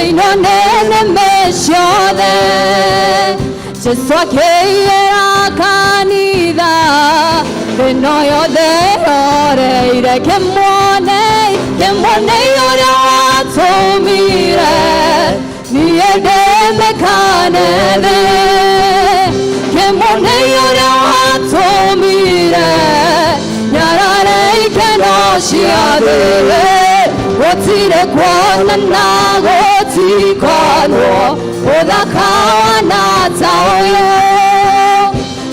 Gĩkeno nene ciothe. Jesu akĩiyĩra kanitha, thĩno yothe yoreire. Kĩmuonei, kĩmuonei ũrĩa watũmire niĩ ndĩmĩkane thĩ. Kĩmuonei ũrĩa watũmire nyarare ikeno cia thĩ. Gũtirĩ kuonana, gũtikonwo ũthaka wana ta ũyũ.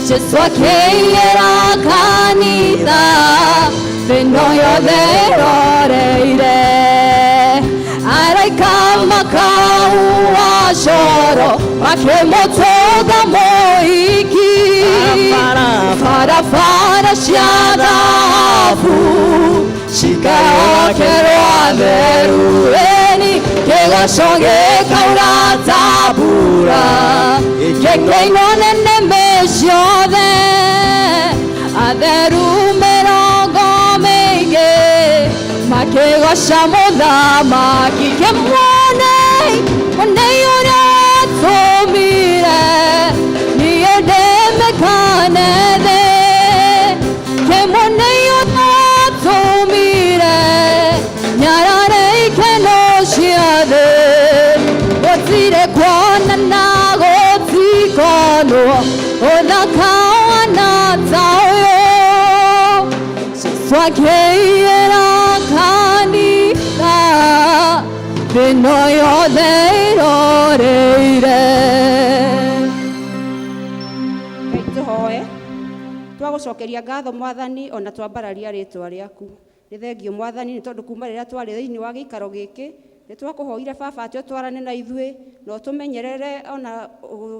Jesu akĩiyĩra kanitha, thĩno yothe ĩroreire. Araika makauwa coro makĩmũtũnga mũhiki. Barabara cia thahabu cikayokerwo atheru, ĩni kĩgoco gĩkaura ta mbura. Gĩkeno nene ciothe, atheru mĩrongo mĩingĩ makĩgoca mũthamaki. Kĩmuonei, muonei ũrĩa watũmire niĩ ndĩmĩkane thĩ. Kĩmuonei ũrĩa watũmire nyarare ikeno cia thĩ. Gũtirĩ kuonana, gũtikonwo ũthaka wana ta ũyũ. Jesu akĩiyĩra kanitha, thĩno yothe ĩroreire. Ngai, tũhoe. Twagũcokeria ngatho, Mwathani, ona twambararia rĩtwa rĩaku. Nĩ thengio, Mwathani, nĩ tondũ kuma rĩrĩa twarĩ thĩinĩ wa gĩikaro gĩkĩ, nĩ twakũhoire, Baba, atĩ ũtwarane na ithuĩ na ũtũmenyerere, ona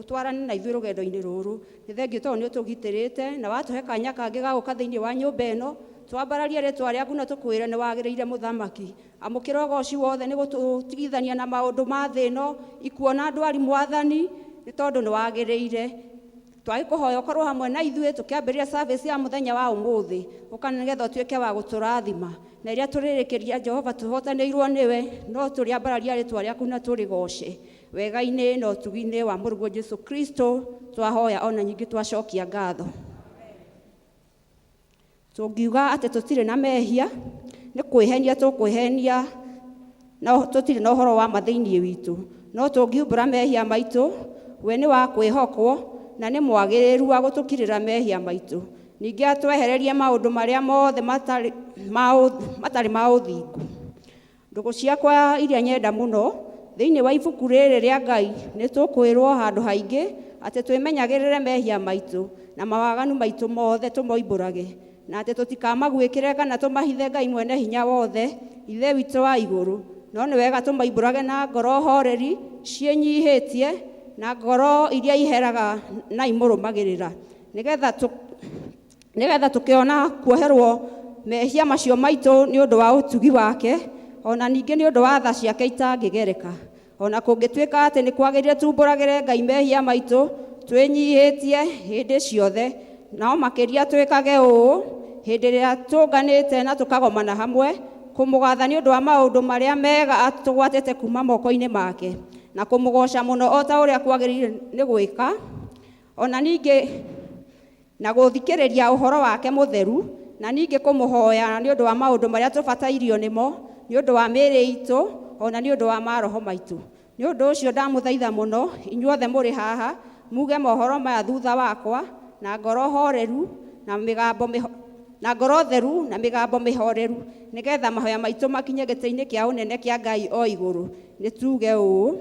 ũtwarane na ithuĩ rũgendo-inĩ rũrũ. Nĩ thengio tondũ nĩ ũtũgitĩrĩte na watũhe kanya kangĩ ga gũka thĩinĩ wa nyũmba ĩno twambararie rĩtwa rĩaku na tũkwĩre nĩ wagĩrĩire. Mũthamaki, amũkĩra ũgoci wothe nĩ gũtũtigithania na maũndũ ma thĩ ĩno, ikuona ndwari. Mwathani, nĩ tondũ nĩ wagĩrĩire, twagĩkũhoya ũkorwo hamwe na ithuĩ tũkĩambĩrĩria service ya mũthenya wa ũmũthĩ. Ũka nĩgetha ũtuĩke wa gũtũrathima na ĩrĩa tũrĩrĩkĩria. Jehova, tũhotanĩirwo nĩwe, no tũrĩambararia rĩtwa rĩaku na tũrĩgoce wega-inĩ na ũtugi-inĩ wa mũrũguo Jesu Kristo twahoya, ona nyingĩ twacokia ngatho. Tũngiuga atĩ tũtirĩ na mehia, nĩ kwĩhenia tũkwĩhenia na tũtirĩ na ũhoro wa ma thĩinĩ witũ. No tũngiumbũra mehia maitũ, we nĩ wa kwĩhokwo na nĩ mwagĩrĩru wa gũtũkirĩra mehia maitũ, ningĩ atwehererie maũndũ marĩa mothe matarĩ ma ũthingu. Ndũgũ ciakwa iria nyenda mũno, thĩinĩ wa ibuku rĩrĩ rĩa Ngai nĩ tũkwĩrwo handũ haingĩ atĩ twĩmenyagĩrĩre mehia maitũ na mawaganu maitũ mothe, tũmoimbũrage, na atĩ tũtikamaguĩkĩre kana tũmahithe Ngai mwene hinya wothe, Ithe witũ wa igũrũ. No nĩ wega tũmoimbũrage na ngoro horeri ciĩnyihĩtie, na ngoro iria iheraga na imũrũmagĩrĩra, nĩgetha tũkĩona kuoherwo mehia macio maitũ nĩ ũndũ wa ũtugi wake, ona ningĩ nĩ ũndũ wa tha ciake itangĩgereka. Ona kũngĩtuĩka atĩ nĩ kwagĩrĩire tumbũragĩre Ngai mehia maitũ twĩnyihĩtie hĩndĩ ciothe, no makĩria twĩkage ũũ hĩndĩ ĩrĩa tũnganĩte na tũkagomana hamwe kũmũgatha nĩ ũndũ wa maũndũ marĩa mega atũgwatĩte kuma moko-inĩ make, na kũmũgoca mũno o ta ũrĩa kwagĩrĩire nĩ gwĩka, ona ningĩ na gũthikĩrĩria ũhoro wake mũtheru, na ningĩ kũmũhoya nĩ ũndũ wa maũndũ marĩa tũbatairio nĩmo, nĩ ũndũ wa mĩĩrĩ itũ ona nĩ ũndũ wa maroho maitũ. Nĩ ũndũ ũcio ndamũthaitha mũno inyuothe mũrĩ haha muge mohoro maya thutha wakwa na ngoro horeru na mĩgambo na ngoro theru na mĩgambo mĩhoreru, nĩgetha mahoya maitũ makinye gĩtĩ-inĩ kĩa ũnene kĩa Ngai o igũrũ. Nĩ tuge ũũ: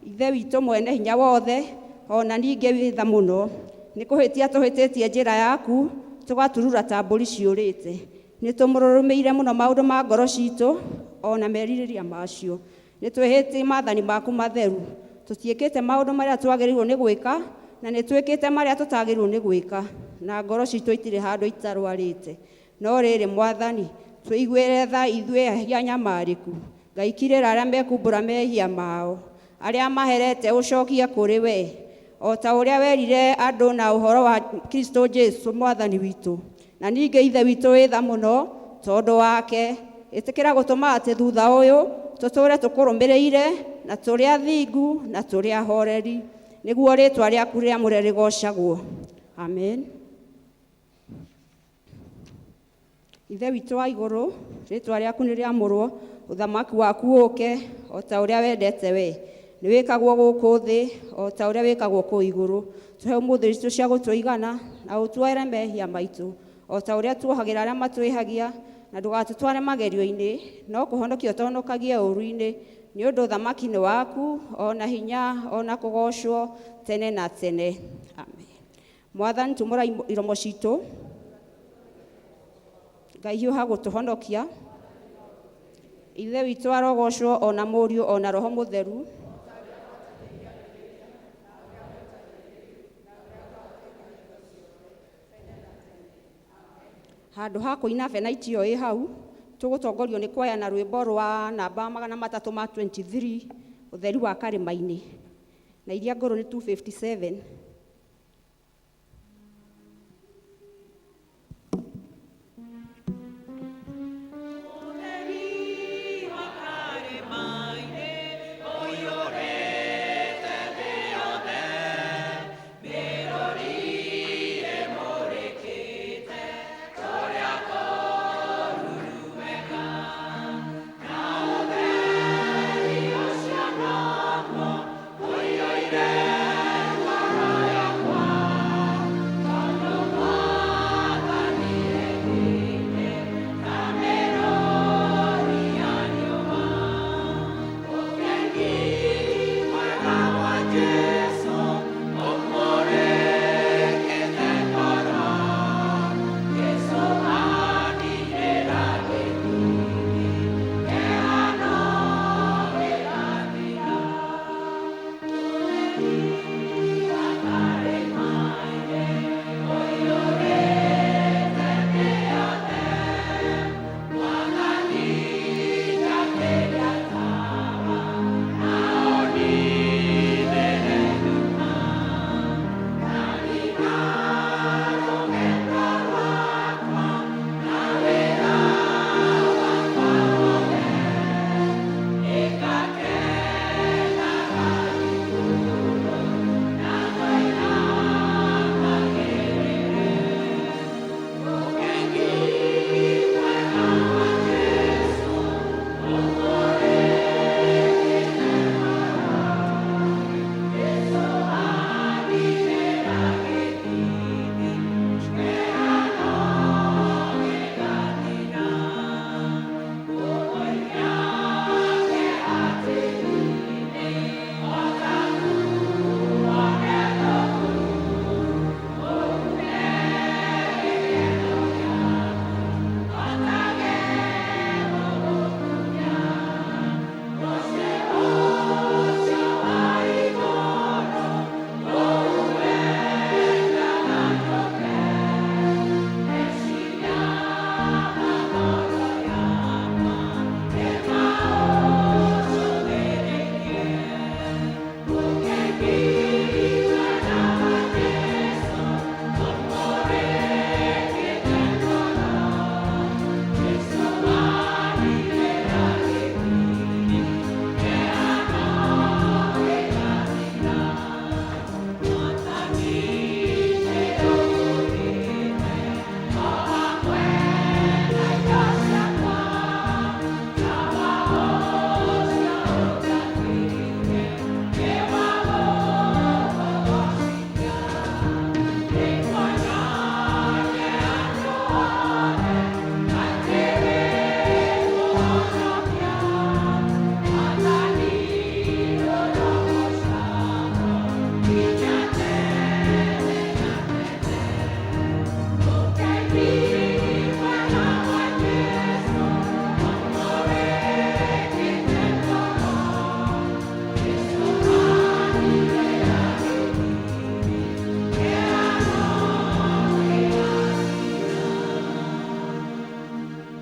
Ithe witũ mwene hinya wothe, ona ningĩ wĩ tha mũno, nĩ kũhĩtia tũhĩtĩtie njĩra yaku, tũgaturura ta mbũri ciũrĩte. Nĩ tũmũrũrũmĩire mũno maũndũ ma ngoro citũ ona merirĩria macio. Nĩ twĩhĩtie maathani maku matheru. Tũtiĩkĩte maũndũ marĩa twagĩrĩirwo nĩ gwĩka, na nĩ twĩkĩte marĩa tũtagĩrĩirwo nĩ gwĩka, na ngoro citũ itirĩ handũ itarwarĩte. No rĩrĩ, Mwathani, tũiguĩre tha ithuĩ ehia anyamarĩku. Ngai, kirĩra arĩa mekumbũra mehia mao, arĩa maherete ũcokie kũrĩ we, o ta ũrĩa werire andũ na ũhoro wa Kristo Jesu Mwathani witũ. Na ningĩ, Ithe witũ wĩ tha mũno, tondũ wake, ĩtĩkĩra gũtũma atĩ thutha ũyũ Tũtũũre tũkũrũmĩrĩire na tũrĩ athingu na tũrĩ ahoreri, nĩguo rĩĩtwa rĩaku rĩamũre rĩgoocagwo. Amen. Ithe witũ wa igũrũ, rĩĩtwa rĩaku nĩ rĩamũrwo, ũthamaki waku ũũke o ta ũrĩa wendete we. Nĩ wĩkagwo gũkũ thĩ o ta ũrĩa wĩkagwo kũu igũrũ. Tũhe ũmũthĩ irio cia gũtũigana na ũtuohere mehia maitũ o ta ũrĩa tuohagĩra arĩa matwĩhagia, na ndũgatũtware magerio-inĩ, no kũhonokia ũtũhonokagie ũũru-inĩ, nĩ ũndũ ũthamaki nĩ waku, o na hinya, o na kũgoocwo tene na tene. Amen. Mwathani, tumũra iromo citũ. Ngai hiũha gũtũhonokia. Ithe witũ arogocwo, o na Mũriũ, o na Roho Mũtheru. Handũ ha kũina benaiti ĩyo ĩ hau, tũgũtongorio nĩ kwaya na rwĩmbo rwa namba 323, ũtheri wa karĩma-inĩ, na iria ngũrũ nĩ 257.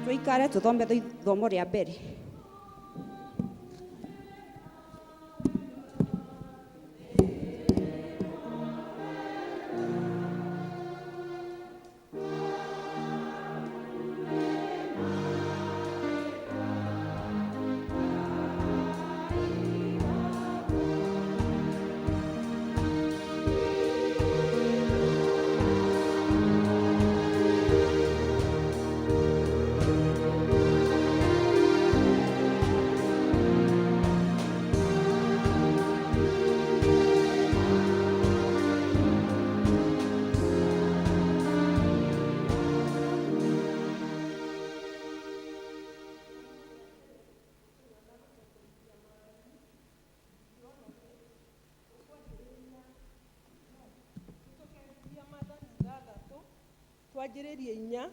Tuikare tuthome ithomo rĩa mbere. Twanjĩrĩrie 4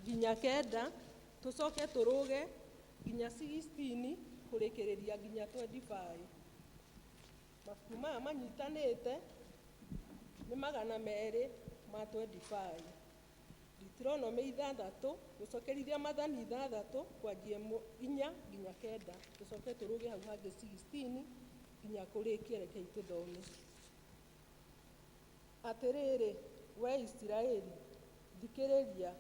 nginya 9, tũcoke tũrũge nginya 16 kũrĩkĩrĩria nginya 25. Mabuku maya manyitanĩte nĩ 225. Deuteronomy 6, gũcokerithia Maathani 6, kwanjia 4 nginya 9, tũcoke tũrũge hau hangĩ 16 nginya kũrĩkia. Rekei tũthome. Atĩrĩrĩ, wee Isiraeli, thikĩrĩria,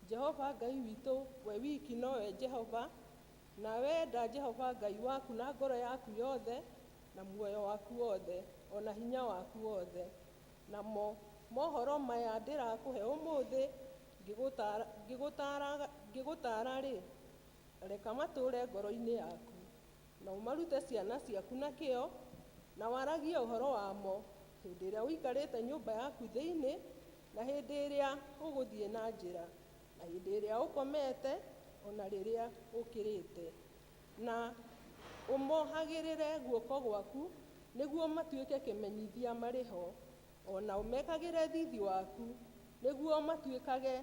Jehova Ngai witũ we wiki nowe Jehova, nawe enda Jehova Ngai waku na ngoro yaku yothe, na muoyo waku wothe, o na hinya waku wothe. Namo mohoro maya ndĩrakũhe ũmũthĩ ngĩgũtaara-rĩ, reka matũũre ngoro-inĩ yaku, na ũmarute ciana ciaku na kĩyo, na waragie ũhoro wamo hĩndĩ ĩrĩa ũikarĩte nyũmba yaku thĩinĩ, na hĩndĩ ĩrĩa ũgũthiĩ na njĩra, na hĩndĩ ĩrĩa ũkomete, o na rĩrĩa ũkĩrĩte. Na ũmohagĩrĩre guoko gwaku nĩguo matuĩke kĩmenyithia marĩ ho, o na ũmekagĩre thiithi waku nĩguo matuĩkage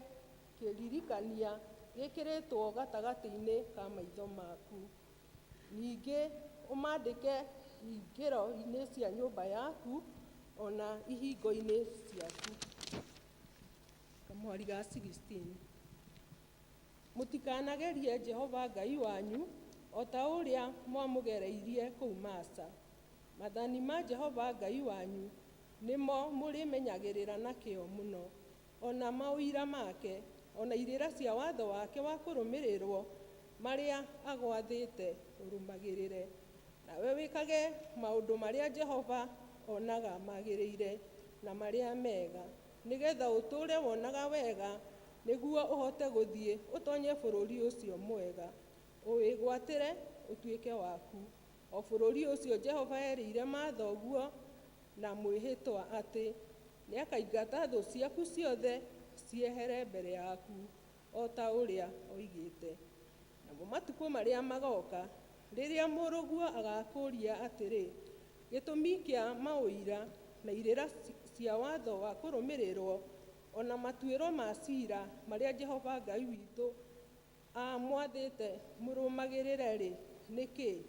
kĩririkania gĩkĩrĩtwo gatagatĩ-inĩ ka maitho maku. Ningĩ ũmandĩke hingĩro-inĩ cia nyũmba yaku, o na ihingo-inĩ ciaku. Kamwari ga 16. Mũtikanagerie Jehova Ngai wanyu o ta ũrĩa mwamũgereirie kũu Masa. Maathani ma Jehova Ngai wanyu nĩmo mũrĩmenyagĩrĩra na kĩyo mũno, o na maũira make, o na irĩra cia watho wake wa kũrũmĩrĩrwo marĩa agwathĩte ũrũmagĩrĩre. Nawe wĩkage maũndũ marĩa Jehova onaga magĩrĩire na marĩa mega, nĩgetha ũtũũre wonaga wega, nĩguo ũhote gũthiĩ ũtonye bũrũri ũcio mwega, ũwĩgwatĩre ũtuĩke waku, o bũrũri ũcio Jehova erĩire mathoguo na mwĩhĩtwa atĩ nĩakaingata thũ ciaku ciothe ciehere mbere yaku, o ta ũrĩa oigĩte. Namo matukũ marĩa magoka, rĩrĩa mũrũguo agakũũria atĩrĩ, gĩtũmi kĩa maũira na irĩra cia watho wa kũrũmĩrĩrwo, o na matuĩro ma ciira marĩa Jehova Ngai witũ aamwathĩte mũrũmagĩrĩre-rĩ, nĩ kĩĩ?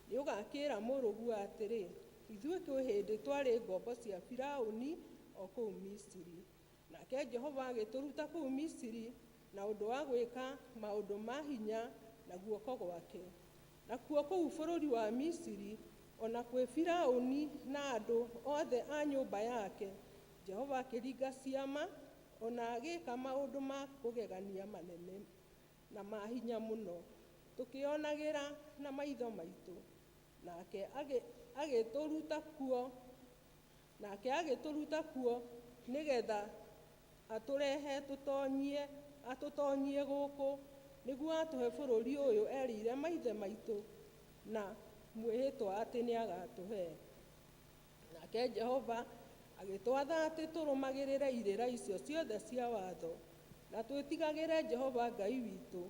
Nĩũgakĩĩra mũrũguo atĩrĩ, ithuĩ kwĩ hĩndĩ twarĩ ngombo cia Firaũni o kũu Misiri. Nake Jehova agĩtũruta kũu Misiri na ũndũ wa gwĩka maũndũ ma hinya na guoko gwake. Nakuo kũu bũrũri wa Misiri, o na kwĩ Firaũni na andũ othe a nyũmba yake, Jehova akĩringa ciama, o na agĩĩka maũndũ ma kũgegania manene na ma hinya mũno, tũkĩonagĩra na maitho maitũ. Nake agĩtũruta kuo, nake agĩtũruta kuo nĩgetha atũrehe atũtonyie gũkũ, nĩguo atũhe bũrũri ũyũ erĩire maithe maitũ na mwĩhĩtwa atĩ nĩagatũhe. Nake Jehova agĩtwatha atĩ tũrũmagĩrĩre irĩra icio ciothe cia watho, na twĩtigagĩre Jehova Ngai witũ,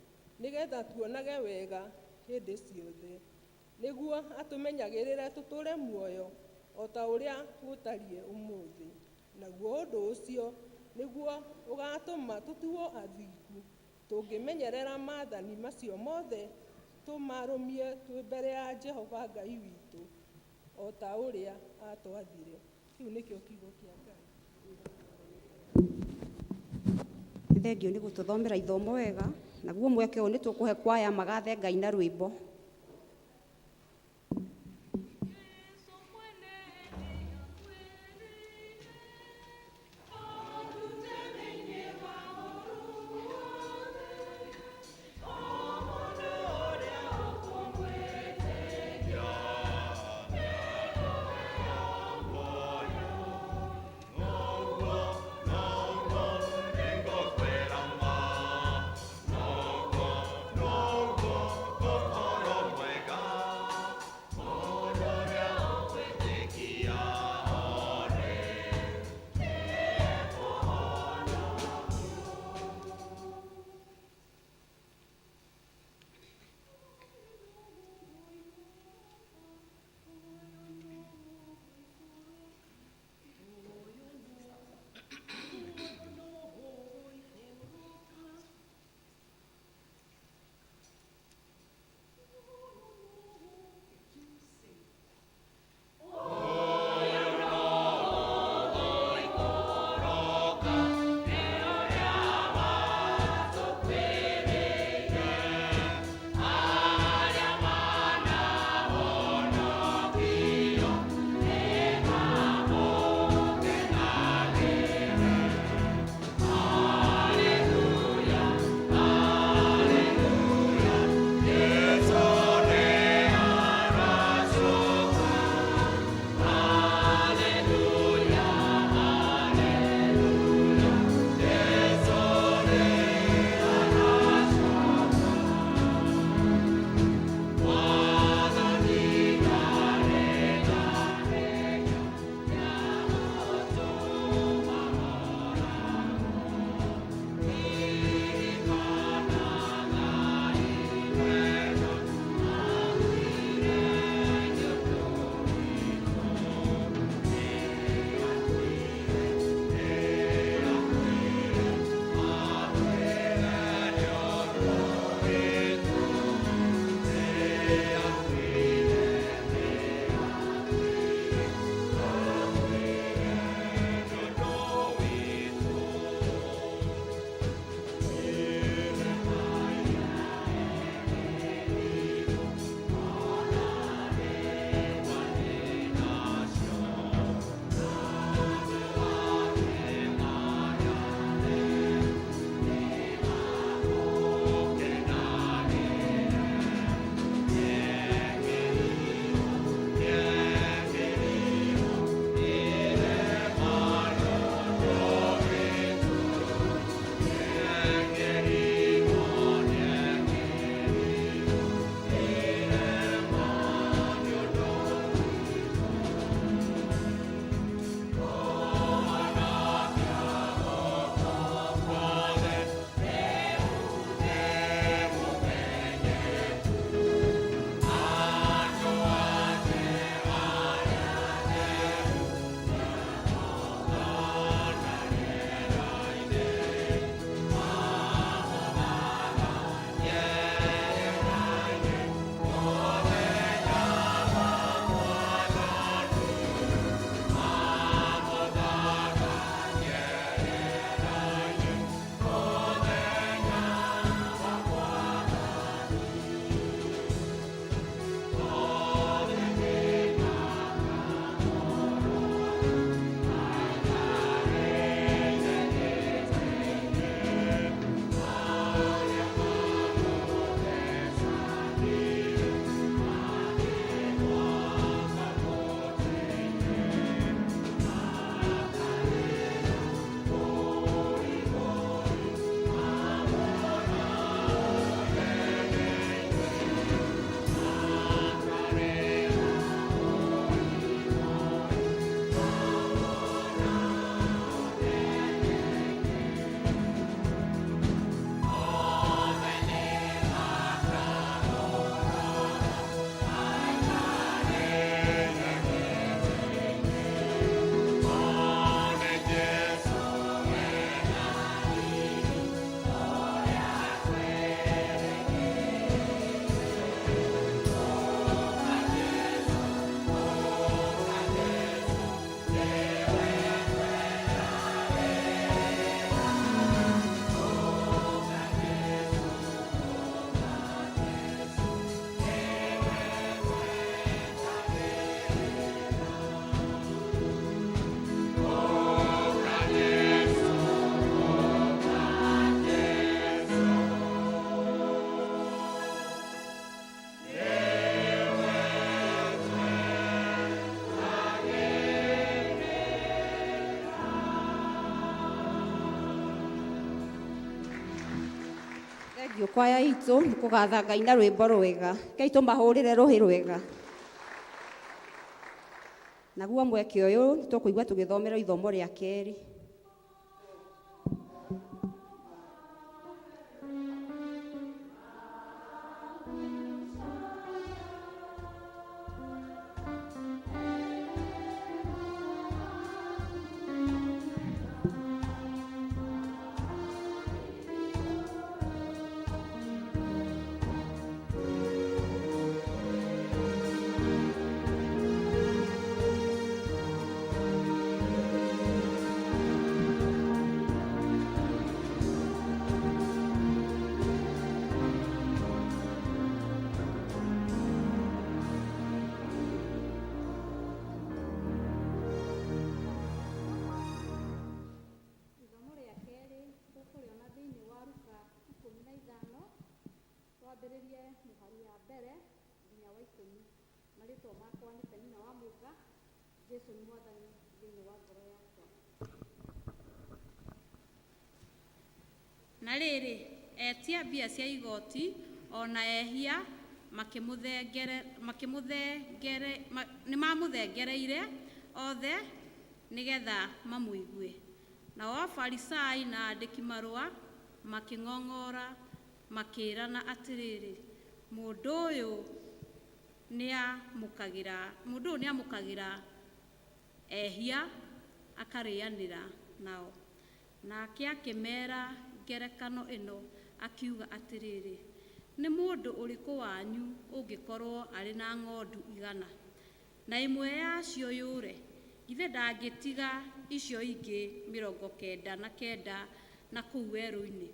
nĩgetha tuonage wega hĩndĩ ciothe, nĩguo atũmenyagĩrĩre tũtũũre muoyo o ta ũrĩa gũtariĩ ũmũthĩ. Naguo ũndũ ũcio nĩguo ũgaatũma tũtuo athingu, tũngĩmenyerera maathani macio mothe tũmarũmie twĩ mbere ya Jehova Ngai witũ, o ta ũrĩa aatwathire. Kĩu nĩkĩo kiugo kĩa Ngai. Nĩ thengio nĩ gũtũthomera ithomo wega, naguo mweke ũyũ nĩ tũkũhe kwaya magathe Ngai na rwĩmbo. No, no, no. Thengiũ kwaya itũ nĩ kũgatha Ngai na rwĩmbo rwega. Rekei tũmahũrĩre rũhĩ rwega. Naguo mweke ũyũ nĩ tũkũigua tũgĩthomerwo ithomo rĩa kerĩ. Ithomo rĩa kerĩ tũkũrĩona thĩinĩ wa Luka 15, twambĩrĩrie mũhari ya mbere nginya wa 10. Marĩtwa makwa nĩ Penina wa Mũnga. Jesu nĩ Mwathani thĩinĩ wa ngoro yakwa. Na rĩrĩ, etia mbia cia igoti o na ehia nĩmamũthengereire othe nĩgetha mamũigue. Nao Afarisai na andĩki-marũa makĩng'ong'ora makĩĩrana atĩrĩrĩ, mũndũ ũyũ nĩamũkagĩra ehia akarĩanĩra nao. Nake akĩmeera ngerekano ĩno akiuga atĩrĩrĩ, nĩ mũndũ ũrĩkũ wanyu ũngĩkorwo arĩ na ng'ondu 100 na ĩmwe yacio yũre, githĩ ndangĩtiga icio ingĩ 99 na kũu werũ-inĩ,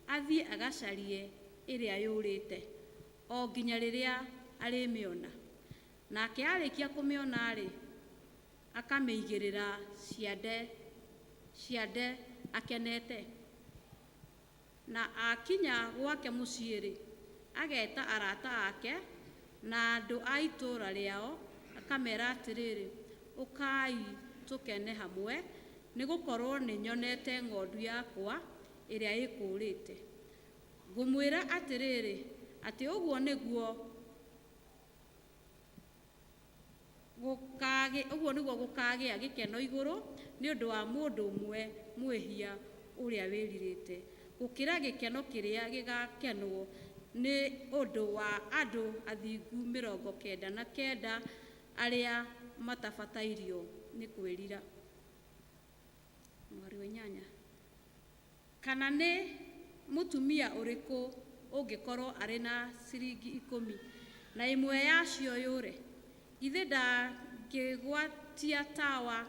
athiĩ agacarie ĩrĩa yũrĩte, o nginya rĩrĩa arĩmĩona? Nake arĩkia kũmĩona-rĩ, akamĩigĩrĩra ciande akenete. Na akinya gwake mũciĩ-rĩ, ageta arata ake na andũ a itũũra rĩao, akamera atĩrĩrĩ, ũkai tũkene hamwe, nĩ gũkorwo nĩ nyonete ng'ondu yakwa ĩrĩa ĩkũũrĩte. Ngũmwĩra atĩrĩrĩ, atĩ ũguo nĩguo gũkagĩa gĩkeno igũrũ nĩ ũndũ wa mũndũ ũmwe mwĩhia ũrĩa wĩrirĩte, gũkĩra gĩkeno kĩrĩa gĩgakenwo nĩ ũndũ wa andũ athingu 99 arĩa matabatairio nĩ kwĩrira. Mũhari wa 8. Kana nĩ mũtumia ũrĩkũ ũngĩkorwo arĩ na ciringi 10 na ĩmwe yacio yũre, githĩ ndangĩgwatia tawa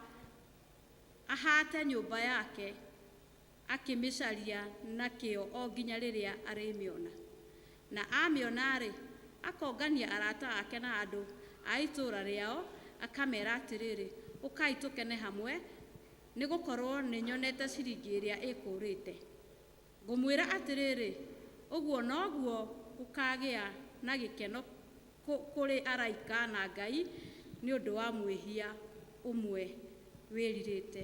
ahate nyũmba yake akĩmĩcaria nakĩo o nginya rĩrĩa arĩmĩona? Na amĩona-rĩ, akongania arata ake na andũ a itũũra rĩao, akamera atĩrĩrĩ, ũkai tũkene hamwe, nĩ gũkorwo nĩ nyonete ciringi ĩrĩa ĩkũũrĩte. Ngũmwĩra atĩrĩrĩ, ũguo noguo gũkagĩa na gĩkeno kũrĩ araika na Ngai nĩ ũndũ wa mwĩhia ũmwe wĩrirĩte.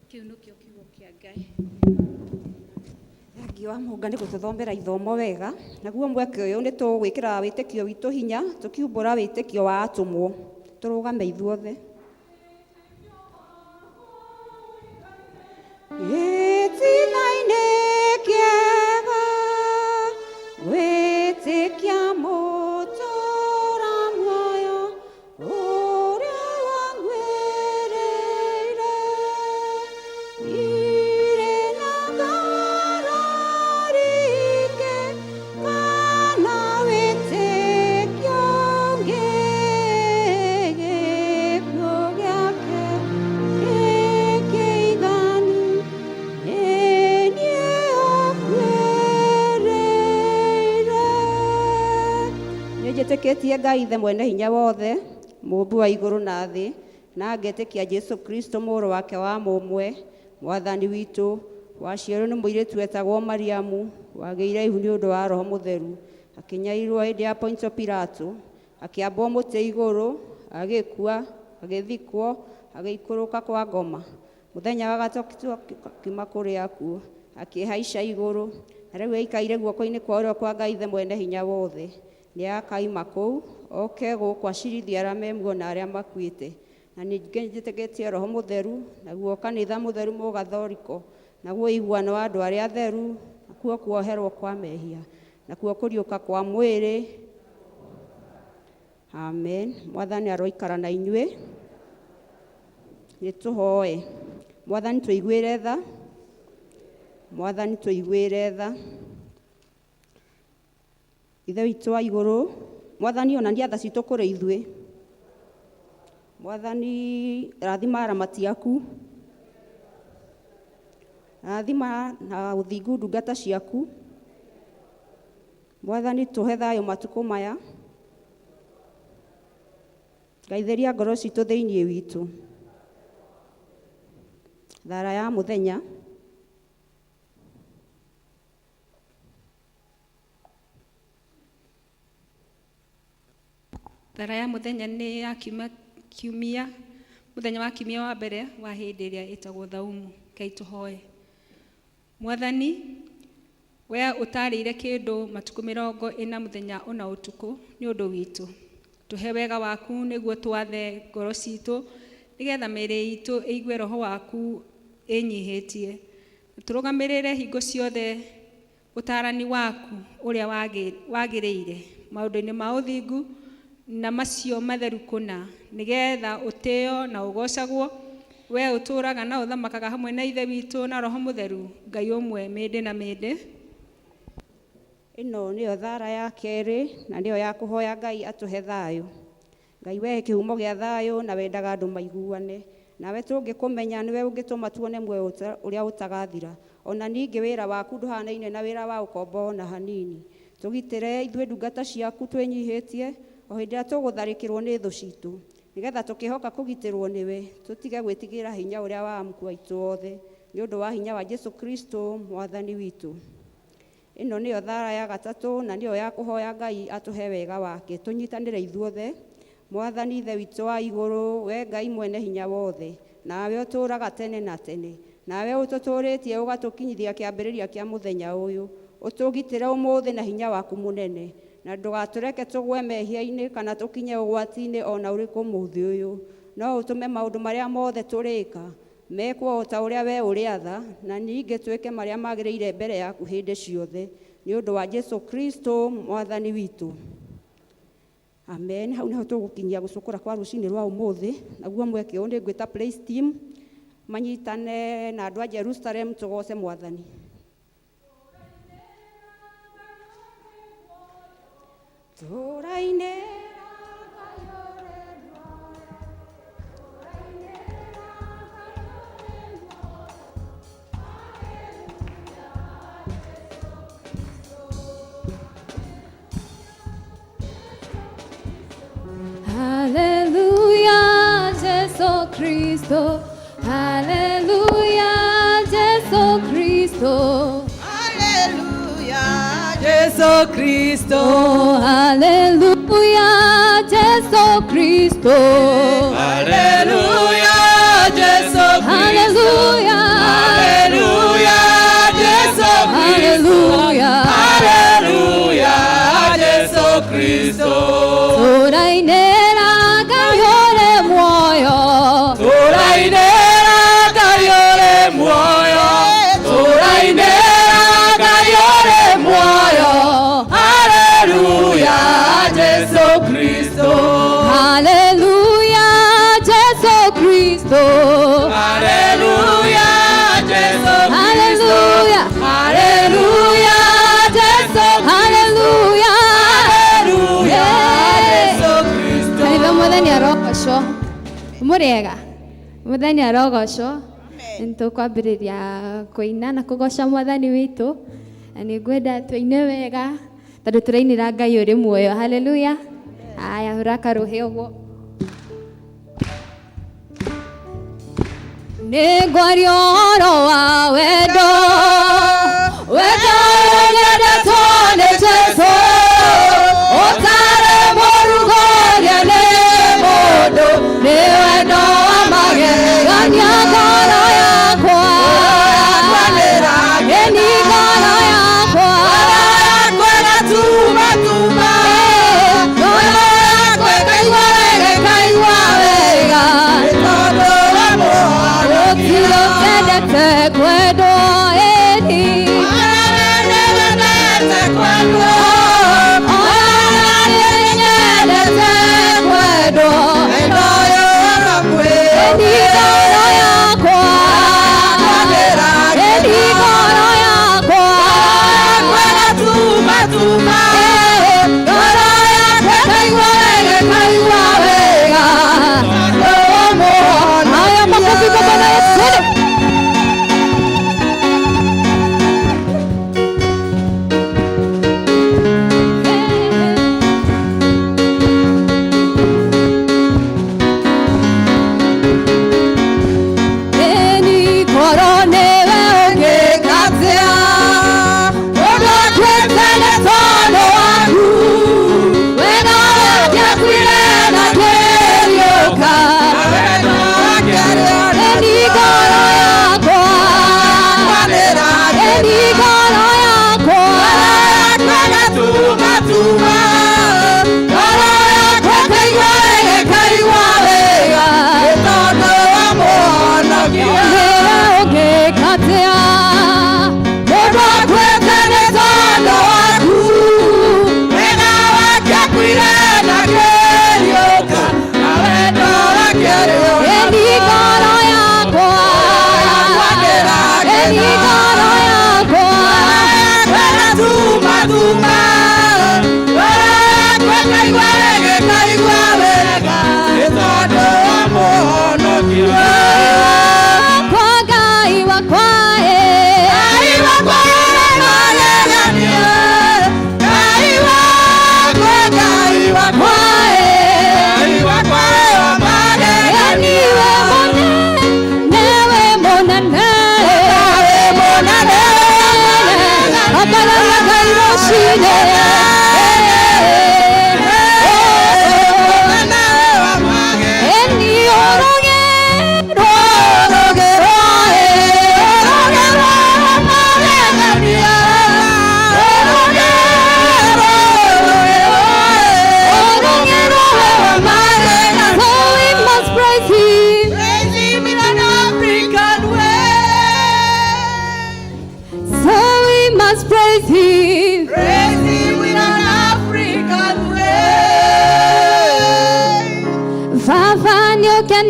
Kĩu nĩkĩo kiugo kĩa Ngai. Thengiũ wa Mũnga nĩ gũtũthomera ithomo wega. Naguo mweke ũyũ nĩ tũgwĩkĩra wĩtĩkio witũ hinya tũkiumbũra wĩtĩkio wa atũmwo. Tũrũgame ithuothe. Gĩtina-inĩ kĩega gwĩtĩkia mũtũũra muoyo ũrĩa wangwĩrĩire, ndirĩ na ngarari ingĩ kana wĩtĩkio ũngĩ, gĩkuũ gĩake gĩkĩiganu nĩ niĩ akuĩrĩire. Nĩ njĩtĩkĩtie Ngai Ithe mwene hinya wothe, mũũmbi wa igũrũ na thĩ, na ngetĩkia Jesũ Kristo mũrũ wake wa mũmwe, Mwathani witũ, waciarirwo nĩ mũirĩtu wetagwo Mariamu, wagĩire ihu nĩ ũndũ wa Roho Mũtheru, akĩnyarirwo hĩndĩ ya Pontio Pilato, akĩambwo mũtĩ igũrũ, agĩkua, agĩthikwo, agĩikũrũka kwa ngoma. Mũthenya wa gatatũ akiuma kũrĩ akuũ, akĩhaica igũrũ, na Na rĩu aikaire guoko-inĩ kwa ũrĩo kwa Ngai Ithe mwene hinya wothe. Nĩ akaima kũu oke gũkũ acirithie arĩa me muoyo na arĩa makuĩte. Na ningĩ njĩtĩkĩtie Roho Mũtheru, naguo kanitha mũtheru mũgathoriko, naguo ũiguano wa andũ arĩa atheru, nakuo kuoherwo kwa mehia, nakuo kũriũka kwa mwĩrĩ. Amen. Mwathani aroikara na inyuĩ. Nĩ tũhoe. Mwathani tũiguĩre tha. Mwathani tũiguĩre tha. Ithe witũ wa igũrũ, Mwathani onania tha citũ kũrĩ ithuĩ. Mwathani rathima aramati aku. Rathima na ũthingu ndungata ciaku. Mwathani tũhe thayũ matukũ maya. Ngai theria ngoro citũ thĩinĩ witũ. Thara ya mũthenya. Thara ya mũthenya nĩ ya kiumia kiumia mũthenya wa kiumia wa mbere wa hĩndĩ ĩrĩa ĩtagwo thaumu. Ngai tũhoe. Mwathani, we ũtarĩire kĩndũ matukũ 40 mũthenya ona ũtukũ nĩ ũndũ witũ. Tũhe wega waku nĩguo twathe ngoro citũ nĩgetha mĩĩrĩ itũ ĩigue roho waku ĩnyihĩtie. Tũrũgamĩrĩre hingo ciothe ũtaarani waku ũrĩa wagĩrĩire maũndũ-inĩ ma ũthingu na macio matheru kũna nĩgetha ũtĩo na ũgocagwo we ũtũũraga na ũthamakaga hamwe na Ithe witũ na Roho Mũtheru Ngai ũmwe mĩndĩ na mĩndĩ. Ĩno nĩyo thara ya kerĩ na nĩyo ya kũhoya Ngai atũhe thayũ. Ngai we kĩhumo gĩa thayũ na wendaga andũ maiguane. Nawe tũngĩkũmenya nĩwe ũngĩtũma tuone muoyo ũrĩa ũtagathira. Ona ningĩ wĩra waku ndũhanaine na wĩra wa ũkombo ona hanini. Tũgitĩre ithuĩ ndungata ciaku twĩnyihĩtie o hĩndĩ ĩrĩa tũgũtharĩkĩrwo nĩ thũ citũ, nĩgetha tũkĩhoka kũgitĩrwo nĩwe tũtige gwĩtigĩra hinya ũrĩa wa amku aitũ othe, nĩ ũndũ wa hinya wa Jesu Kristo mwathani witũ. Ĩno nĩyo thara ya gatatũ na nĩyo ya kũhoya Ngai atũhe wega wake. Tũnyitanĩre ithuothe. Mwathani Ithe witũ wa igũrũ, we Ngai mwene hinya wothe, nawe ũtũũraga tene na tene, nawe ũtũtũũrĩtie ũgatũkinyithia kĩambĩrĩria kĩa mũthenya ũyũ, ũtũgitĩre ũmũthĩ na hinya waku mũnene, na ndũgatũreke tũgwe mehia-inĩ kana tũkinye ũgwati-inĩ ona ũrĩkũ ũmũthĩ ũyũ. No ũtũme maũndũ marĩa mothe tũrĩka mekwo o ta ũrĩa we ũrĩatha, na ningĩ twĩke marĩa magĩrĩire mbere yaku hĩndĩ ciothe, nĩ ũndũ wa Jesu Kristo mwathani witũ. Amen. Hau niho tũgũkinyia gũcũkũra kwa rũcinĩ rwa ũmũthĩ. Naguo mweke ũyũ nĩ ngwĩta praise team manyitane na andũ a Jerusalem tũgoce mwathani. Tũrainĩra Hallelujah, Jesu Kristo. Hallelujah, Jesu Kristo. Hallelujah, Jesu Kristo. Oh, hallelujah, Jesu Kristo. Hallelujah, Jesu Kristo. Hallelujah. Hallelujah, Jesu Kristo. Hallelujah. Hallelujah, Jesu Kristo. Tũrainĩra Ngai ũrĩ muoyo. Tũrainĩra Ngai ũrĩ muoyo. Tũrainĩra Ngai ũrĩ muoyo. Hallelujah, Jesu Kristo. Hallelujah, Jesu Kristo. Hallelujah, Jesu Kristo. Hallelujah. Hallelujah, Jesu Kristo. Hallelujah. Hallelujah, Jesu Kristo. Kanitha mwathani arogocwo. Mũrĩega. Mwathani arogocwo. Nĩtũkwambĩrĩria kũina na kũgoca mwathani witũ. Na nĩngwenda tũine wega tondũ tũrainĩra Ngai ũrĩ muoyo. Hallelujah. Aya, hũra karũhĩ ũguo. Nĩngwaria ũhoro wa wendo, wendo ũnyendetwo nĩ Jesũ, ũtarĩ mũrugũrie nĩ mũndũ, nĩ wendo wa magegania ngoro yakwa, ĩni ngoro yakwa,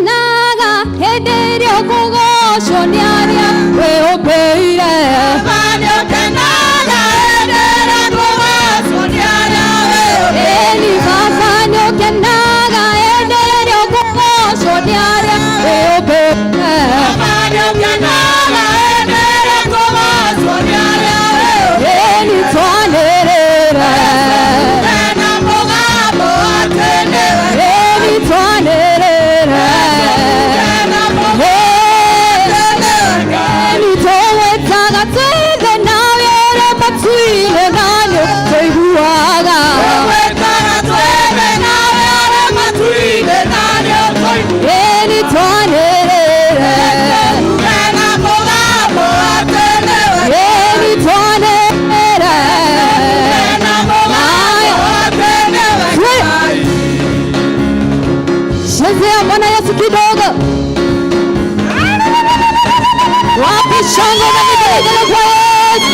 nĩũkenaga hĩndĩ ĩrĩa ũkũgocwo nĩ arĩa wĩũmbĩire. Baba nĩũkenaga hĩndĩ ĩrĩa ngũgocwo nĩ arĩa wĩũmbĩire. Ĩni baba nĩũkenaga hĩndĩ ĩrĩa ũkũgocwo nĩ arĩa wĩũmbĩire. Baba nĩũkenaga hĩndĩ ĩrĩa ngũgocwo nĩ arĩa wĩũmbĩire. Ĩni twanĩrĩre. Ena mũgambo atĩ nĩwe. Ĩni twanĩrĩre. Ena mũgambo atĩ nĩwe Ngai. Ĩni tũgwĩtaga twĩthe nawe ũrĩa matu-inĩ na nĩũtũiguaga. Tũgwĩtaga twĩthe nawe ũrĩa matu-inĩ na nĩũtũiguaga. Ĩni twanĩrĩre. Ena mũgambo atĩ nĩwe. Ĩni twanĩrĩre. Ena mũgambo atĩ nĩwe Ngai. Chezea Bwana Yesu kidogo. Wapi shangwe na vigelegele kwa Yesu?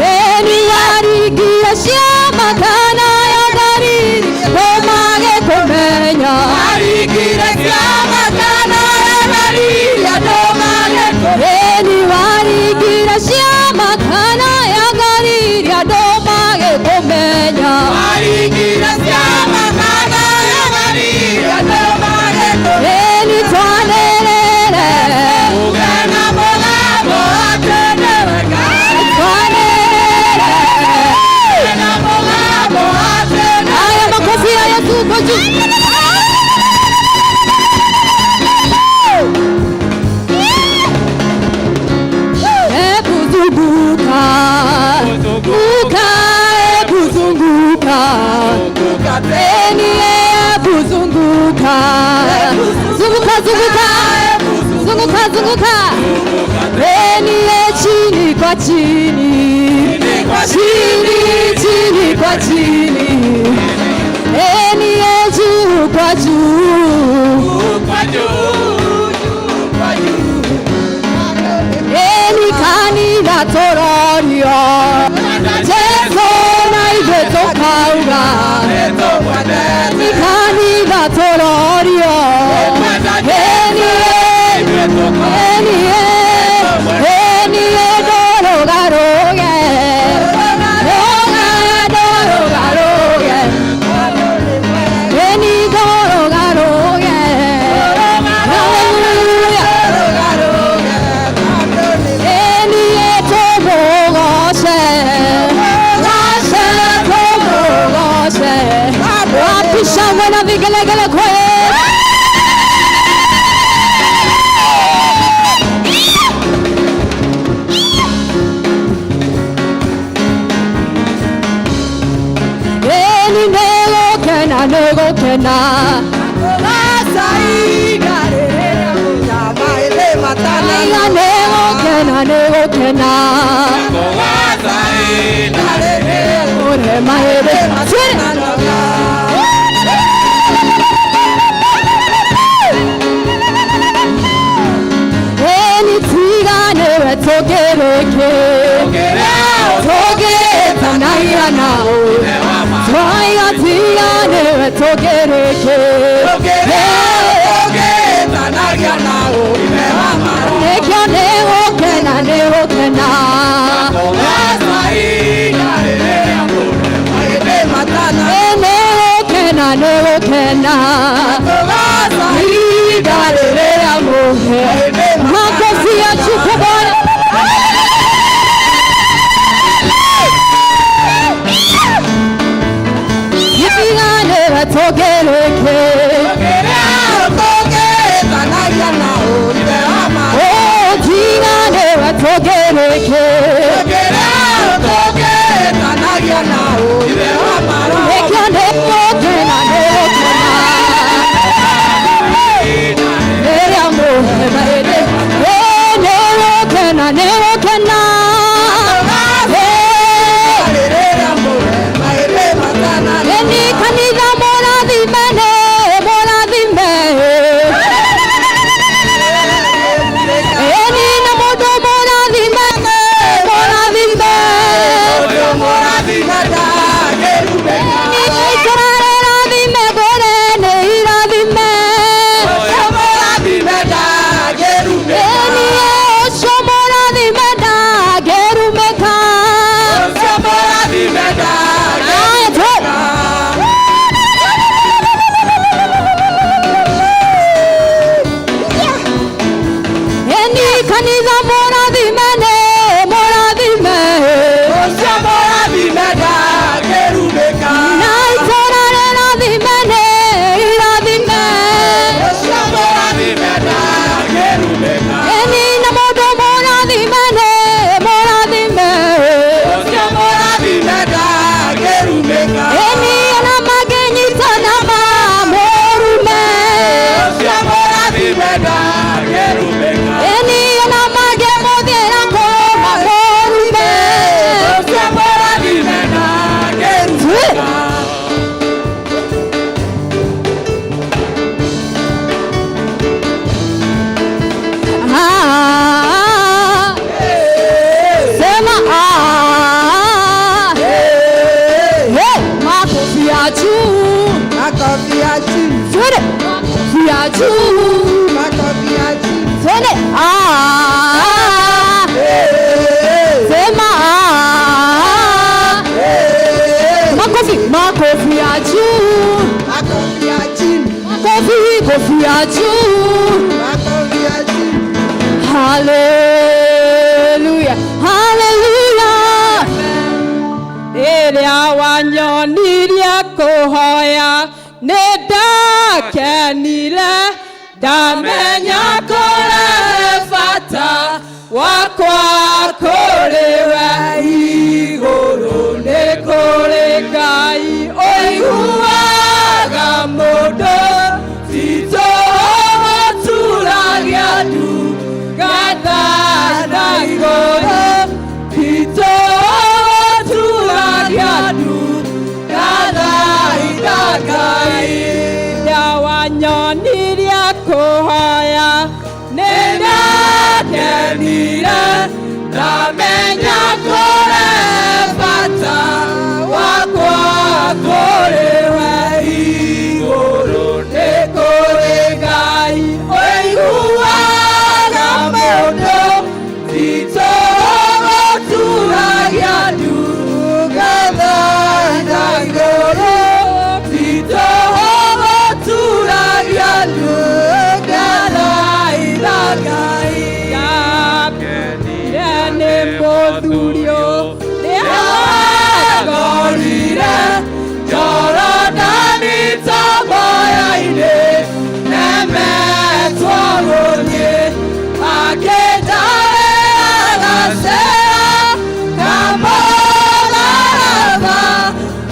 Eni waringira ciama kana ya Galili ndũmage kũmenya. Waringire ciama kana ya Galili andũ mage kũmenya. Eni waringira ciama kana ya Galili andũ mage kũmenya. Waringire ciama kana ya Galili andũ mage kũmenya. Eni twanĩrĩre. Ena mũgambo atĩ nĩwe Ngai. Twanĩrĩre. Ena mũgambo atĩ nĩwe Haya, makofi ya Yesu kwa juu. Hebu zunguka, zunguka, hebu zunguka. Eni hebu zunguka. Zunguka, zunguka. Zunguka, zunguka. Eni chini kwa chini. Chini, chini kwa chini. Eni juu kwa juu. Kwa juu, juu kwa juu. Eni kanitha tũrorio Jesũ na ithuĩ tũkauga. Eni kanitha tũrorio. Eni eni eni ndũrũgarũge. Rũga ndũrũgarũge. Eni ndũrũgarũge. Hallelujah. Eni tũmũgoce. Goce tũmũgoce. Wapi shangwe na vigelegele kwa Yesu? Eni nĩgũkena nĩgũkena. Aiga nĩgũkena nĩgũkena. Ore mahĩndĩ. Twĩre. Eni tiga nĩwe tũngĩrĩkĩ. Tũngĩtanagia nawe. Twaiga tiga nĩwe tũngĩrĩkĩ. Nĩkĩo nĩgũkena nĩgũkena. Nĩgũkena nĩgũkena. Ihinda rĩrĩa mũhe. Makofi ya juu Bwana. Tiga nĩwe tũngĩrĩkĩ. Oh, tiga nĩwe tũngĩrĩkĩ. Nĩkĩo nĩgũkena nĩgũkena. Rĩrĩa mũhe mahĩndĩ. Nĩgũkena nĩgũkena. Eni kanitha mũrathimane. ya juu. Makofi ya chini. Twende. Ah, sema ah. Makofi, makofi ya juu. Makofi ya chini. Makofi, kofi ya juu. Makofi ya chini. Hallelujah, hallelujah. Rĩrĩa wanyonirie kũhoya nĩ ndakenire, ndamenya kũrehe bata wakwa kũrĩ we. Igũrũ nĩ kũrĩ Ngai ũiguaga mũndũ, titũ turagia ndu gatha igũrũ, titũ turagia ndu gatha Ngai. Ndawanyonirie kũhoya nĩ ndakenire, ndamenya kũrĩ bata wakwa kũrĩ we. Igũrũ nĩ kũrĩ Ngai ũiguaga mũndũ, titũ turagia ndu gatha igũrũ, titũ turagia ndu gatha Ngai. Ndakenire nĩ mũthuri nĩangorire Jorodani taboya-inĩ, nemetwo gũthiĩ, akĩnjarĩra gacĩra kamũtharaba,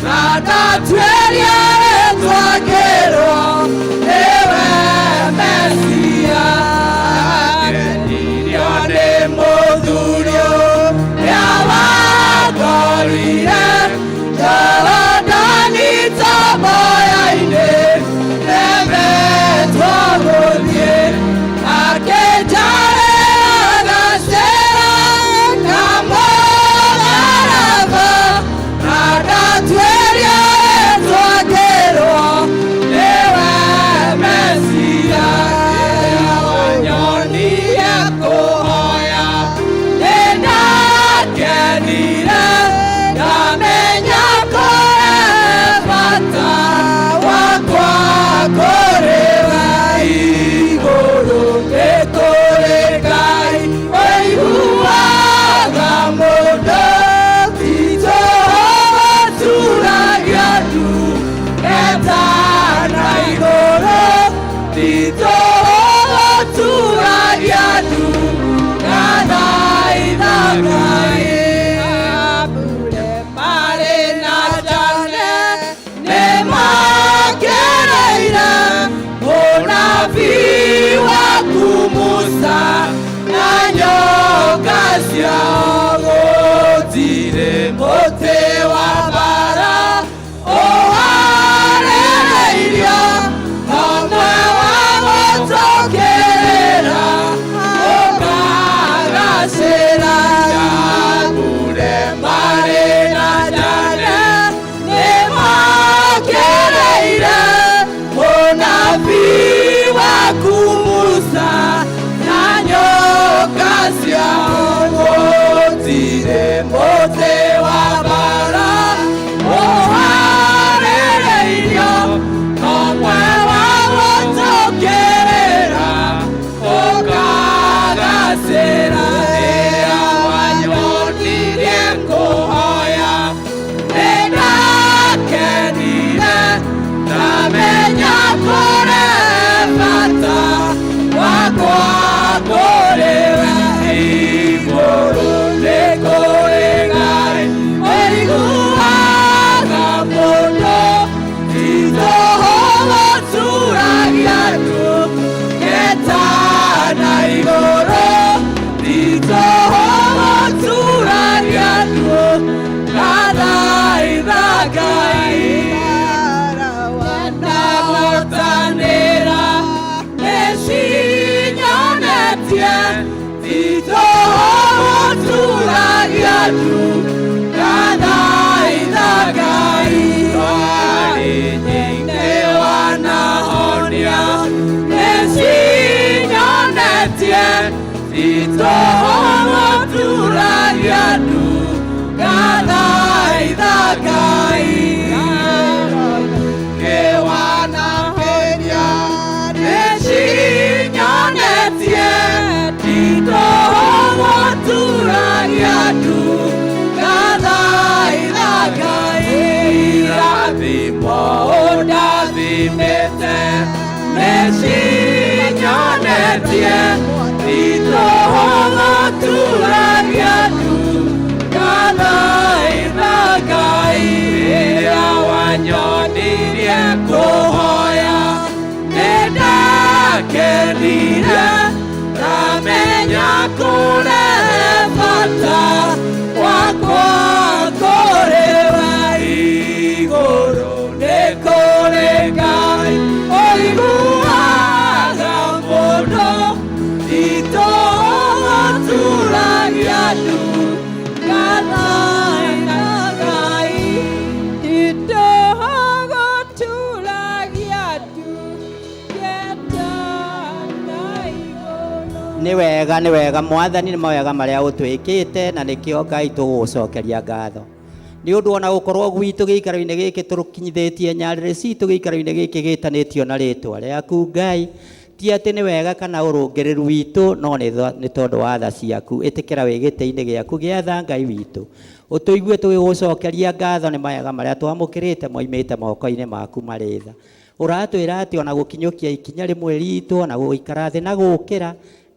na ndatuĩria rĩtwa ngĩrwo nĩwe Mesia. Ndakenirio nĩ mũthuri nĩawangorire Jorodani taboya-inĩ, nemetwo gũthiĩ, akĩnjarĩra gacĩra kamũtharaba, na ndatuĩria rĩtwa ngĩrwo nĩwe Mesia. Wanyonirie kũhoya nĩ ndakenire, ndamenya kũrĩ bata wakwa kũrĩ we. Igũrũ nĩ kũrĩ Ngai ũiguaga mũndũ, titũ turagia ndu etana igũrũ, titũ turagia ndu gatha Ngai. Abure marĩ na Jane nĩ makereire mũnabii waku Musa na nyoka ciao, gũtirĩ mũtĩ wa mbara ũharĩrĩirio hamwe wa gũtũkĩrĩra ũkagacĩra. Abure marĩ na Jane nĩ makereire mũnabii waku Musa na nyoka ciao, gũtirĩ mũtĩ wa mbara ũharĩrĩirio hamwe wa gũtũkĩrĩra ũkagacĩra. Rĩrĩa wanyonirie kũhoya nĩ ndakenire, ndamenya kũrĩ bata wakwa kũrĩ we. Igũrũ nĩ kũrĩ Ngai ũiguaga mũndũ, titũ turagia ndu etana igũrũ, titũ turagia ndu gatha Ngai. Ndagotanĩra nĩcinyonetie, titũ turagia ndu gatha Ngai. Nyingĩ wanahonia nĩ Nditũhũgũturagia ndu ngathaitha Ngai kĩwanahĩria nĩcinyonetie nditũhũgũturagia ndu ngathaitha Ngai irathimo ũndathimĩte nĩcinyonetie nditũhũgũturagia ndu ngathaitha Ngai rĩrĩa wanyonirie kũhoya nĩndakenire ndamenya kũrehe bata wakwa kũrĩ we igũrũ nĩ kũrĩ Ngai ũiguaga mũndũ nditũhũgũturagia ndu ngathaitha Ngai Nditũhũgũturagia ndu ngetana igũrũ. Nĩ wega, nĩ wega Mwathani, nĩ mawega marĩa ũtwĩkĩte, na nĩkĩo Ngai tũgũgũcokeria ngatho nĩ ũndũ ona gũkorwo gwitũ gĩikaro-inĩ gĩkĩ tũkinyithĩtie nyarĩrĩ citũ gĩikaro-inĩ gĩkĩ gĩtanĩtio na rĩtwa rĩaku Ngai, ti atĩ nĩ wega kana ũrũngĩrĩru witũ, no nĩ tondũ wa tha ciaku. Ĩtĩkĩra wĩ gĩtĩ-inĩ gĩaku gĩa tha Ngai witũ, ũtũigue tũgĩgũcokeria ngatho nĩ mawega marĩa twamũkĩrĩte moimĩte moko-inĩ maku marĩ tha. Ũratwĩra atĩ ona gũkinyũkia ikinya rĩmwe ritũ, ona gũikara thĩ na gũkĩra,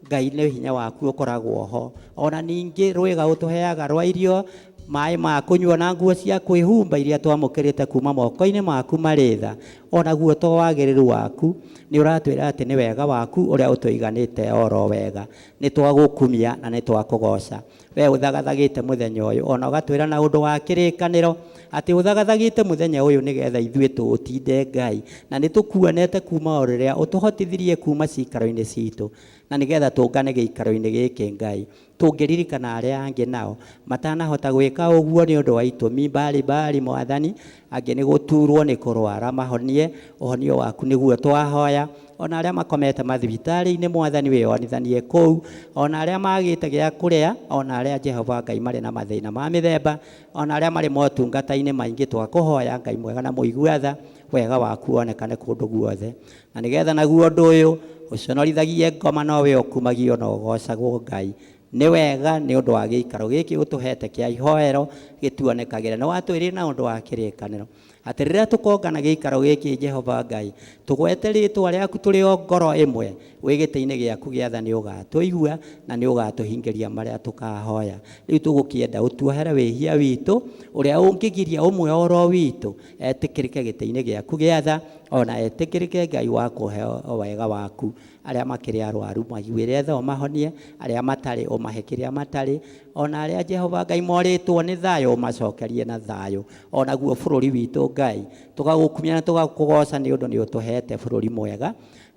Ngai nĩ hinya waku ũkoragwo ho. Ona ningĩ rwĩga ũtũheaga rwa irio, maĩ ma kũnyua na nguo cia kwĩhumba iria twamũkĩrĩte kuma moko-inĩ maku marĩ tha, onaguo to wagĩrĩru waku nĩ ũratwĩra atĩ nĩ wega waku ũrĩa ũtũiganĩte oro wega. Nĩ twagũkumia na nĩ twakũgoca. We ũthagathagĩte mũthenya ũyũ, ona ũgatwĩra na ũndũ wa kĩrĩkanĩro atĩ ũthagathagĩte mũthenya ũyũ nĩgetha ithuĩ tũũtinde Ngai, na nĩ tũkuonete kuma o rĩrĩa ũtũhotithirie kuma cikaro-inĩ citũ, na nĩgetha tũngane gĩikaro-inĩ gĩkĩ Ngai. Tũngĩririkana arĩa angĩ nao matanahota gwĩka ũguo nĩ ũndũ wa itũmi mbalimbali Mwathani, angĩ nĩ gũturwo nĩ kũrwara, mahonie ũhonio waku nĩguo twahoya. Ona arĩa makomete mathibitarĩ-inĩ Mwathani wĩyonithanie kũu, ona arĩa magĩte gĩa kũrĩa, ona arĩa Jehova Ngai marĩ na mathĩna ma mĩthemba, ona arĩa marĩ motungata-inĩ maingĩ, twakũhoya Ngai mwega na mũigua tha, wega waku wonekane kũndũ guothe, na nĩgetha naguo ũndũ ũyũ ũconorithagie ngoma nowe ũkumagio na ũgocagwo Ngai. Nĩ wega nĩ ũndũ wa gĩikaro gĩkĩ ũtũhete kĩa ihoero gĩtuonekagĩre. Nĩ watwĩrire na ũndũ wa kĩrĩkanĩro atĩ rĩrĩa tũkongana gĩikaro gĩkĩ Jehova Ngai, tũgwete rĩtwa rĩaku tũrĩ o ngoro ĩmwe, wĩ gĩtĩ-inĩ gĩaku gĩa tha nĩ ũgatũigua na nĩ ũgatũhingĩria marĩa tũkahoya. Rĩu tũgũkĩenda ũtuohere wĩhia witũ ũrĩa ũngĩgiria ũmwe oro witũ etĩkĩrĩke gĩtĩ-inĩ gĩaku gĩa tha, ona etĩkĩrĩke Ngai wa kũheo wega waku. Arĩa makĩrĩ arwaru maiguĩre tha ũmahonie, arĩa matarĩ ũmahe kĩrĩa matarĩ, ona arĩa Jehova Ngai morĩtwo nĩ thayũ ũmacokerie na thayũ. Onaguo bũrũri witũ Ngai tũgagũkumia na tũgakũgoca nĩ ũndũ nĩ ũtũhete bũrũri mwega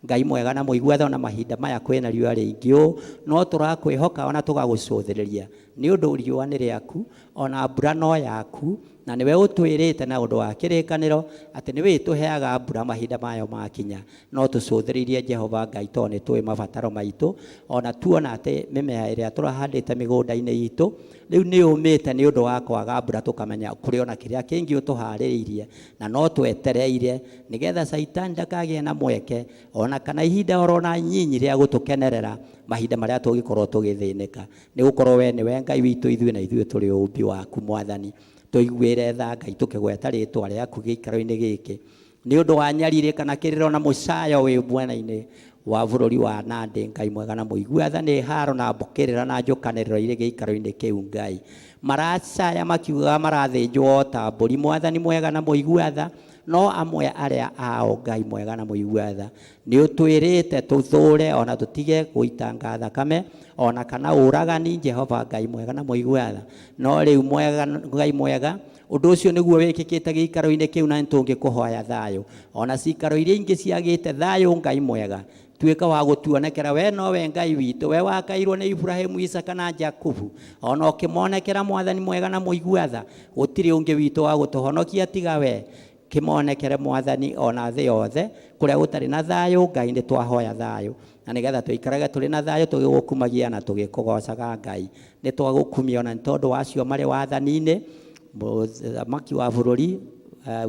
Ngai mwega na mũigua tha. Ona mahinda maya kwĩna riũa rĩingĩ ũũ, no tũrakwĩhoka ona tũgagũcũthĩrĩria nĩ ũndũ riũa nĩ rĩaku, ona mbura no yaku, na nĩwe ũtwĩrĩte na ũndũ wa kĩrĩkanĩro atĩ nĩwe ĩtũheaga mbura mahinda mayo makinya. No tũcũthĩrĩirie Jehova Ngai tondũ nĩ tũĩ mabataro maitũ, ona tuona atĩ mĩmera ĩrĩa tũrahandĩte mĩgũnda-inĩ itũ rĩu nĩ yũmĩte nĩ ũndũ wa kwaga mbura, tũkamenya kũrĩ ona kĩrĩa kĩngĩ ũtũharĩrĩirie, na no twetereire nĩgetha Caitani ndakagĩe na mweke ona kana ihinda oro na nyinyi rĩa gũtũkenerera mahinda marĩa tũngĩkorwo tũgĩthĩnĩka, nĩ gũkorwo we nĩwe Ngai witũ, ithuĩ na ithuĩ tũrĩ ũmbi waku Mwathani. Tũiguĩre tha Ngai tũkĩgweta rĩtwa rĩaku gĩikaro-inĩ gĩkĩ nĩ ũndũ wa nyarire kana kĩrĩro na mũcayo wĩ mwena-inĩ wa bũrũri wa Nandi. Ngai mwega na mũigua tha, nĩ haro na mbũkĩrĩra na njũkanĩrĩro irĩ gĩikaro-inĩ kĩu Ngai. Maracaya makiugaga marathĩnjwo o ta mbũri, Mwathani mwega na mũigua tha, no amwe arĩa ao Ngai mwega na mũigua tha nĩ ũtwĩrĩte tũthũre ona tũtige gũitanga thakame ona kana ũragani, Jehova Ngai mwega na mũigua tha. No rĩu mwega Ngai mwega, ũndũ ũcio nĩguo wĩkĩkĩte gĩikaro-inĩ kĩu, na nĩtũngĩkũhoya thayũ ona cikaro iria ingĩ ciagĩte thayũ. Ngai mwega, tuĩka wa gũtuonekera we nowe Ngai witũ, we wakairwo nĩ Ibrahimu, Isaka na Jakubu, ona ũkĩmonekera Mwathani mwega na mũigua tha, gũtirĩ ũngĩ witũ wa gũtũhonokia tiga we. Kĩmonekere Mwathani ona thĩ yothe kũrĩa gũtarĩ na thayũ. Ngai, nĩ twahoya thayũ na nĩgetha tũikarage tũrĩ na thayũ, tũgĩgũkumagia na tũgĩkũgocaga. Ngai, nĩ twagũkumia ona nĩ tondũ wa acio marĩ wathani-inĩ, mũthamaki wa bũrũri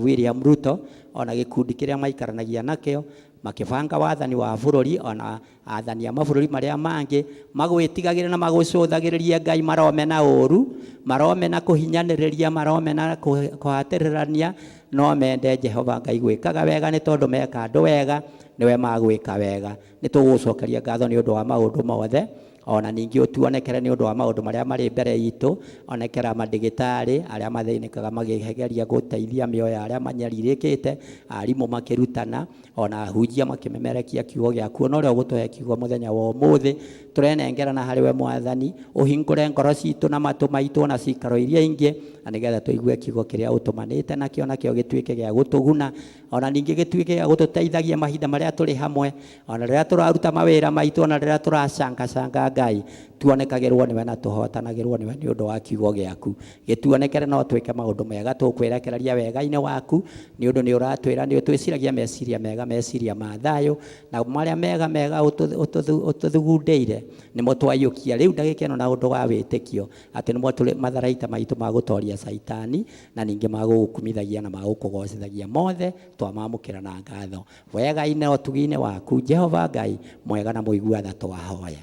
William Ruto ona gĩkundi kĩrĩa maikaranagia nakĩo makĩbanga wathani wa bũrũri, ona athani a mabũrũri marĩa mangĩ magwĩtigagĩre na magũcũthagĩrĩrie. Ngai, maromena ũru, maromena kũhinyanĩrĩria, maromena kũhatĩrĩrania, no mende Jehova Ngai gwĩkaga wega, nĩ tondũ meka andũ wega nĩwe magwĩka wega. Nĩ tũgũcokeria ngatho nĩ ũndũ wa maũndũ mothe, ona ningĩ ũtuonekere nĩ ũndũ wa maũndũ marĩa marĩ mbere itũ. Onekera mandĩgĩtarĩ arĩa mathĩnĩkaga makĩgeria gũteithia mĩoyo ya arĩa manyarirĩkĩte, arimũ makĩrutana, ona ahunjia makĩmemerekia kiugo gĩaku, ona ũrĩa ũgũtũhe kiugo mũthenya wa ũmũthĩ. Tũrenengerana harĩ we Mwathani, ũhingũre ngoro citũ na matũ maitũ na cikaro iria ingĩ, na nĩgetha tũigue kiugo kĩrĩa ũtũmanĩte nakĩo, nakĩo gĩtuĩke gĩa gũtũguna, ona ningĩ gĩtuĩke gĩa gũtũteithagia mahinda marĩa tũrĩ hamwe, ona rĩrĩa tũraruta mawĩra maitũ, ona rĩrĩa tũracangacanga. Ngai, tuonekagĩrwo nĩwe na tũhotanagĩrwo nĩwe nĩ ũndũ wa kiugo gĩaku. Gĩtuonekere no twĩke maũndũ mega, tũkwĩrekereria wega-inĩ waku, nĩ ũndũ nĩ ũratwĩra nĩ ũtwĩciragia meciria mega, meciria ma thayũ, na marĩa mega mega ũtũthugundĩire nĩmo twaiyũkia rĩu ndagĩka ĩno na ũndũ wa wĩtĩkio atĩ nĩmo tũrĩ matharaita maitũ ma gũtoria caitani, na ningĩ ma gũgũkumithagia na ma gũkũgocithagia. Mothe twamamũkĩra na ngatho wega-inĩ na ũtugi-inĩ waku, Jehova Ngai mwega na mũigua tha, twahoya.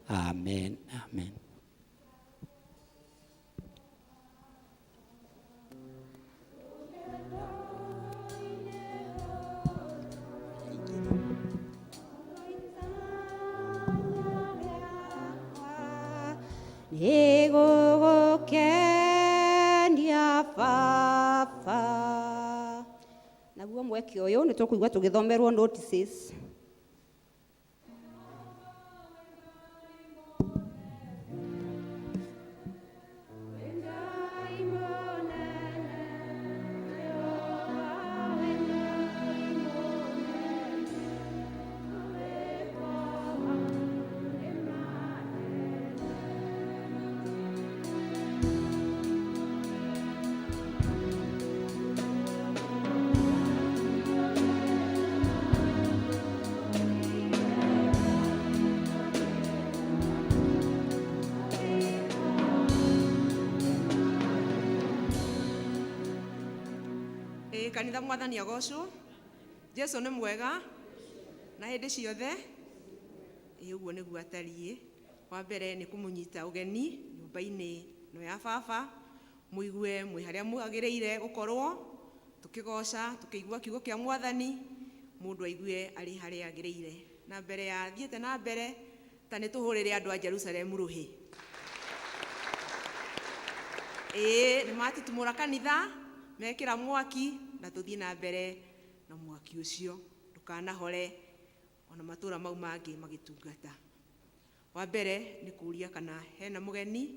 Amen, amen. Nĩgũgũkenia Baba. Naguo mweke ũyũ nĩ tũkũigua tũgĩthomerwo notices. Ĩĩ kanitha, Mwathani agocwo. Jesu nĩ mwega na hĩndĩ ciothe. Ĩĩ, ũguo nĩguo atariĩ. Wa mbere nĩ kũmũnyita ũgeni nyũmba-inĩ ĩno ya baba, mũigue mwĩ harĩa mwagĩrĩire gũkorwo tũkĩgoca, tũkĩigua kiugo kĩa Mwathani, mũndũ aigue arĩ harĩa agĩrĩire. Na mbere ya thiĩte na mbere, ta nĩ tũhũrĩre andũ a Jerusalemu rũhĩ. Ĩĩ, nĩ matitumũra kanitha, mekĩra mwaki, na tũthiĩ na mbere na mwaki ũcio ndũkanahore, ona matũra mau mangĩ magĩtungata. Wa mbere nĩ kũria kana hena mũgeni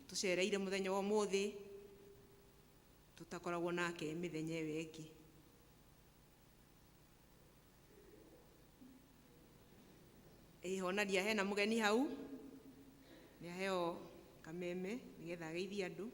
tũcereire mũthenya wa ũmũthĩ tũtakoragwo nake mĩthenya ĩyo ĩngĩ. Ĩĩ, honania hena mũgeni hau, nĩ aheo kameme nĩgetha ageithie andũ.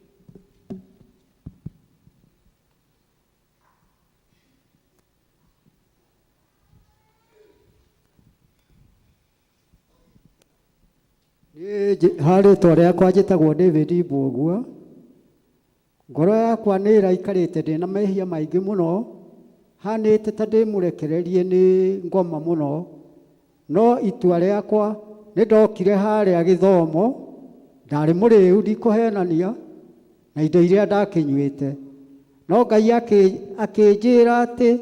Niĩ ha rĩtwa rĩakwa njĩtagwo David Mbũgua. Ngoro yakwa nĩ ĩraikarĩte ndĩna mehia maingĩ mũno, hanĩte ta ndĩ mũrekererie nĩ ngoma mũno. No itua rĩakwa nĩ ndokire harĩa gĩthomo, ndarĩ mũrĩu, ndikũhenania, na indo iria ndakĩnyuĩte. No Ngai akĩnjĩra atĩ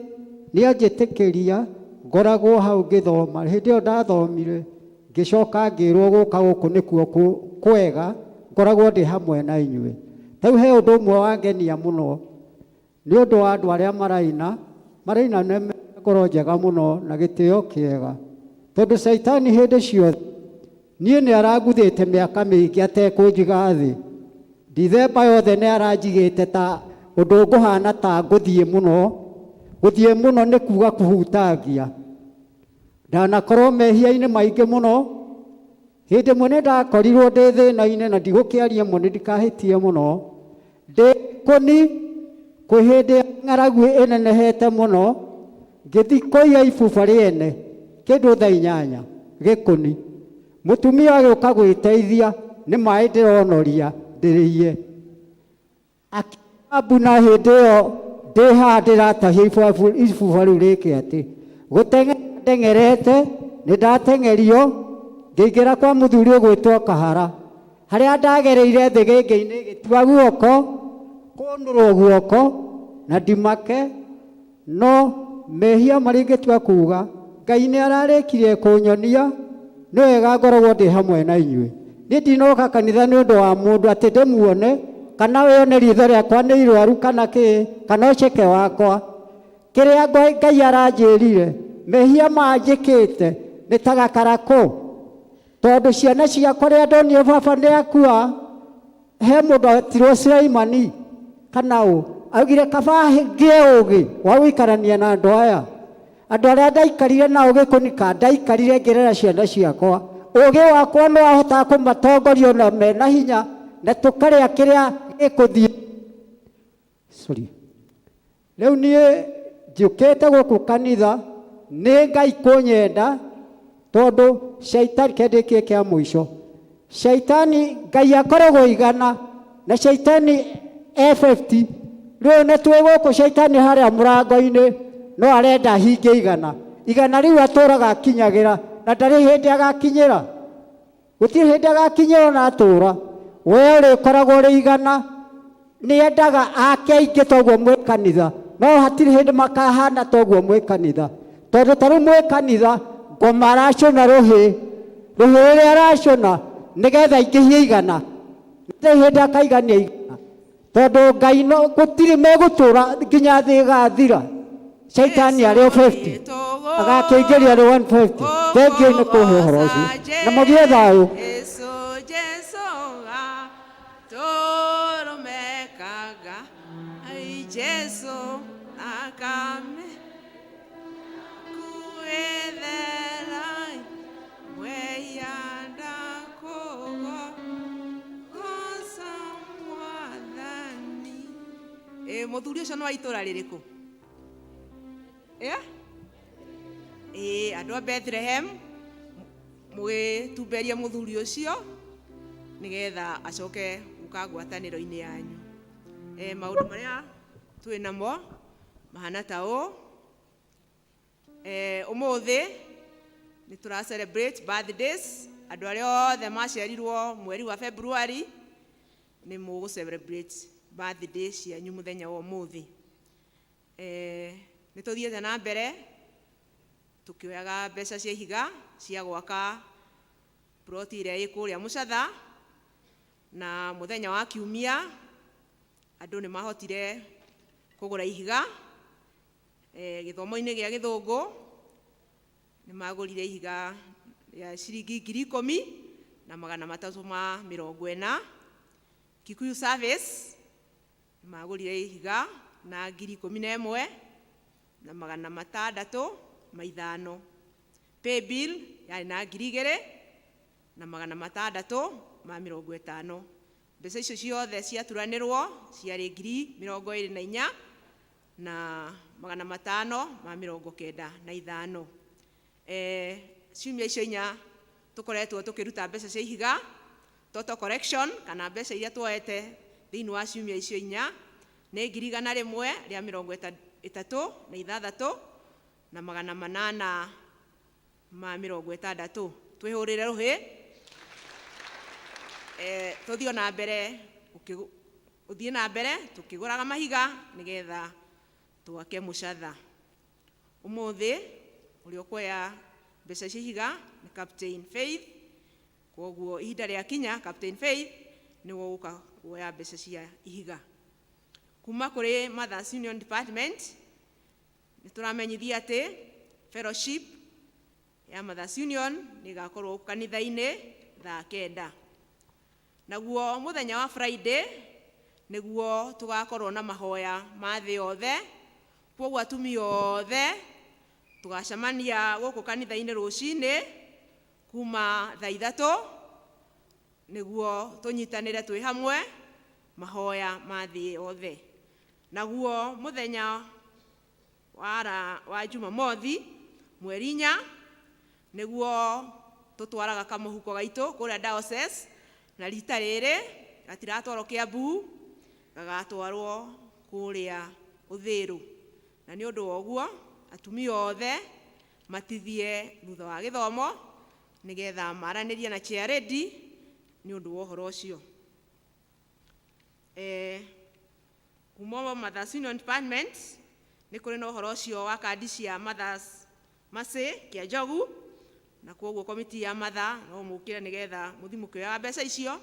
nĩ anjĩtĩkĩria ngoragwo hau ngĩthoma. Hĩndĩ ĩyo ndathomire, ngĩcoka ngĩrwo gũka gũkũ nĩkuo kwega, ngoragwo ndĩ hamwe na inyuĩ. Rĩu he ũndũ ũmwe wangenia mũno, nĩ ũndũ wa andũ arĩa maraina, maraina na ngoro njega mũno na gĩtĩo kĩega. Tondũ caitani hĩndĩ ciothe niĩ nĩ aranguthĩte mĩaka mĩingĩ atekũnjiga thĩ. Ndithemba yothe nĩ aranjigĩte ta ũndũ ngũhana ta ngũthiĩ mũno. Gũthiĩ mũno nĩ kuga kũhutangia. Ndanakorwo mehia-inĩ maingĩ mũno. Hĩndĩ ĩmwe nĩ ndakorirwo ndĩ thĩna-inĩ, na ndigũkĩaria mũno ndikahĩtie mũno. Ndĩ kũni. Kwĩ hĩndĩ ng'aragu ĩnenehete mũno, ngĩthiĩ kũiya ibuba rĩene kĩndũ thaa 8 gĩkũni. Mũtumia agĩũka gwĩteithia nĩ maĩ ndĩronoria ndĩrĩie. Akiambu na hĩndĩ ĩyo ndĩ haha ndĩratahia ibuba rĩu rĩke atĩ gũteng'era ndeng'erete nĩ ndateng'erio ngĩingĩra kwa mũthuri ũgwĩtwo Kahara harĩa ndagereire thĩgĩngĩ-inĩ gĩtua guoko kũnũrwo guoko na ndimake no mehia marĩa ingĩtua kuga Ngai nĩ ararĩkirie kũnyonia nĩ wega ngoragwo ndĩ hamwe na inyuĩ. Niĩ ndinoka kanitha nĩ ũndũ wa mũndũ atĩ ndĩmuone kana wone ritho rĩakwa nĩ irwaru kana kĩ kana ũceke wakwa. Kĩrĩa Ngai aranjĩrire mehia manjĩkĩte nĩ ta gakarakũ tondũ ciana ciakwa rĩrĩa ndonire baba nĩ akua he mũndũ etirwo Suleimani kana ũ augire kaba ngĩe ũgĩ wa gũikarania na andũ aya. Andũ arĩa ndaikarire nao gĩkũnika ndaikarire ngĩrera ciana ciakwa ũgĩ wakwa nĩ wahotaga kũmatongoria ona mena hinya na tũkarĩa kĩrĩa gĩkũthiĩ. Sorry. Rĩu niĩ njũkĩte gũkũ kanitha nĩ Ngai kũnyenda tondũ shaitani kĩandĩkie kĩa mũico shaitani Ngai akoragwo igana na shaitani e 50 rĩu nĩ twĩ gũkũ shaitani harĩa mũrango-inĩ no arenda hinge igana igana rĩu atũraga akinyagĩra na ndarĩ hĩndĩ agakinyĩra gũtirĩ hĩndĩ agakinyĩra na atũra we ũrĩkoragwo ũrĩ igana nĩ endaga ake aingĩ toguo mwĩ kanitha no hatirĩ hĩndĩ makahana toguo mwĩ kanitha tondũ ta rĩu mwĩ kanitha ngoma aracũna rũhĩ rũhĩ rũrĩa aracũna nĩgetha aingĩhie igana ndarĩ hĩndĩ akaigania igana tondũ Ngai no gũtirĩ megũtũra nginya thĩ ĩgathira shaitani arĩ o 50 agakĩingĩria arĩ 150. Thengiũ nĩ kũhe ũhoro ũcio na mũgĩe thayũ. Jesu Jesu tũrũmekaga ai Jesu akame kuĩtherai mweyanda kũgo goca mwathani. Ĩ mũthuri ũcio nĩ wa itũra rĩrĩkũ? Ĩ andũ a Bethlehem mũgĩtumberie mũthuri ũcio nĩgetha acoke gũka ngwatanĩro-inĩ yanyu. Maũndũ marĩa twĩ namo mahana ta ũũ. Ũmũthĩ nĩ tũra celebrate birthdays andũ arĩa othe maciarirwo mweri wa February nĩ mũgũ celebrate birthday cianyu mũthenya wa ũmũthĩ. Nĩ tũthiĩte na mbere tũkĩoyaga mbeca cia ihiga cia gwaka ploti ĩrĩa ĩ kũrĩa Mũcatha na mũthenya wa kiumia andũ nĩ mahotire kũgũra ihiga gĩthomo-inĩ gĩa gĩthũngũ nĩ magũrire ihiga rĩa ciringi 10,340. Kikuyu Service nĩ magũrire ihiga na 11,605. Paybill yarĩ na 2,650. Mbeca icio ciothe ciaturanĩrwo ciarĩ 24,595. Ciumia icio inya tũkoretwo tũkĩruta mbeca cia ihiga total collection kana mbeca iria tuoete thĩinĩ wa ciumia icio inya nĩ 136,860. Twĩhũrĩre rũhĩ tũthiĩ na mbere ũthiĩ na mbere tũkĩgũraga mahiga nĩgetha twake mũcatha. Ũmũthĩ ũrĩa ũkuoya mbeca cia ihiga nĩ Captain Faith koguo ihinda rĩa kinya Captain Faith nĩwe ũgũka kuoya mbeca cia ihiga. Kuma kũrĩ Mothers Union Department nĩ tũramenyithia atĩ fellowship ya Mothers Union nĩ ĩgakorwo kanitha-inĩ thaa 9. Naguo mũthenya wa Friday nĩguo tũgakorwo na mahoya ma thĩ yothe koguo atumia othe tũgacemania gũkũ kanitha-inĩ rũcinĩ kuma thaa 3 nĩguo tũnyitanĩre twĩ hamwe mahoya ma thĩ yothe. Naguo mũthenya wa Jumamothi mweri 4 nĩguo tũtwaraga kamũhuko gaitũ kũrĩa diocese, na rita rĩrĩ gatiratwarwo Kiambu, gagatwarwo kũrĩa Uthiru. Na nĩ ũndũ wa ũguo atumia othe matithie thutha wa gĩthomo nĩgetha maranĩrie na chair lady nĩ ũndũ wa ũhoro ũcio. Kuma Mothers Union Department nĩ kũrĩ na ũhoro ũcio wa kandi cia Mothers Mercy kĩa Njogu, na kwoguo komiti ya Mother no mũkĩre nĩgetha mũthiĩ mũkĩoyaga mbeca icio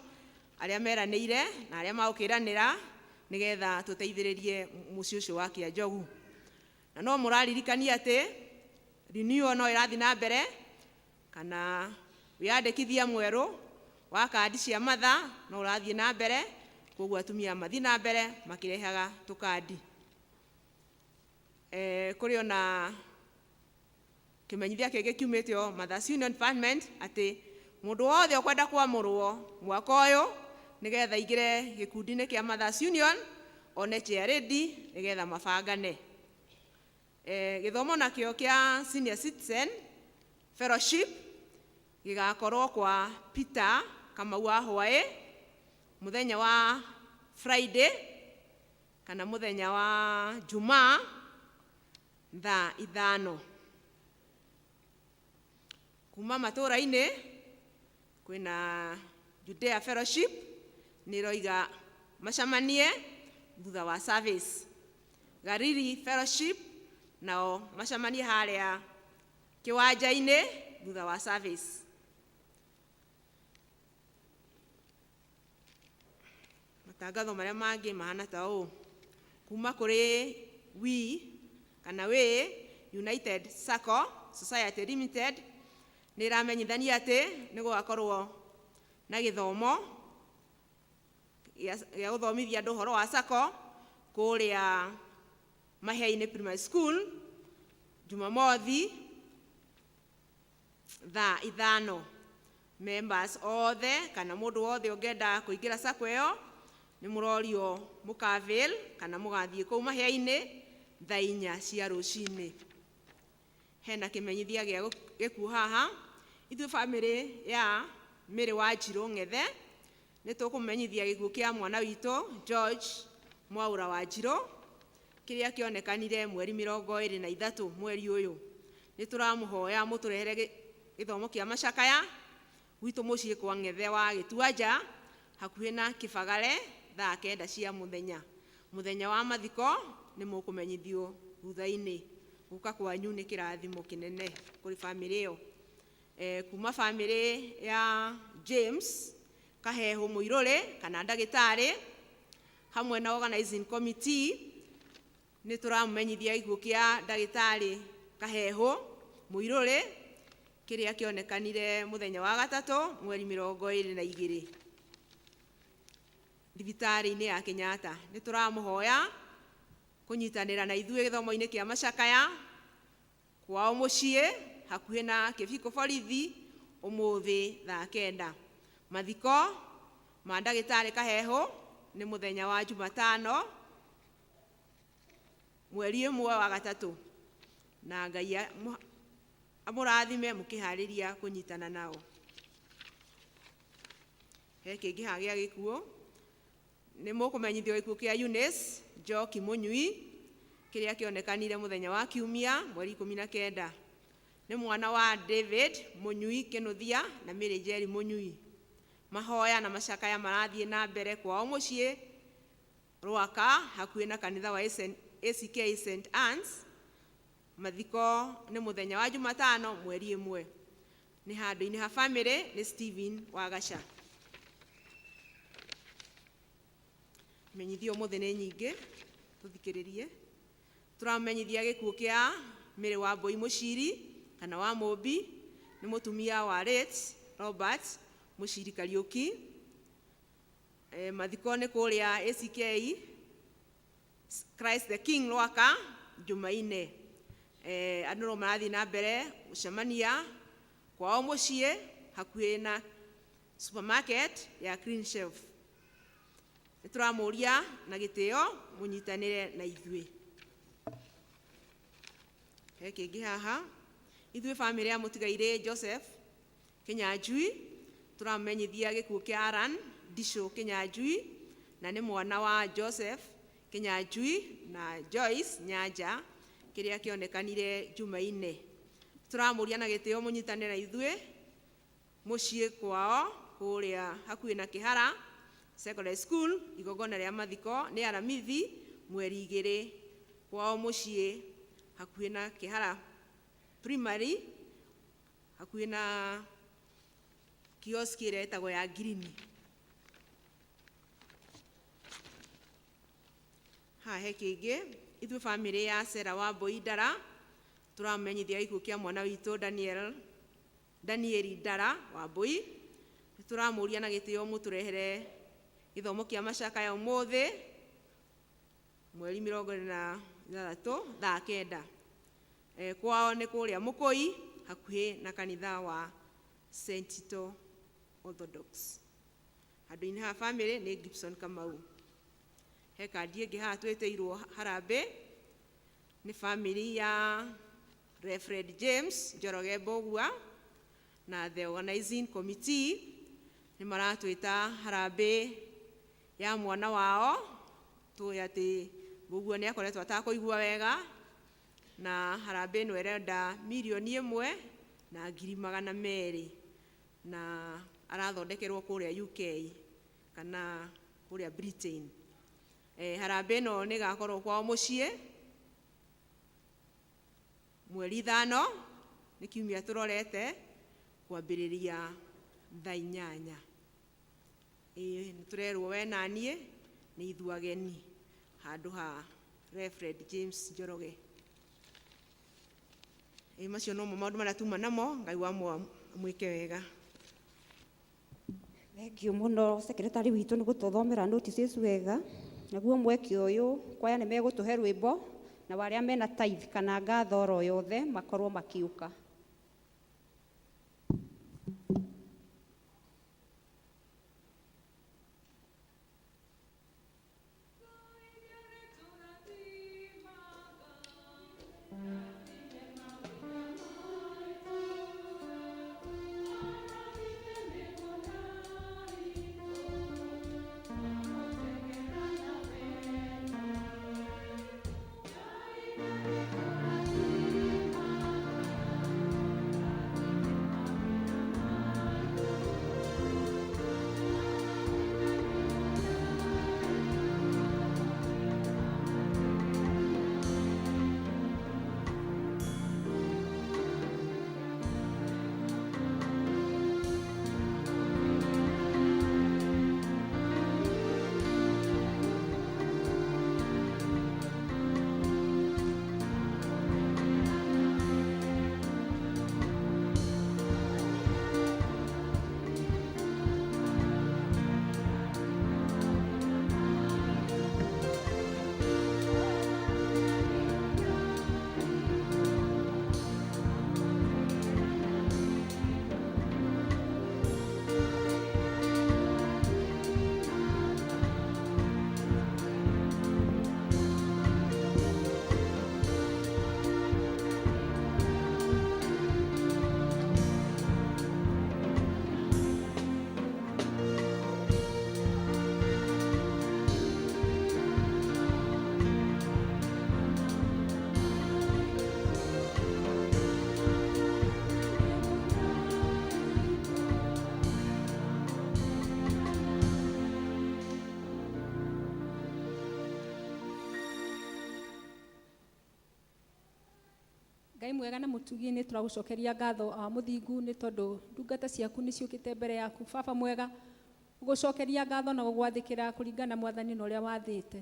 arĩa meranĩire na arĩa magũkĩranĩra nĩgetha tũteithĩrĩrie mũciĩ ũcio wa Kĩa Njogu. Na no mũraririkania atĩ renewal no ĩrathiĩ na mbere, kana wĩyandĩkithia mwerũ wa kandi cia Mother no ũrathiĩ na mbere, koguo atumia mathiĩ na mbere makĩrehaga tũkandi. Kũrĩ ona kĩmenyithia kĩngĩ kiumĩte o Mothers Union Department atĩ mũndũ wothe ũkwenda kwamũrwo mwaka ũyũ nĩgetha aingĩre gĩkundi-inĩ kĩa Mothers Union one chair lady nĩgetha mabangane. Gĩthomo nakĩo kĩa Senior Citizen Fellowship gĩgakorwo kwa Peter Kamau wa Hwaĩ mũthenya wa Friday kana mũthenya wa Jumaa thaa 5. Kuma matũra-inĩ kwĩna Judea Fellowship nĩ ĩroiga macemanie thutha wa service. Gariri Fellowship nao macemanie harĩa kĩwanja-inĩ thutha wa service. Matangatho marĩa mangĩ mahana ta ũũ: kuma kũrĩ We kana We United Sacco Society Limited nĩ ĩramenyithania atĩ nĩ gũgakorwo na gĩthomo gĩa gũthomithia andũ ũhoro wa Sacco kũrĩa Mahia-inĩ Primary School Jumamothi thaa 5. Members othe kana mũndũ wothe ũngĩenda kũingĩra Sacco ĩyo nĩ mũrorio mũkavail kana mũgathiĩ kũu Mahia-inĩ thaa 4 cia rũcinĩ. Hena kĩmenyithia gĩa gĩkuũ haha. Ithuĩ bamĩrĩ ya Mary wa Njirũ Ng'ethe nĩ tũkũmenyithia gĩkuũ kĩa mwana witũ George Mwaura wa Njirũ kĩrĩa kĩonekanire mweri 23 mweri ũyũ. Nĩ tũramũhoya mũtũrehere gĩthomo kĩa macakaya gwitũ mũciĩ kwa Ng'ethe wa Gĩtuanja hakuhĩ na Kĩbagare thaa 9 cia mũthenya. Mũthenya wa mathiko nĩ mũkũmenyithio thutha-inĩ. Gũka kwanyu nĩ kĩrathimo kĩnene kũrĩ bamĩrĩ ĩyo. Kuma bamĩrĩ ya James Kahehu Mũirũrĩ kana ndagĩtarĩ hamwe na organizing committee nĩ tũramũmenyithia gĩkuũ kĩa ndagĩtarĩ Kahehu Mũirũrĩ kĩrĩa kĩonekanire mũthenya wa gatatũ mweri 22 thibitarĩ-inĩ ya Kenyatta. Nĩ tũramũhoya kũnyitanĩra na ithuĩ gĩthomo-inĩ kĩa macakaya kwao mũciĩ hakuhĩ na Kĩbiko borithi ũmũthĩ thaa 9. Mathiko ma ndagĩtarĩ Kahehu nĩ mũthenya wa Jumatano mweri 1 wa gatatũ, na Ngai amũrathime mũkĩharĩria kũnyitana nao. He kĩngĩ haha gĩa gĩkuũ, nĩ mũkũmenyithio gĩkuũ kĩa Eunice Njoki Mũnyui kĩrĩa kĩonekanire mũthenya wa Kiumia mweri 19. Nĩ mwana wa David Mũnyui Kĩnuthia na Mary Njeri Mũnyui. Mahoya na macakaya marathiĩ na mbere kwao mũciĩ Rwaka hakuhĩ na kanitha wa ACK St Anne's. Mathiko nĩ mũthenya wa Jumatano mweri 1. Nĩ handũ-inĩ ha famĩlĩ nĩ Stephen Wagaca. Menyithio ũmũthĩ nĩ nyingĩ, tũthikĩrĩrie. Tũramenyithia gĩkuũ kĩa Mary wa Mbũi Mũciri kana wa Mũmbi, nĩ mũtumia wa late Robert Mũciri Kariũki. Mathiko nĩ kũrĩa ACK Christ the King Rwaka Jumaine. Andũ no marathiĩ na mbere gũcemania kwao mũciĩ hakuhĩ na supermarket ya Clean Shelf. Nĩ tũramũria na gĩtĩo mũnyitanĩre na ithuĩ. He kĩngĩ haha, ithuĩ bamĩrĩ ya mũtigairĩ Joseph Kinyanjui tũramenyithia gĩkuũ kĩa Aran Ndicũ Kinyanjui, na nĩ mwana wa Joseph Kinyanjui na Joyce Nyanja, kĩrĩa kĩonekanire Jumaine. Tũramũria na gĩtĩo mũnyitanĩre na ithuĩ mũciĩ kwao kũrĩa hakuhĩ na Kĩhara Secondary School. Igongona rĩa mathiko nĩ Aramithi mweri 2 kwao mũciĩ hakuhĩ na Kĩhara Primary, hakuhĩ na kioski ĩrĩa ĩtagwo ya Girini. Haha he kĩngĩ, ithuĩ bamĩrĩ ya Sera wa Mbui Ndara tũramenyithia gĩkuũ kĩa mwana witũ Danieli Ndara wa Mbui. Nĩ tũramũria na gĩtĩo mũtũrehere gĩthomo kĩa macakaya ũmũthĩ mweri 26 thaa 9. Kwao nĩ kũrĩa Mũkũi hakuhĩ na kanitha wa St. Tito Orthodox. Handũ-inĩ ha bamĩrĩ nĩ Gibson Kamau. He kandi ĩngĩ haha twĩtĩirwo harambĩ nĩ bamĩrĩ ya Reverend James Njoroge Mbũgua na the organizing committee nĩ maratwĩta harambĩ ya mwana wao. Tũĩ atĩ Mbũgua nĩ akoretwo atakũigua wega, na harambĩ ĩno ĩrenda 1,200,000, na arathondekerwo kũrĩa UK kana kũrĩa Britain. Harambĩ ĩno nĩ ĩgakorwo kwao mũciĩ mweri 5, nĩ kiumia tũrorete, kwambĩrĩria thaa 8. Nĩ tũrerwo we na niĩ nĩ ithuĩ ageni handũ ha Reverend James Njoroge. Macio nomo maũndũ marĩa tuma namo. Ngai wa mwĩke wega. Thengiũ mũno secretary witũ nĩ gũtũthomera notices wega. Naguo mweke ũyũ kwaya nĩ megũtũhe rwĩmbo, na arĩa mena tithe kana ngatho oro yothe makorwo makiũka. Ngai mwega na mũtugi, nĩ tũragũcokeria ngatho a mũthingu nĩ tondũ ndungata ciaku nĩ ciũkĩte mbere yaku. Baba mwega, gũcokeria ngatho na gũgwathĩkĩra kũringana mwathani na ũrĩa wathĩte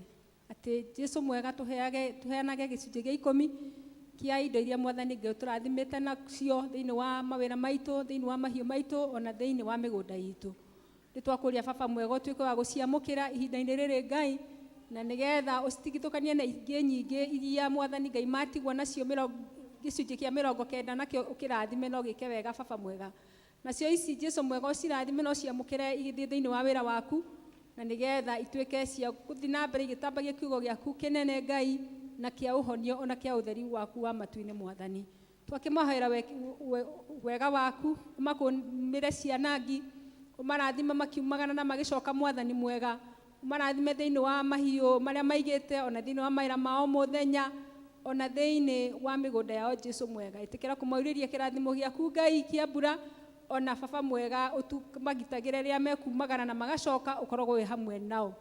atĩ Jesu mwega tũheanage gĩcunjĩ gĩa 10 kĩa indo iria mwathani Ngai ũtũrathimĩte nacio thĩinĩ wa mawĩra maitũ, thĩinĩ wa mahiũ maitũ, ona thĩinĩ wa mĩgũnda itũ. Nĩ twakũria baba mwega ũtuĩke wa gũciamũkĩra ihinda-inĩ rĩrĩ Ngai, na nĩgetha ũcitigithũkanie na ingĩ nyingĩ iria mwathani Ngai matigwo nacio gĩcunjĩ kĩa 90 nakĩo ũkĩrathime na ũgĩke wega baba mwega. Nacio ici Jesu mwega ũcirathime na ũciamũkĩre igĩthiĩ thĩinĩ wa wĩra waku, Na nĩgetha ituĩke cia gũthiĩ na mbere igĩtambagia kiugo gĩaku kĩnene Ngai na kĩa ũhonio ona kĩa ũtheri waku wa matu-inĩ Mwathani. Twakĩmahoera wega waku, ũmakũmĩre cianangi, ũmarathime makiumagana na magĩcoka Mwathani mwega, ũmarathime thĩinĩ wa mahiũ marĩa maigĩte ona thĩinĩ wa mawĩra mao mũthenya ona thĩinĩ wa mĩgũnda yao Jesu mwega. Ĩtĩkĩra kũmaurĩria kĩrathimo gĩaku Ngai kĩa mbura ona baba mwega ũmagitagĩre rĩrĩa mekumagana na magacoka ũkoragwo wĩ hamwe nao.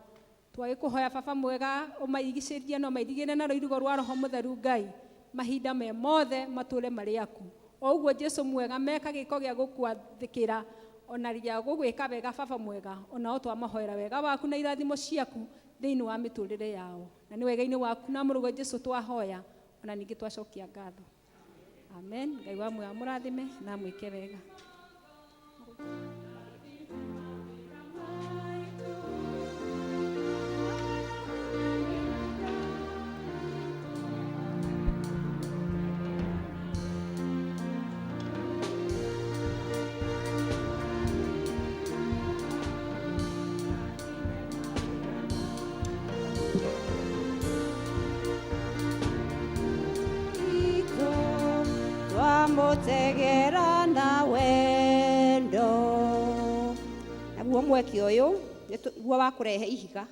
Twagĩkũhoya baba mwega ũmairigicĩrie na ũmairigĩre na rũirigo rwa Roho Mũtheru Ngai mahinda me mothe matũre marĩ aku. O ũguo Jesu mwega meka gĩko gĩa gũkwathĩkĩra ona gĩa gũgwĩka wega baba mwega onao twamahoera wega waku na irathimo ciaku thĩinĩ wa mĩtũrĩre yao. Na nĩ wega-inĩ waku na mũrũguo Jesu twahoya ona ningĩ twacokia ngatho. Amen. Ngai wa muoyo amũrathime na amwĩke wega. Twamutegera na wendo. Naguo mweke ũyũ nĩguo wa kũrehe ihiga.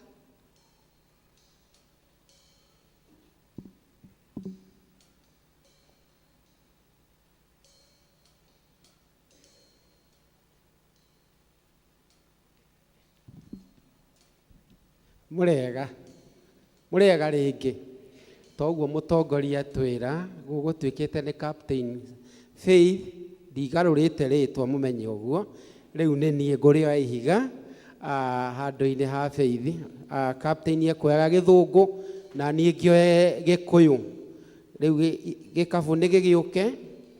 Mũrega mũrega rĩngĩ. Toguo mũtongoria twĩra gũgũtuĩkĩte nĩ Captain Faith ndigarũrĩte rĩtwa mũmenye ũguo rĩu nĩ niĩ ngũrĩoya ihiga handũ-inĩ ha Faith. Captain ekuoyaga gĩthũngũ na niĩ ngĩoe gĩkũyũ. Rĩu gĩkabũ nĩ gĩgĩũke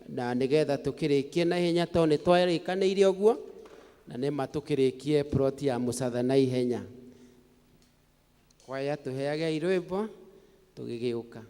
na nĩgetha tũkĩrĩkie na ihenya tondũ nĩ twarĩkanĩire ũguo na nĩma tũkĩrĩkie plot ya Mũcatha na ihenya. Kwaya tũheage rwĩmbo tũgĩgĩũka.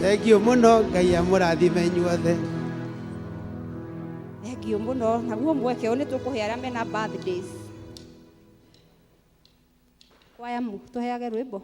Thank you muno Ngai amũrathime inyuothe. Thank you muno. Naguo mweke ũyũ nĩ tũkũhe arĩa mena birthdays. Kwaya mu tũheage rwĩmbo.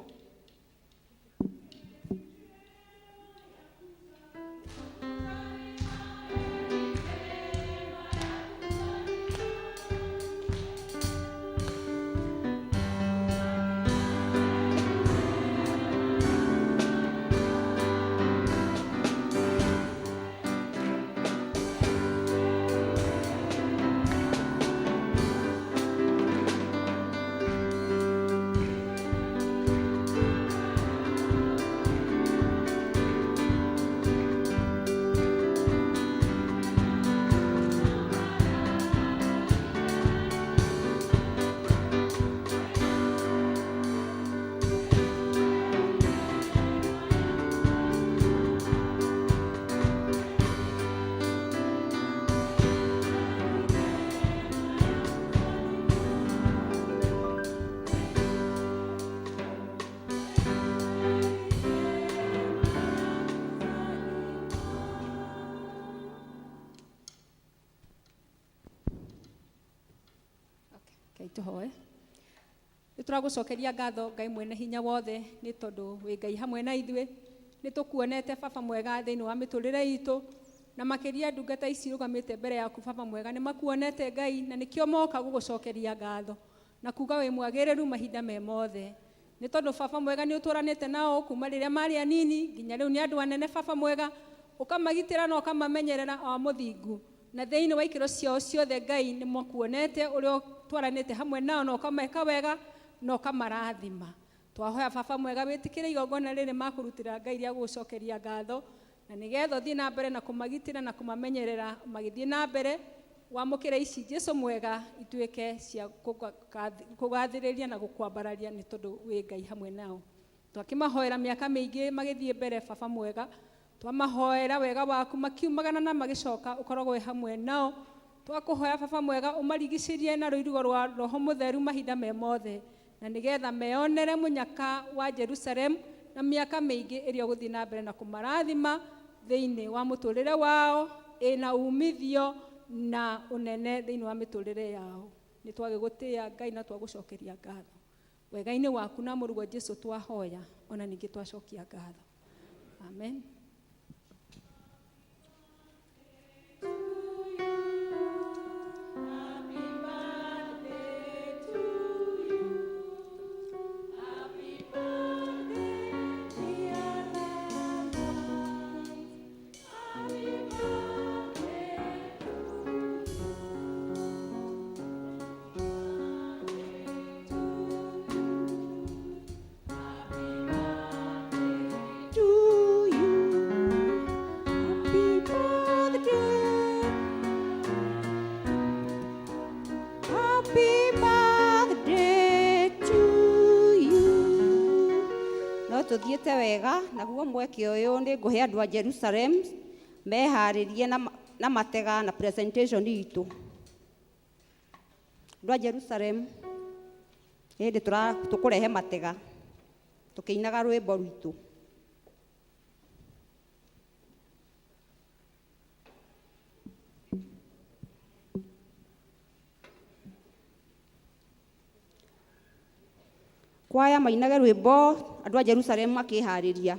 Ngai tũhoe. Nĩ tũragũcokeria ngatho Ngai mwene hinya wothe nĩ tondũ wĩ Ngai hamwe na ithuĩ. Nĩ tũkuonete baba mwega thĩinĩ wa mĩtũrĩre itũ na makĩria ndungata ici irũgamĩte mbere yaku baba mwega nĩ makuonete Ngai na nĩkĩo moka gũgũcokeria ngatho na kuga wĩ mwagĩrĩru mahinda me mothe. Nĩ tondũ baba mwega nĩ ũtũranĩte nao kuma rĩrĩa marĩ anini nginya rĩu nĩ andũ anene baba mwega ũkamagitĩra na ũkamamenyerera o mũthingu na thĩinĩ wa ikĩro ciao ciothe Ngai nĩ makuonete ũrĩa ũtwaranĩte hamwe nao na ũkameka wega na ũkamarathima. Twahoya baba mwega wĩtĩkĩre igongona rĩrĩ makũrutĩra Ngai rĩa gũgũcokeria ngatho na nĩgetha ũthiĩ na mbere na kũmagitĩra na kũmamenyerera magĩthiĩ na mbere wamũkĩre ici Jesu mwega ituĩke cia kũgathĩrĩria na gũkwambararia nĩ tondũ wĩ Ngai hamwe nao. Twakĩmahoera mĩaka mĩingĩ magĩthiĩ mbere baba mwega twamahoera wega waku makiumagana na magĩcoka ũkoragwo wĩ hamwe nao. Twakũhoya baba mwega ũmarigicĩrie na rũirigo rwa roho mũtheru mahinda me mothe na nĩgetha meyonere mũnyaka wa Jerusalem na mĩaka mĩingĩ ĩrĩa ũgũthiĩ na mbere na kũmarathima thĩinĩ wa mũtũrĩre wao ĩna umithio na ũnene thĩinĩ wa mĩtũrĩre yao. Nĩ twagĩgũtĩĩa Ngai na twagũcokeria ngatho. Wega-inĩ waku na mũrũguo Jesu twahoya ona ningĩ twacokia ngatho. Amen. To you. Happy birthday. Happy birthday to you. No tuthiĩte wega naguo mweke ũyũ nĩ ngũhe andũ a Jerusalem meharĩrie na matega na presentation itũ. Andũ a Jerusalem hĩndĩ tũkũrehe matega tũkĩinaga rwĩmbo rwitũ. Kwaya mainage rwĩmbo andũ a Jerusalem makĩharĩria.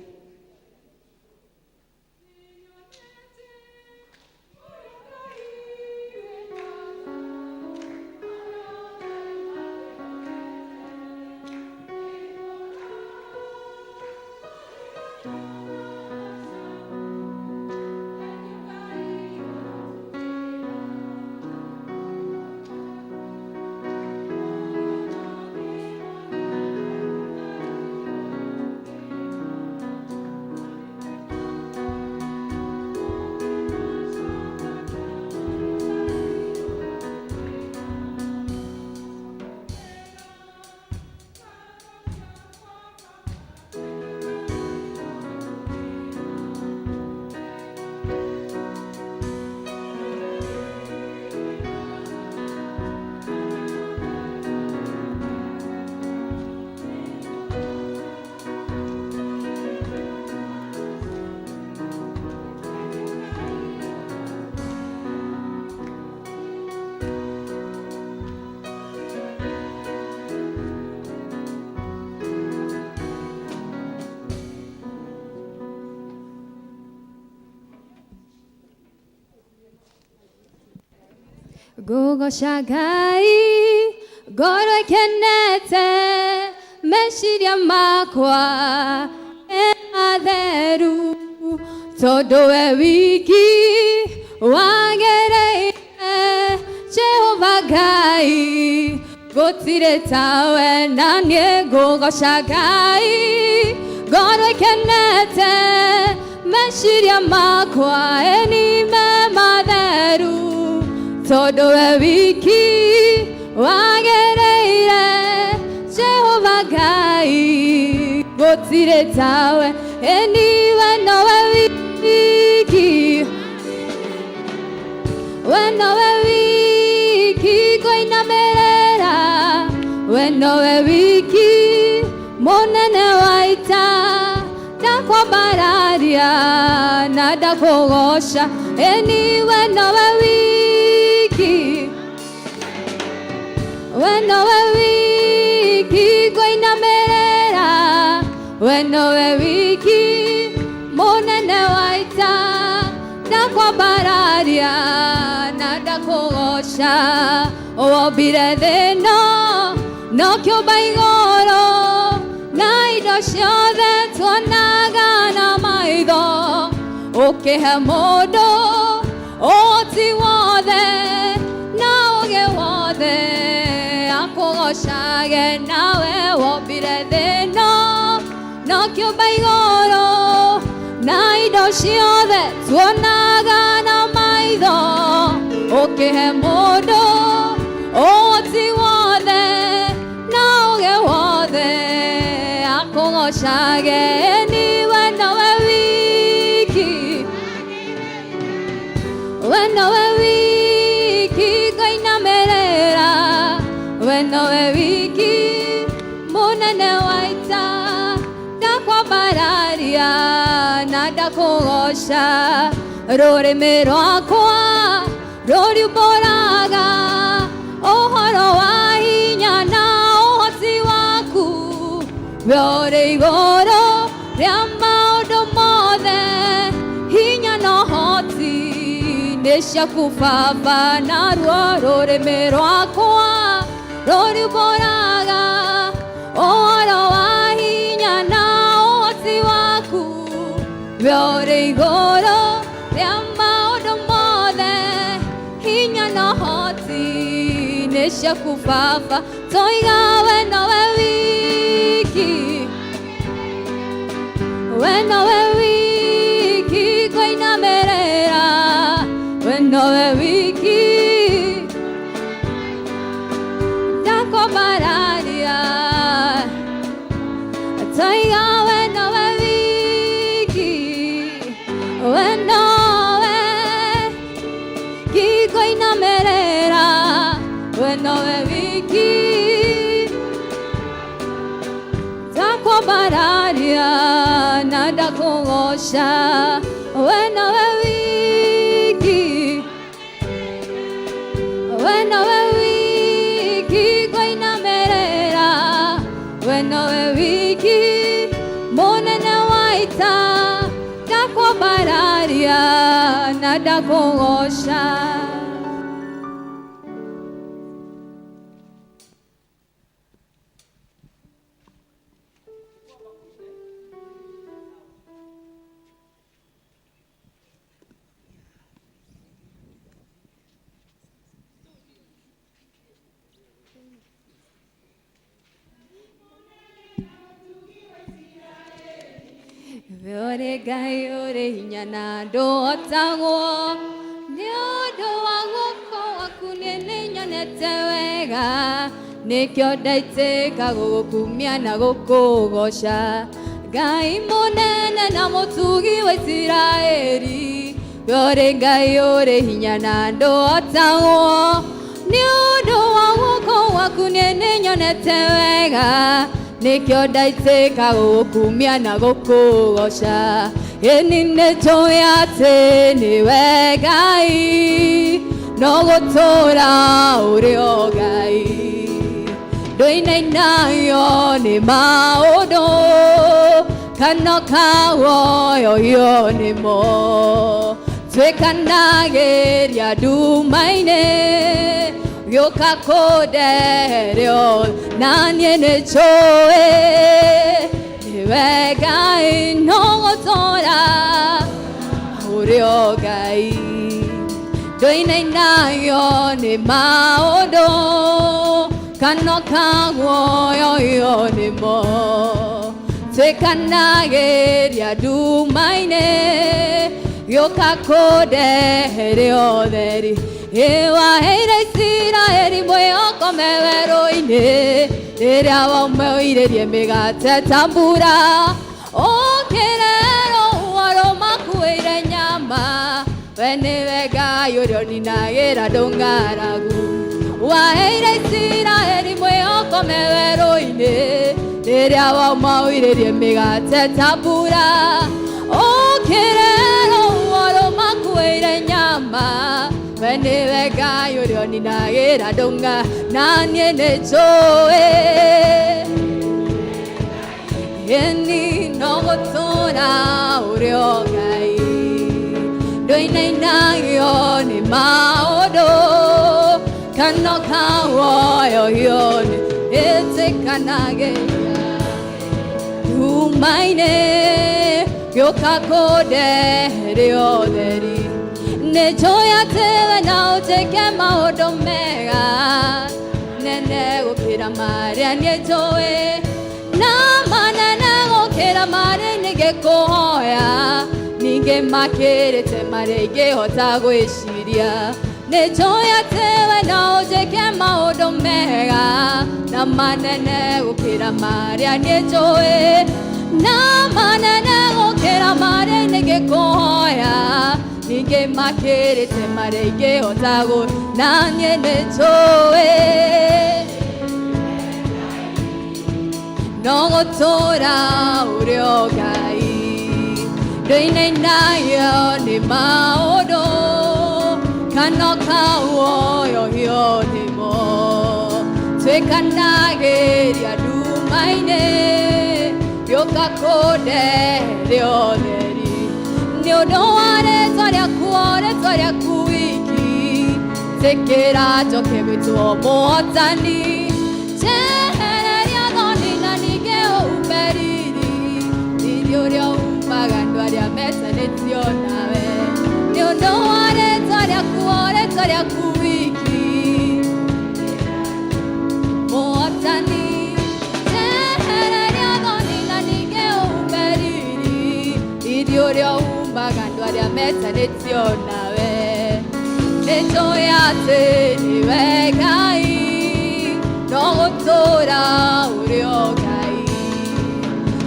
Ngũgoca Ngai ngoro ĩkenete meciria makwa me matheru tondũ we wiki wagĩrĩire Jehova Ngai gũtirĩ tawe na niĩ ngũgoca Ngai ngoro ĩkenete meciria makwa ĩni me matheru tondũ we wiki wagĩrĩire Jehova Ngai gũtirĩ tawe ĩni we nowe wiki we nowe wiki ngũinamĩrĩra we nowe wiki mũnene wa ita ndakwambararia na ndakũgoca ĩni we nowe wiki We nowe wiki ngũinamĩrĩra, we nowe wiki mũnene wa ita, ndakwambararia na ndakũgoca. Wombire thĩ ĩno na ũkĩũmba igũrũ, na indo ciothe tuonaga na maitho, ũkĩhe mũndũ ũhoti wothe na ũũgĩ wothe akũgocage. Nawe wombire thĩ ĩno na ũkĩũmba igũrũ, na indo ciothe tuonaga na maitho, ũkĩhe mũndũ ũhoti wothe na ũũgĩ wothe akũgocage. Niwe nowe wiki, we nowe wiki ngũinamĩrĩra, we nowe wiki mũnene wa ita, ndakwambararia na ndakũgoca. Rũrĩmĩ rwakwa rũriumbũraga ũhoro wa hinya na ũhoti waku, we ũrĩ igũrũ rĩa maũndũ mothe, hinya na ũhoti nĩ ciaku Baba. Naruo rũrĩmĩ rwakwa rũriumbũraga ũhoro wa hinya na ũhoti waku, we ũrĩ igũrũ rĩa maũndũ mothe, hinya na ũhoti nĩ ciaku Baba. Toiga we nowe wiki, we nowe wiki ngũinamĩrĩra, we nowe wiki ndakwambararia. Toiga we nowe wiki, we nowe ngũinamĩrĩra, we nowe wiki ndakwambararia na ndakũgoca. We nowe wiki, we nowe wiki ngũinamĩrĩra, we nowe wiki mũnene wa ita, ndakwambararia na ndakũgoca. We ũrĩ Ngai ũrĩ hinya na ndũhotagwo, nĩ ũndũ wa guoko gwaku niĩ nĩnyonete wega, nĩkĩo ndaitĩka gũgũkumia na gũkũgoca. Ngai mũnene na mũtugi wa Isiraeli, we ũrĩ Ngai ũrĩ hinya na ndũhotagwo, nĩ ũndũ wa guoko gwaku niĩ nĩnyonete wega, nĩkĩo ndaitĩka gũgũkumia na gũkũgoca. Ĩni nĩnjũĩ atĩ nĩwe Ngai, no gũtũũra ũrĩ o Ngai, ndũinainagio nĩ maũndũ kana ũkawoyoyio nĩmo, tuĩkanagĩria nduma-inĩ gĩũka kũndeherio, na niĩ nĩnjũĩ nĩwe Ngai, no gũtũũra ũrĩ o Ngai, ndũinainagio nĩ maũndũ kana ũkaguoyoyio nĩmo, tuĩkanagĩria nduma-inĩ gĩũka kũndehere ũtheri. Waheire Isiraeli mwĩhoko me werũ-inĩ, rĩrĩa waumĩrĩrie mĩgate ta mbura, ũkĩrerwo ũhoro makuĩire nyama, we nĩwe Ngai ũrĩa ũninagĩra andũ ng'aragu. Waheire Isiraeli mwĩhoko me werũ-inĩ, rĩrĩa waumĩrĩrie mĩgate ta mbura, ũkĩrerwo ũhoro makuĩire nyama, We nĩwe Ngai ũrĩa ũninagĩra ndũng'a na niĩ nĩ njũĩ ĩni no gũtũũra ũrĩ o Ngai ndũinainagio nĩ maũndũ kana ũkawoyohio nĩ ĩtĩkanagĩria ndumainĩ gĩũka kũndehere ũtheri nĩ njũĩ atĩ we no ũnjĩke maũndũ mega nene gũkĩra marĩa niĩ njũĩ na manene gũkĩra marĩa ingĩkũhoya ningĩ makĩrĩte marĩa ingĩhota gwĩciria nĩ njũĩ atĩ we no ũnjĩke maũndũ mega na manene gũkĩra marĩa niĩ njũĩ na manene gũkĩra marĩa ingĩkũhoya ningĩ makĩrĩte marĩa ingĩhota gũ na niĩ nĩ njũĩ no gũtũũra ũrĩ o Ngai ndũinainagio nĩ maũndũ kana ũkawoyohio nĩmo twĩkanagĩria nduma-inĩ gĩũka kũndehere ũtheri nĩ ũndũ wa rĩtwa rĩaku o rĩtwa rĩaku wiki tĩkĩra njoke gwĩtwo mũhotani njehereria thoni na ningĩ ũmbe riri riri ũrĩa umaga andũ arĩa metanĩtio nawe nĩ ũndũ wa rĩtwa rĩaku o rĩtwa rĩaku wiki mũhotani njehereria thoni na ningĩ ũmbe riri riri ũrĩa umaga andũ arĩa metanĩtio nawe nĩ njũĩ atĩ nĩwe Ngai no gũtũũra ũrĩ o Ngai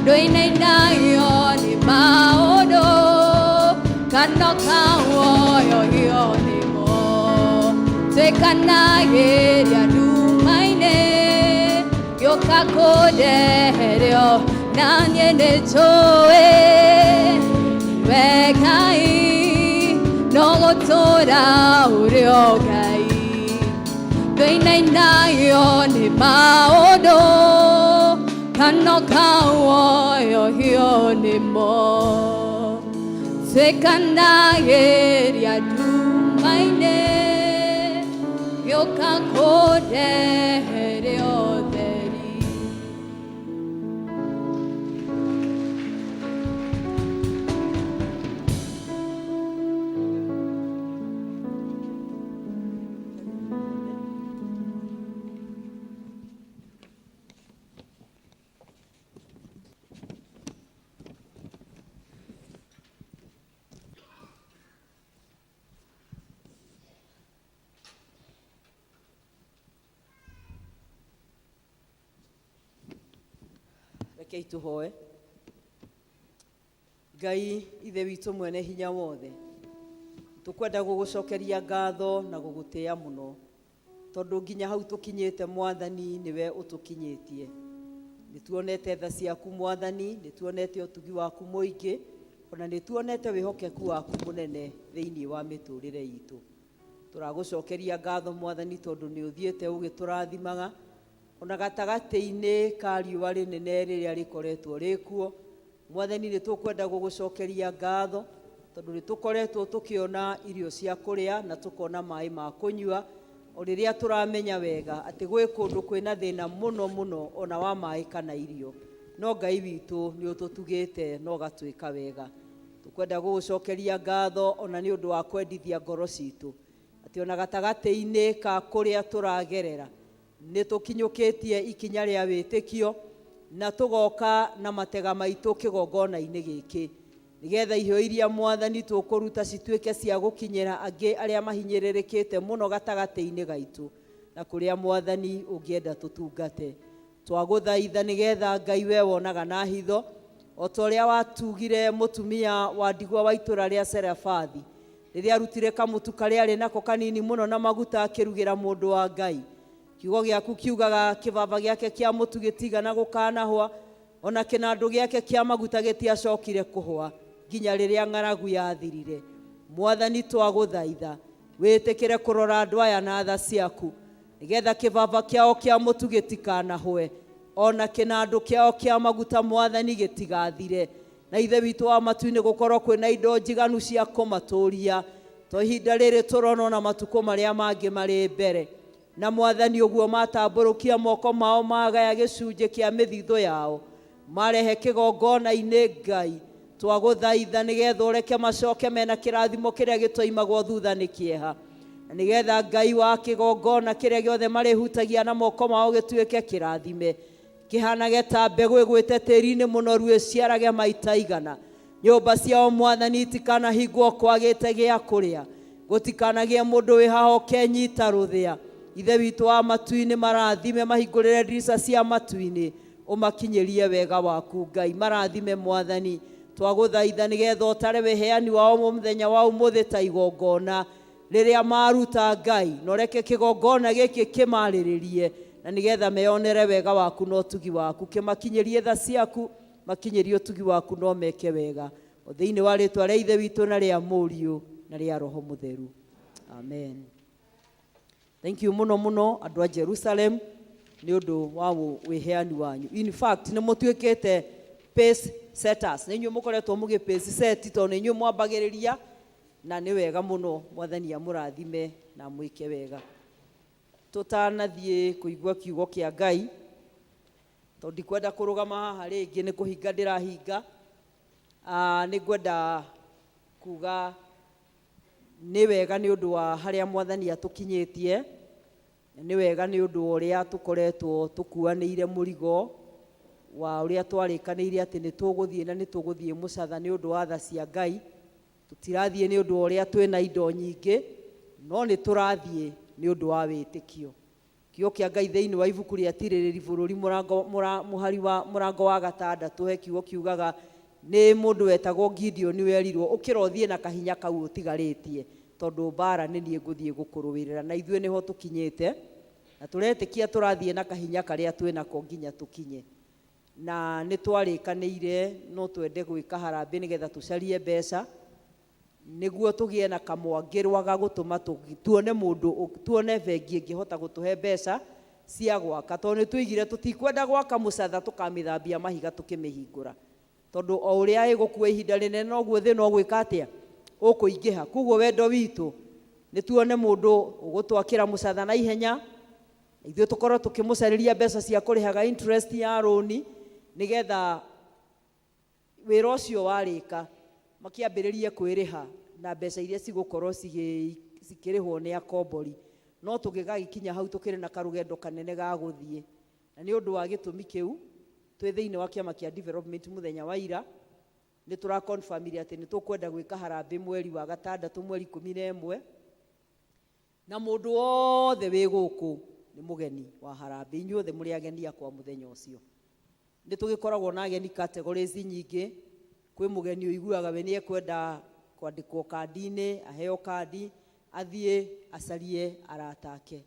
ndũinainagio nĩ maũndũ kana ũkawoyohio nĩmo twĩkanagĩria nduma-inĩ gĩũka kũndeherio na niĩ nĩ njũĩ nĩwe Ngai no gũtũũra ũrĩ o Ngai ndũinainagio nĩ maũndũ kana ũkawoyohio nĩmo twĩkanagĩria nduma-inĩ gĩũka kũndehere ũtheri. Rekei tũhoe. Ngai ithe witũ mwene hinya wothe, tũkwenda gũgũcokeria ngatho na gũgũtĩa mũno, tondũ nginya hau tũkinyĩte Mwathani nĩwe ũtũkinyĩtie. Nĩ tuonete tha ciaku Mwathani, nĩ tuonete ũtugi waku mũingĩ, ona nĩ tuonete wĩhokeku waku mũnene thĩinĩ wa mĩtũrĩre itũ. Tũragũcokeria ngatho Mwathani tondũ nĩ ũthiĩte ũgĩtũrathimaga ona gatagatĩ-inĩ ka riũa rĩnene rĩrĩa rĩkoretwo rĩkuo. Mwathani nĩ tũkwenda gũgũcokeria ngatho tondũ nĩ tũkoretwo tũkĩona irio cia kũrĩa na tũkona maĩ ma kũnyua, o rĩrĩa tũramenya wega atĩ gwĩ kũndũ kwĩna thĩna mũno mũno ona wa maĩ kana irio, no Ngai witũ nĩ ũtũtugĩte na ũgatwĩka wega. Tũkwenda gũgũcokeria ngatho ona nĩ ũndũ wa kwendithia ngoro citũ atĩ ona gatagatĩ-inĩ ka kũrĩa tũragerera nĩ tũkinyũkĩtie ikinya rĩa wĩtĩkio na tũgoka na matega maitũ kĩgongona-inĩ gĩkĩ, nĩgetha iheo iria Mwathani tũkũruta cituĩke cia gũkinyĩra angĩ arĩa mahinyĩrĩrĩkĩte mũno gatagatĩ-inĩ gaitũ na kũrĩa Mwathani ũngĩenda tũtungate. Twagũthaitha nĩgetha Ngai we wonaga na hitho, o ta ũrĩa watugire mũtumia wa ndigwa wa itũũra rĩa Serefathi rĩrĩa arutire kamũtu karĩa arĩ nako kanini mũno na maguta akĩrugĩra mũndũ wa Ngai. Kiugo gĩaku kiugaga kĩbaba gĩake kĩa mũtu gĩtigana gũkanahwa, ona kĩnandũ gĩake kĩa maguta gĩtiacokire kũhwa nginya rĩrĩa ng'aragu yathirire. Mwathani twagũthaitha Wĩtĩkĩre kũrora andũ aya na tha ciaku, nĩgetha kĩbaba kĩao kĩa mũtu gĩtikanahũe, ona kĩnandũ kĩao kĩa maguta Mwathani gĩtigathire. Na Ithe witũ wa matu-inĩ gũkorwo kwĩna indo njiganu cia kũmatũria to ihinda rĩrĩ tũrona na matukũ marĩa mangĩ marĩ mbere. Na Mwathani ũguo matambũrũkia moko mao magaya gĩcunjĩ kĩa mĩthithũ yao marehe kĩgongona-inĩ Ngai, twagũthaitha nĩgetha ũreke macoke mena kĩrathimo kĩrĩa gĩtoimagwo thutha nĩ kĩeha, na nĩgetha Ngai wa kĩgongona kĩrĩa gĩothe marĩhutagia na moko mao gĩtuĩke kĩrathime, kĩhanage ta mbegũ ĩgwĩte tĩri-inĩ mũnoru ĩciarage maita igana. Nyũmba ciao Mwathani itikanahingwo kwagĩte gĩa kũrĩa, gũtikanagĩe mũndũ wĩ haha ũkenyita rũthĩa. Ithe witũ wa matu-inĩ marathime, mahingũrĩre ndirica cia matu-inĩ, ũmakinyĩrie wega waku Ngai. Marathime Mwathani, twagũthaitha nĩgetha ũtare wĩheani wao mũthenya wa ũmũthĩ ta igongona rĩrĩa maruta Ngai, na ũreke kĩgongona gĩkĩ kĩmarĩrĩrie, na nĩgetha meyonere wega waku na ũtugi waku. Kĩmakinyĩrie tha ciaku, makinyĩrie ũtugi waku, no meke wega. O thĩinĩ wa rĩtwa rĩa Ithe witũ na rĩa Mũriũ na rĩa Roho Mũtheru, amen. Thank you mũno mũno andũ a Jerusalem nĩ ũndũ wa wĩheani wanyu. In fact nĩ mũtuĩkĩte pace setters, nĩ inyuĩ mũkoretwo mũgĩ pace set, tondũ nĩ inyuĩ mwambagĩrĩria, na nĩ wega mũno. Mwathani amũrathime na mwĩke wega. Tũtanathiĩ kũigua kiugo kĩa Ngai, tondũ ndikwenda kũrũgama haha rĩngĩ, nĩ kũhinga ndĩrahinga, nĩ ngwenda kuga nĩ wega nĩ ũndũ wa harĩa Mwathani atũkinyĩtie, nĩ wega nĩ ũndũ wa ũrĩa tũkoretwo tũkuanĩire mũrigo wa ũrĩa twarĩkanĩire atĩ nĩ tũgũthiĩ na nĩ tũgũthiĩ mũcatha nĩ ũndũ wa tha cia Ngai. Tũtirathiĩ nĩ ũndũ wa ũrĩa twĩna indo nyingĩ, no nĩ tũrathiĩ nĩ ũndũ wa wĩtĩkio. Kiugo kĩa Ngai thĩinĩ wa ibuku rĩa Tirĩrĩri bũrũri mũrango, mũhari wa mũrango wa gatandatũ, he kiugo kiugaga nĩ mũndũ wetagwo Gideon werirwo ũkĩra ũthiĩ na kahinya kau ũtigarĩtie, tondũ mbara nĩ niĩ ngũthiĩ gũkũrũĩrĩra. Na ithuĩ nĩho tũkinyĩte, na tũretĩkia tũrathiĩ na kahinya karĩa twĩnako nginya tũkinye. Na nĩ twarĩkanĩire no twende gwĩka harambĩ nĩgetha tũcarie mbeca nĩguo tũgĩe na kamwangĩrwa ga gũtũma tuone mũndũ, tuone bengi ĩngĩhota gũtũhe mbeca cia gwaka, tondũ nĩ tũigire tũtikwenda gwaka mũcatha tũkamĩthambia mahiga tũkĩmĩhingũra, tondũ o ũrĩa ĩgũkua ihinda rĩnene noguo thĩna ũgwĩka atĩa, ũkũingĩha. Koguo wendo witũ nĩ tuone mũndũ ũgũtwakĩra mũcatha na ihenya, ithuĩ tũkorwo tũkĩmũcarĩria mbeca cia kũrĩhaga interest ya rũni, nĩgetha wĩra ũcio warĩka makĩambĩrĩrie kwĩrĩha na mbeca iria cigũkorwo cikĩrĩhwo nĩ akombori. No tũgĩgagĩkinya hau tũkĩrĩ na karũgendo kanene ga gũthiĩ, na nĩ ũndũ wa gĩtũmi kĩu twĩ thĩinĩ wa kĩama kĩa development mũthenya wa ira nĩ tũrakonfamire atĩ nĩ tũkwenda gwĩka harambĩ mweri wa gatandatũ mweri 11, na mũndũ wothe wĩ gũkũ nĩ mũgeni wa harambĩ. Inyuothe mũrĩ ageni akwa mũthenya ũcio. Nĩ tũgĩkoragwo na ageni categories nyingĩ. Kwĩ mũgeni ũiguaga we nĩ ekwenda kwandĩkwo kandi-inĩ, aheo kandi athiĩ acarie arata ake.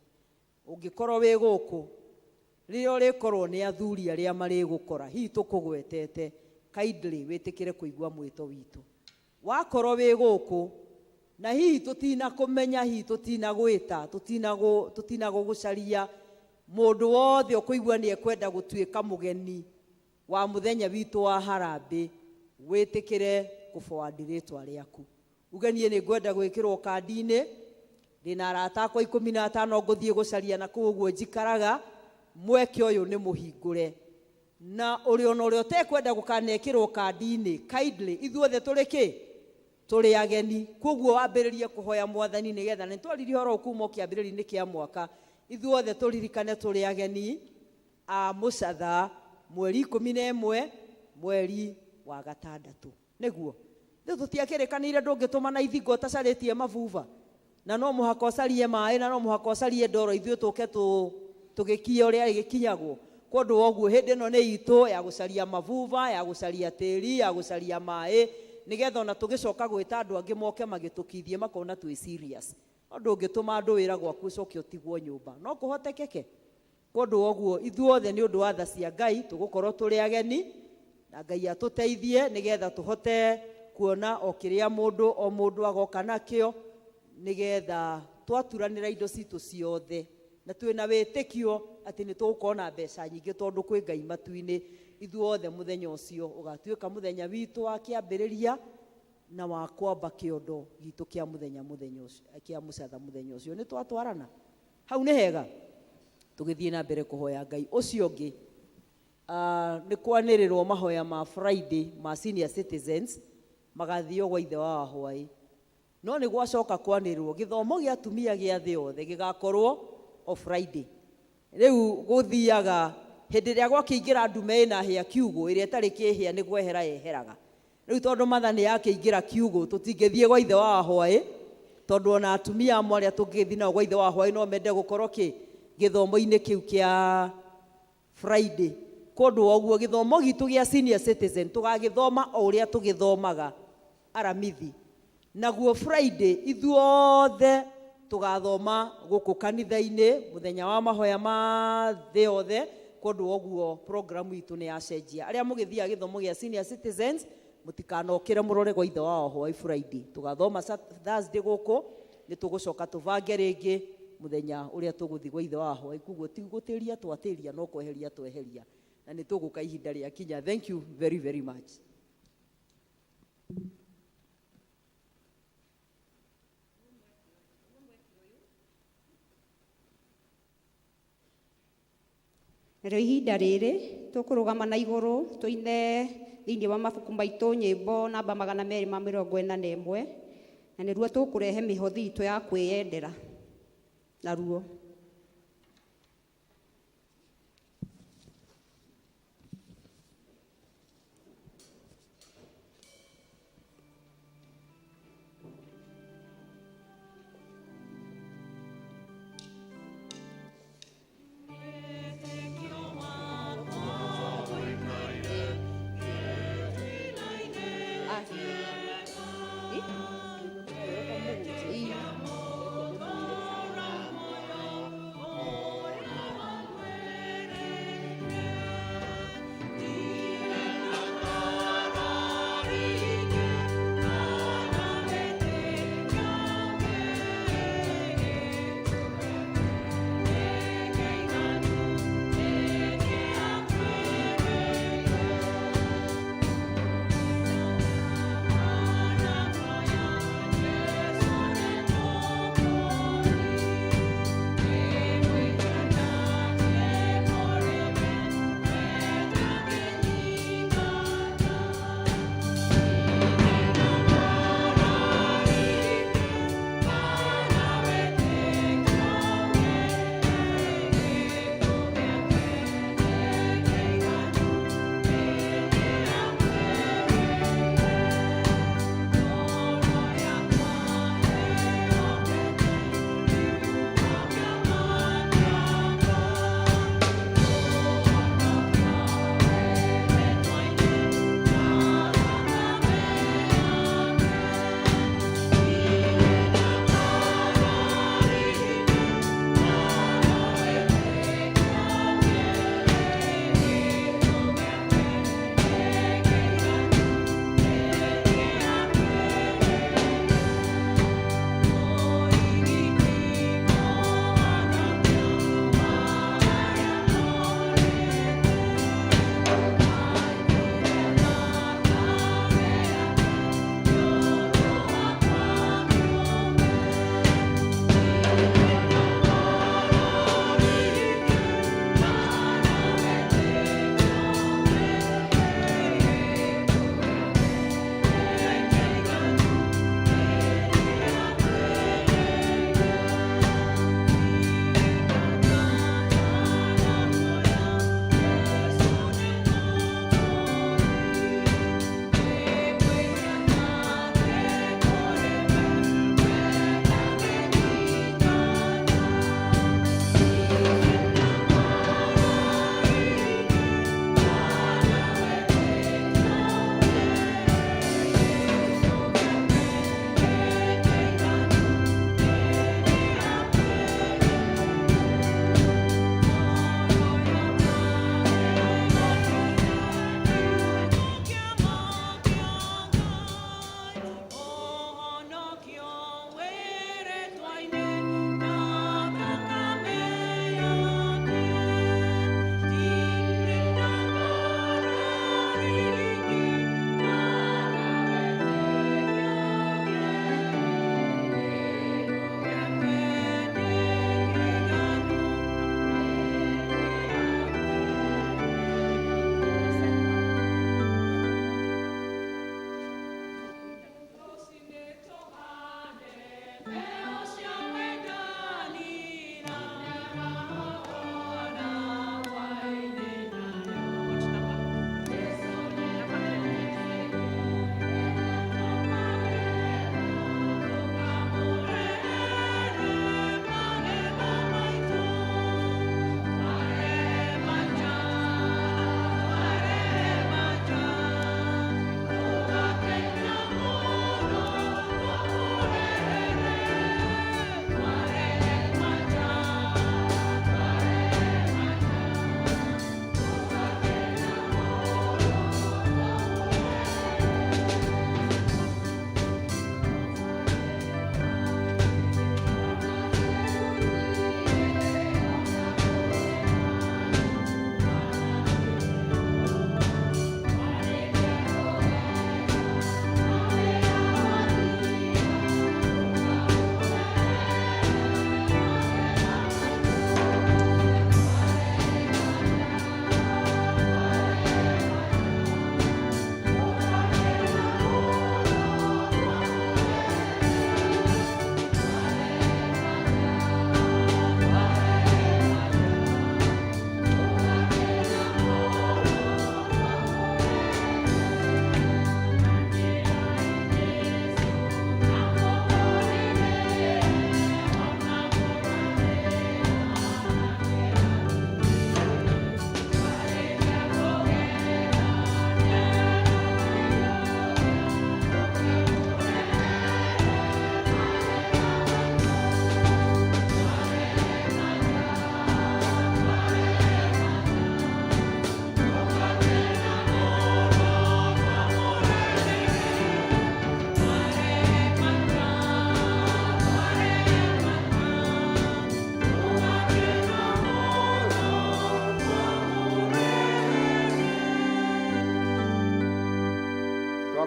Ũngĩkorwo wĩ gũkũ rĩrĩa ũrĩkorwo nĩ athuri arĩa marĩgũkora hihi tũkũgwetete, kindly wĩtĩkĩre kũigua mwĩto witũ. Wakorwo wĩ gũkũ na hihi tũtinakũmenya, hihi tũtinagwĩta, tũtinagũgũcaria, mũndũ wothe ũkũigua nĩ ekwenda gũtuĩka mũgeni wa mũthenya witũ wa harambĩ, wĩtĩkĩre kũ-forward rĩtwa rĩaku. Uge niĩ nĩ ngwenda gwĩkĩrwo kandi-inĩ, ndĩna arata akwa 15 ngũthiĩ gũcaria na kũu ũguo njikaraga, mweke ũyũ nĩ mũhingũre. Na ũrĩ ona ũrĩa ũtekwenda gũkanekĩrwo kandi-inĩ, kindly ithuothe tũrĩ kĩ? Tũrĩ ageni. Koguo wambĩrĩrie kũhoya Mwathani nĩgetha, nĩ twaririe ũhoro kuma kĩambĩrĩria-inĩ kĩa mwaka, ithuothe tũririkane tũrĩ ageni a mũcatha mweri 11 mweri wa gatandatũ. Nĩguo rĩu tũtiakĩrĩkanĩire ndũngĩtũma na ithingo ũtacarĩtie mabuba, na no mũhaka ũcarie maĩ, na no mũhaka ũcarie ndoro, ithuĩ tũke tũgĩkie ũrĩa ĩgĩkinyagwo. Kũndũ wa ũguo hĩndĩ ĩno nĩ itũ ya gũcaria mabuba, ya gũcaria tĩri, ya gũcaria maĩ, nĩgetha ona tũgĩcoka gwĩta andũ angĩ moke magĩtũkithie makona twĩ serious. No ndũngĩtũma andũ wĩra gwaku ũcoke ũtigwo nyũmba, no kũhotekeke. Kũndũ wa ũguo ithuothe nĩ ũndũ wa tha cia Ngai tũgũkorwo tũrĩ ageni, na Ngai atũteithie nĩgetha tũhote kuona o kĩrĩa mũndũ o mũndũ agoka nakĩo, Nĩgetha twaturanĩra indo citũ ciothe na twĩna wĩtĩkio atĩ nĩ tũgũkorwo na mbeca nyingĩ tondũ kwĩ Ngai matu-inĩ. Ithuothe mũthenya ũcio ũgatuĩka mũthenya witũ wa kĩambĩrĩria na wa kwamba kĩondo gitũ kĩa mũthenya mũthenya ũcio kĩa mũcatha mũthenya ũcio. Nĩ twatwarana hau, nĩ hega tũgĩthiĩ na mbere kũhoya Ngai. Ũcio ũngĩ, nĩ kwanĩrĩrwo mahoya ma Friday ma senior citizens magathio gwa ithe wa Hwaĩ, no nĩ gwacoka kwanĩrĩrwo gĩthomo gĩa atumia gĩa thĩ yothe gĩgakorwo o Friday. Rĩu gũthiaga hĩndĩ ĩrĩa gwakĩingĩra ndume ĩna hĩa kiugũ ĩrĩa ĩtarĩ kĩhĩa nĩ kwehera yeheraga. Rĩu tondũ matha nĩ yakĩingĩra kiugũ, tũtingĩthiĩ gwa ithe wa Hwaĩ, tondũ ona atumia amwe arĩa tũngĩgĩthiĩ nao gwa ithe wa Hwaĩ no mende gũkorwo kĩ gĩthomo-inĩ kĩu kĩa Friday. Kũndũ wa ũguo gĩthomo gitũ gĩa senior citizen tũgagĩthoma o ũrĩa tũgĩthomaga Aramithi, naguo Friday ithuothe tũgathoma gũkũ kanitha-inĩ mũthenya wa mahoya ma thĩ yothe. Kũndũ wa ũguo program itũ nĩ yacenjia. Arĩa mũgĩthiaga gĩthomo gĩa senior citizens, mũtikanokĩre mũrore gwa ithe wa Hwaĩ Friday. Tũgathoma Thursday gũkũ, nĩ tũgũcoka tũbange rĩngĩ mũthenya ũrĩa tũgũthiĩ gwa ithe wa Hwaĩ. Koguo ti gũtĩria twatĩria, no kweheria tweheria, na nĩ tũgũka ihinda rĩa kinya. Thank you very very much. Narĩo ihinda rĩrĩ tũkũrũgama na igũrũ tũine thĩinĩ wa mabuku maitũ nyĩmbo namba 241, na nĩruo tũkũrehe mĩhothi itũ ya kwĩyendera naruo.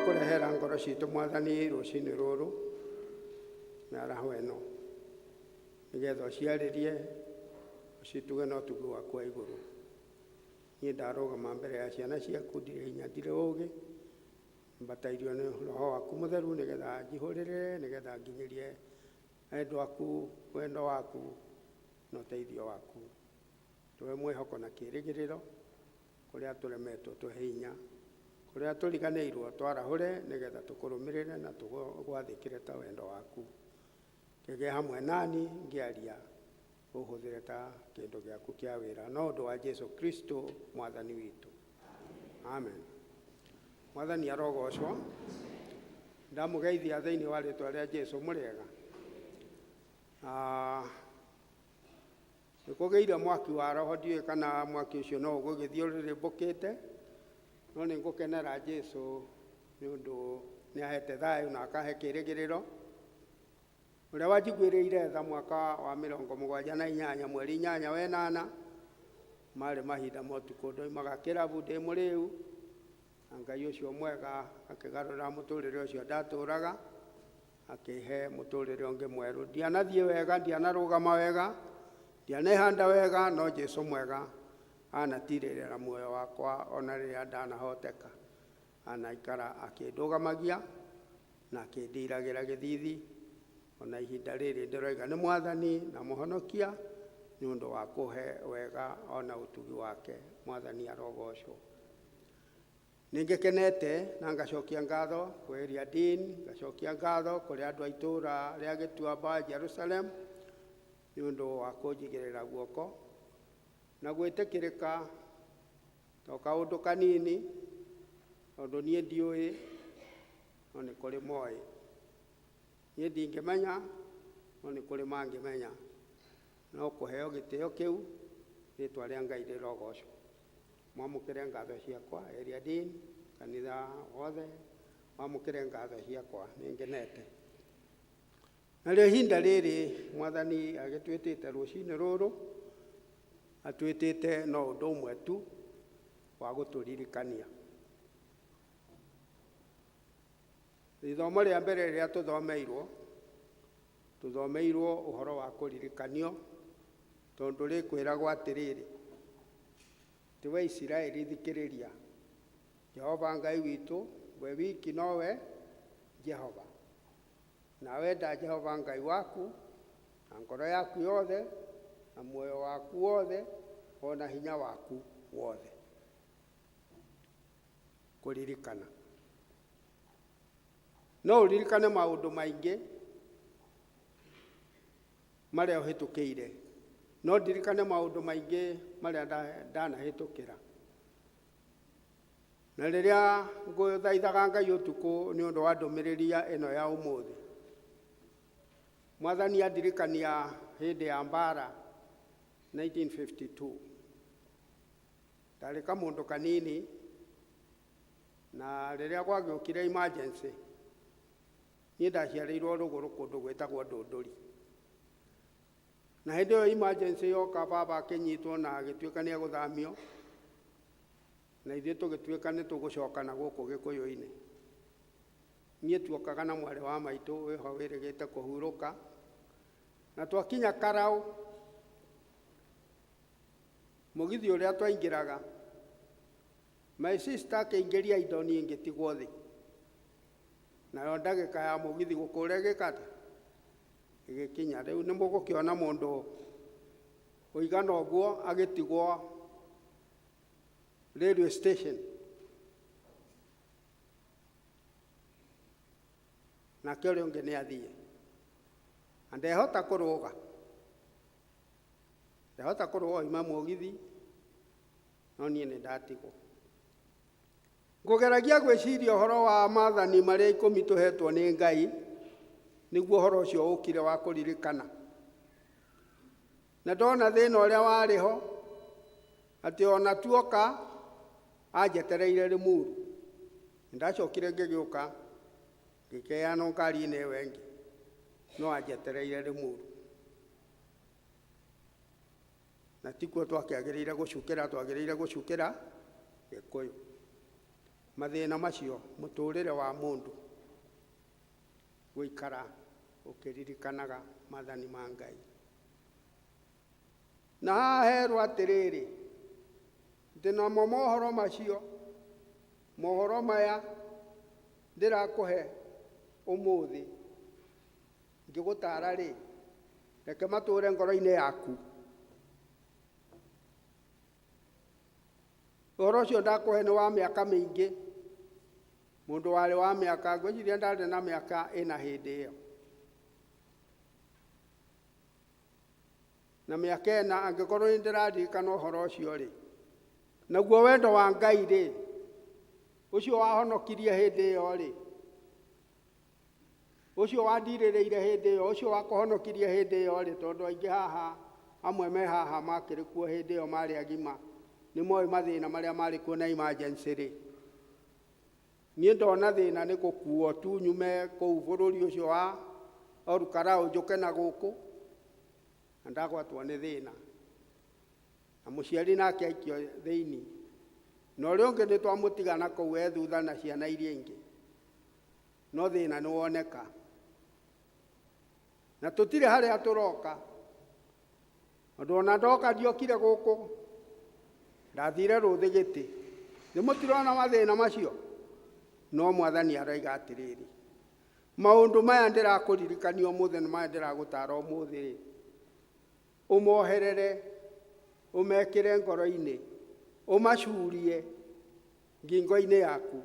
Twakũrehera ngoro citũ Mwathani rũcinĩ rũrũ mĩaraho ĩno nĩgetha ũciarĩrie ũcituge na ũtugi waku wa igũrũ. Niĩ ndarũgama mbere ya ciana ciaku, ndirĩ hinya, ndirĩ ũgĩ, mbatairio nĩ roho waku mũtheru nĩgetha njihũrĩrĩre, nĩgetha nginyĩrie endwa aku wendo waku na ũteithio waku. Tũhe mwĩhoko na kĩĩrĩgĩrĩro, kũrĩa tũremetwo tũhe hinya, kũrĩa tũriganĩirwo twarahũre nĩgetha tũkũrũmĩrĩre na tũgwathĩkĩre ta wendo waku. Kĩgĩe hamwe nani ngĩaria, ũhũthĩre ta kĩndũ gĩaku kĩa wĩra no ũndũ wa Jesu Kristo Mwathani witũ. Amen. Mwathani arogocwo. Ndamũgeithia thĩinĩ wa rĩtwa rĩa Jesu. Mũrĩega? Nĩ kũgĩire mwaki wa roho, ndiũĩ kana mwaki ũcio no ũgũgĩthiĩ ũrĩrĩmbũkĩte, no nĩ ngũkenera Jesu nĩ ũndũ nĩ ahete thayũ na akahe kĩĩrĩgĩrĩro. Ũrĩa wanjiguĩrĩire tha mwaka wa 78 mweri 8 wenana, marĩ mahinda ma ũtukũ, ndoimaga kĩrabu ndĩ mũrĩu, na Ngai ũcio mwega akĩgarũra mũtũrĩre ũcio ndatũraga, akĩhe mũtũrĩre ũngĩ mwerũ. Ndianathiĩ wega, ndianarũgama wega, ndianehanda wega, no Jesu mwega anatirĩrĩra muoyo wakwa ona rĩrĩa ndanahoteka. Anaikara akĩndũgamagia na akĩndiragĩra gĩthithi, ona ihinda rĩrĩ ndĩroiga nĩ Mwathani na Mũhonokia nĩ ũndũ wa kũhe wega ona ũtugi wake. Mwathani arogocwo. Nĩ ngĩkenete na ngacokia ngatho kwĩ area dean, ngacokia ngatho kũrĩ andũ a itũũra rĩa Gĩtuamba Jerusalem nĩ ũndũ wa kũnjigĩrĩra guoko na gwĩtĩkĩrĩka to kaũndũ kanini, tondũ niĩ ndiũĩ, no nĩ kũrĩ moĩ. Niĩ ndingĩmenya, no nĩ kũrĩ mangĩmenya. No kũheo gĩtĩo kĩu, rĩtwa rĩa Ngai rĩrogocwo. Mwamũkĩre ngatho ciakwa, area dean, kanitha wothe, mwamũkĩre ngatho ciakwa, nĩ ngenete. Narĩo ihinda rĩrĩ Mwathani agĩtwĩtĩte rũcinĩ rũrũ, atwĩtĩte no ũndũ ũmwe tu wa gũtũririkania. Ithomo rĩa mbere rĩrĩa tũthomeirwo, tũthomeirwo ũhoro wa kũririkanio, tondũ rĩkwĩragwo atĩrĩrĩ, ti we Isiraeli thikĩrĩria, Jehova Ngai witũ, we wiki nowe Jehova. Nawe enda Jehova Ngai waku na ngoro yaku yothe, na muoyo waku wothe, ona hinya waku wothe. Kũririkana. No ũririkane maũndũ maingĩ marĩa ũhĩtũkĩire, no ndirikane maũndũ maingĩ marĩa ndanahĩtũkĩra. Na rĩrĩa ngũthaithaga Ngai ũtukũ nĩ ũndũ wa ndũmĩrĩri ĩno ya ũmũthĩ, Mwathani andirikania hĩndĩ ya mbara 1952. Ndarĩ kamũndũ kanini, na rĩrĩa gwagĩũkire emergency, niĩ ndaciarĩirwo rũgũrũ kũndũ gwĩtagwo Ndũndũri. Na hĩndĩ ĩyo emergency yoka, baba akĩnyitwo na agĩtuĩka nĩ egũthamio, na ithuĩ tũgĩtuĩka nĩ tũgũcoka na gũkũ Gĩkũyũ-inĩ. Niĩ tuokaga na mwarĩ wa maitũ wĩho wĩrĩgĩte kũhurũka, na twakinya Karau, mũgithi ũrĩa twaingĩraga, my sister akĩingĩria indo, niĩ ngĩtigwo thĩ. Nayo ndagĩka ya mũgithi gũkũra ĩgĩka atĩa? Ĩgĩkinya. Rĩu nĩ mũgũkĩona mũndũ ũigana ũguo agĩtigwo railway station. Nake ũrĩa ũngĩ nĩ athiĩ. Na ndehota kũrũga. Ndehota kũrũga oima mũgithi, no niĩ nĩ ndatigwo. Ngũgeragia gwĩciria ũhoro wa maathani marĩa 10 tũhetwo nĩ Ngai, nĩguo ũhoro ũcio ũkire wa kũririkana. Na ndona thĩna ũrĩa warĩ ho, atĩ ona tuoka anjetereire Limuru. Ndacokire ngĩgĩũka, ngĩkeanwo ngari-inĩ ĩyo ĩngĩ, no anjetereire Limuru. Na tikuo twakĩagĩrĩire gũcukĩra, twagĩrĩire gũcukĩra Gĩkũyũ. Mathĩna macio mũtũrĩre wa mũndũ gũikara ũkĩririkanaga maathani ma Ngai. Na haha herwo atĩrĩrĩ, atĩ namo mohoro macio, mohoro maya ndĩrakũhe ũmũthĩ ngĩgũtara rĩ, reke matũre ngoro-inĩ yaku. Ũhoro ũcio ndakũhe nĩ wa mĩaka mĩingĩ, mũndũ warĩ wa mĩaka, ngwĩciria ndarĩ na mĩaka 4 hĩndĩ ĩyo. Na mĩaka 4 angĩkorwo nĩ ndĩraririkana ũhoro ũcio rĩ, naguo wendo wa Ngai rĩ, ũcio wahonokirie hĩndĩ ĩyo rĩ, ũcio wandirĩrĩire hĩndĩ ĩyo, ũcio wakũhonokirie hĩndĩ ĩyo rĩ, tondũ aingĩ haha, amwe me haha makĩrĩ kuo hĩndĩ ĩyo marĩ agima, nĩ moĩ mathĩna marĩa marĩ kuo na emergency rĩ. Niĩ ndona thĩna nĩ gũkuo tu nyume kũu bũrũri ũcio wa Olkalau njũke na gũkũ, na ndagwatwo nĩ thĩna. Na mũciari nake aikio thĩinĩ. Na ũrĩa ũngĩ nĩ twamũtiga na kũu e thutha na ciana iria ingĩ. No thĩna nĩ woneka. Na tũtirĩ harĩa tũroka. Tondũ ona ndoka ndiokire gũkũ, ndathire rũthĩ gĩtĩ. Nĩ mũtirona mathĩna macio? No mwathani aroiga atĩrĩrĩ, maũndũ maya ndĩrakũririkania ũmũthĩ na maya ndĩragũtara ũmũthĩ rĩ, ũmoherere, ũmekĩre ngoro-inĩ, ũmacurie ngingo-inĩ yaku,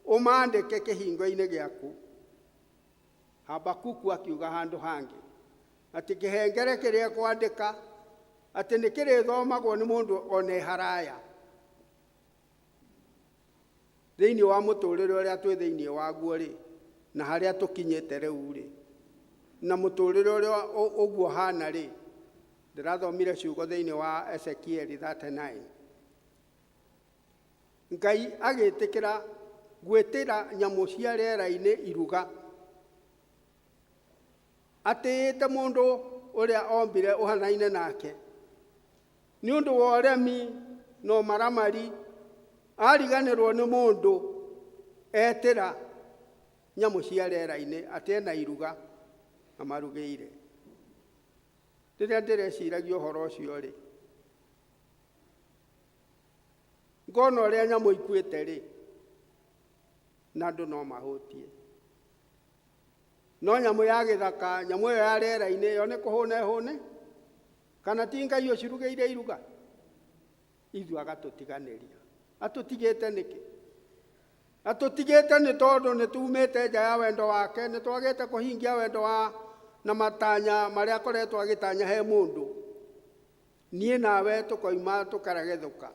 ũmandĩke kĩhingo-inĩ gĩaku. Habakuku akiuga handũ hangĩ atĩ kĩhengere kĩrĩa kwandĩka atĩ nĩ kĩrĩthomagwo nĩ mũndũ ona e haraya. Thĩinĩ wa mũtũrĩre ũrĩa twĩ thĩinĩ waguo rĩ, na harĩa tũkinyĩte rĩu rĩ, na mũtũrĩre ũrĩa ũguo hana rĩ, ndĩrathomire ciugo thĩinĩ wa Ezekieli 39. Ngai agĩtĩkĩra gwĩtĩra nyamũ cia rĩera-inĩ iruga, atĩĩte mũndũ ũrĩa ombire ũhanaine nake. Nĩ ũndũ wa ũremi na ũmaramari, ariganĩrwo nĩ mũndũ etĩra nyamũ cia rĩera-inĩ atĩ ena iruga amarugĩire. Rĩrĩa ndĩreciragia ũhoro ũcio rĩ, ngona ũrĩa nyamũ ikuĩte rĩ, na andũ no mahũtie. No nyamũ ya gĩthaka, nyamũ ĩyo ya rĩera-inĩ, ĩyo nĩ kũhũna ĩhũne, kana ti Ngai ũcirugĩire iruga? Ithuĩ agatũtiganĩria. Atũtigĩte nĩkĩ? Atũtigĩte nĩ tondũ nĩ tumĩte nja ya wendo wake, nĩ twagĩte kũhingia wendo wa na matanya marĩa akoretwo agĩtanya he mũndũ. Niĩ nawe tũkoima tũkaregethũka,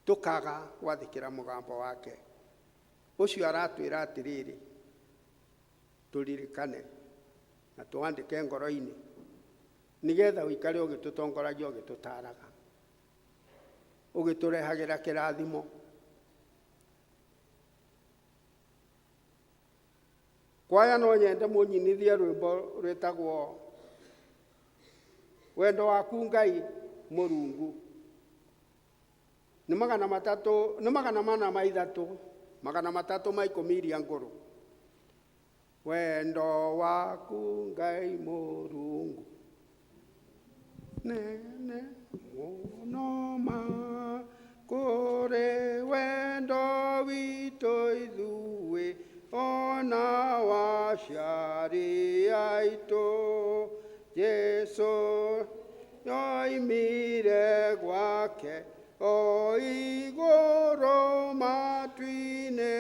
tũkaga gwathĩkĩra mũgambo wake. Ũcio aratwĩra atĩrĩrĩ, tũririkane na tũandĩke ngoro-inĩ, nĩgetha ũikare ũgĩtũtongoragia, ũgĩtũtaraga, ũgĩtũrehagĩra kĩrathimo. Kwaya no nyende mũnyinithie rwĩmbo rwĩtagwo Wendo waku Ngai Mũrungu. Nĩ magana matatũ, nĩ 403, 310 iria ngũrũ. Wendo waku Ngai Mũrungu nene mũno ma, kũrĩ wendo witũ ithuĩ ona waciari aitũ. Jesũ yoimire gwake o igũrũ matu-inĩ,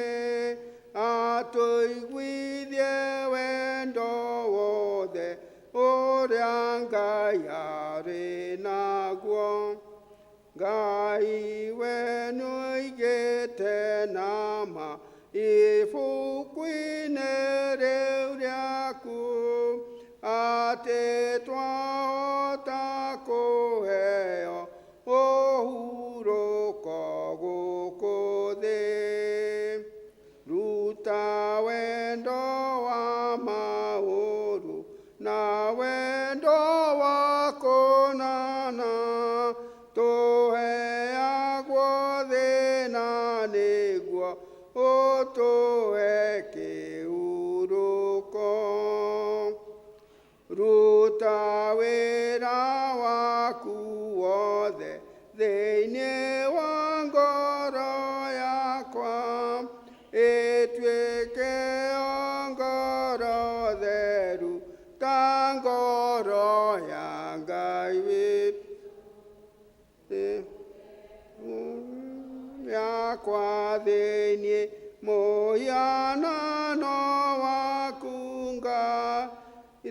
atũiguithie wendo wothe ũrĩa Ngai arĩ naguo. Ngai we nĩoigĩte nama ibuku-inĩ rĩu rĩaku, atĩ twahota kũheo ũhurũko gũkũ thĩ. Ruta wendo wa maũru na wendo wa kũnana, tũheagwo Thĩinĩ wa ngoro yakwa ĩtuĩke o ngoro theru ta ngoro ya Ngai witũ yakwa thĩinĩ mũhianano waku Ngai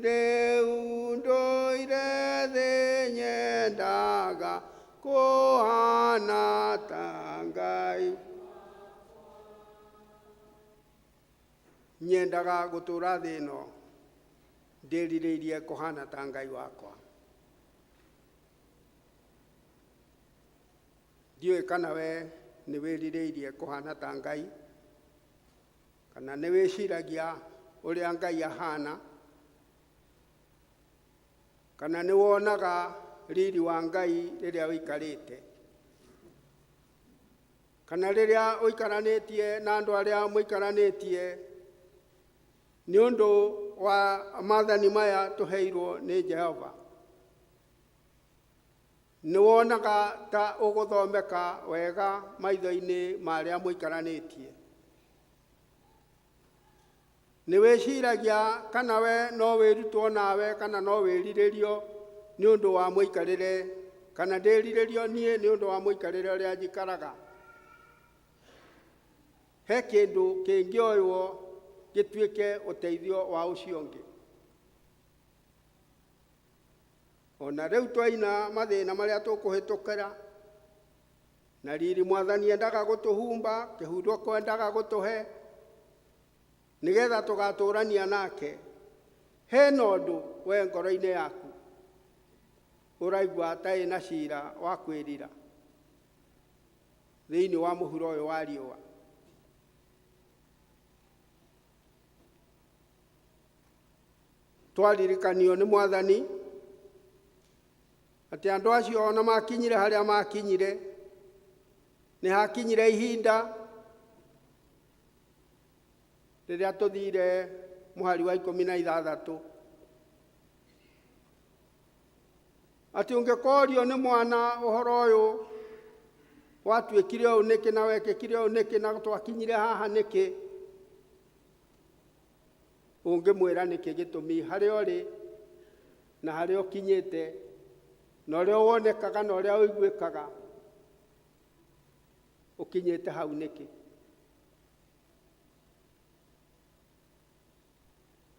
rĩu ndũire thĩ nyendaga kũhana ta Ngai. Nyendaga gũtũra thĩ ĩno ndĩrirĩirie kũhana ta Ngai wakwa. Ndiũĩ kana we nĩ wĩrirĩirie kũhana ta Ngai, kana nĩ wĩciragia ũrĩa Ngai ahana, kana nĩ wonaga riri wa Ngai rĩrĩa ũikarĩte, kana rĩrĩa ũikaranĩtie na andũ arĩa mũikaranĩtie nĩ ũndũ wa maathani maya tũheirwo nĩ Jehova. Nĩ wonaga ta ũgũthomeka wega maitho-inĩ ma arĩa mũikaranĩtie. Nĩ wĩciragia kana we no wĩrutwo nawe kana no wĩrirĩrio nĩ ũndũ wa mũikarĩre, kana ndĩrirĩrio niĩ nĩ ũndũ wa mũikarĩre ũrĩa njikaraga. He kĩndũ kĩngĩoywo gĩtuĩke ũteithio wa ũcio ũngĩ. Ona rĩu twaina mathĩna marĩa tũkũhĩtũkĩra, na riri mwathani endaga gũtũhumba, kĩhurũko endaga gũtũhe, nĩgetha tũgatũrania nake. Hena ũndũ we ngoro-inĩ yaku ũraigua ta ĩna cira wa kwĩrira thĩinĩ wa mũhuro ũyũ wa riũa. Twaririkanio nĩ mwathani atĩ andũ acio ona makinyire harĩa makinyire, nĩ hakinyire ihinda rĩrĩa tũthire mũhari wa 16, atĩ ũngĩkorio nĩ mwana ũhoro ũyũ watuĩkire ũũ nĩkĩ na wekĩkire ũũ nĩkĩ na twakinyire haha nĩkĩ, ũngĩmwĩra nĩkĩ gĩtũmi harĩa ũrĩ na harĩa ũkinyĩte na ũrĩa wonekaga na ũrĩa ũiguĩkaga ũkinyĩte hau nĩkĩ.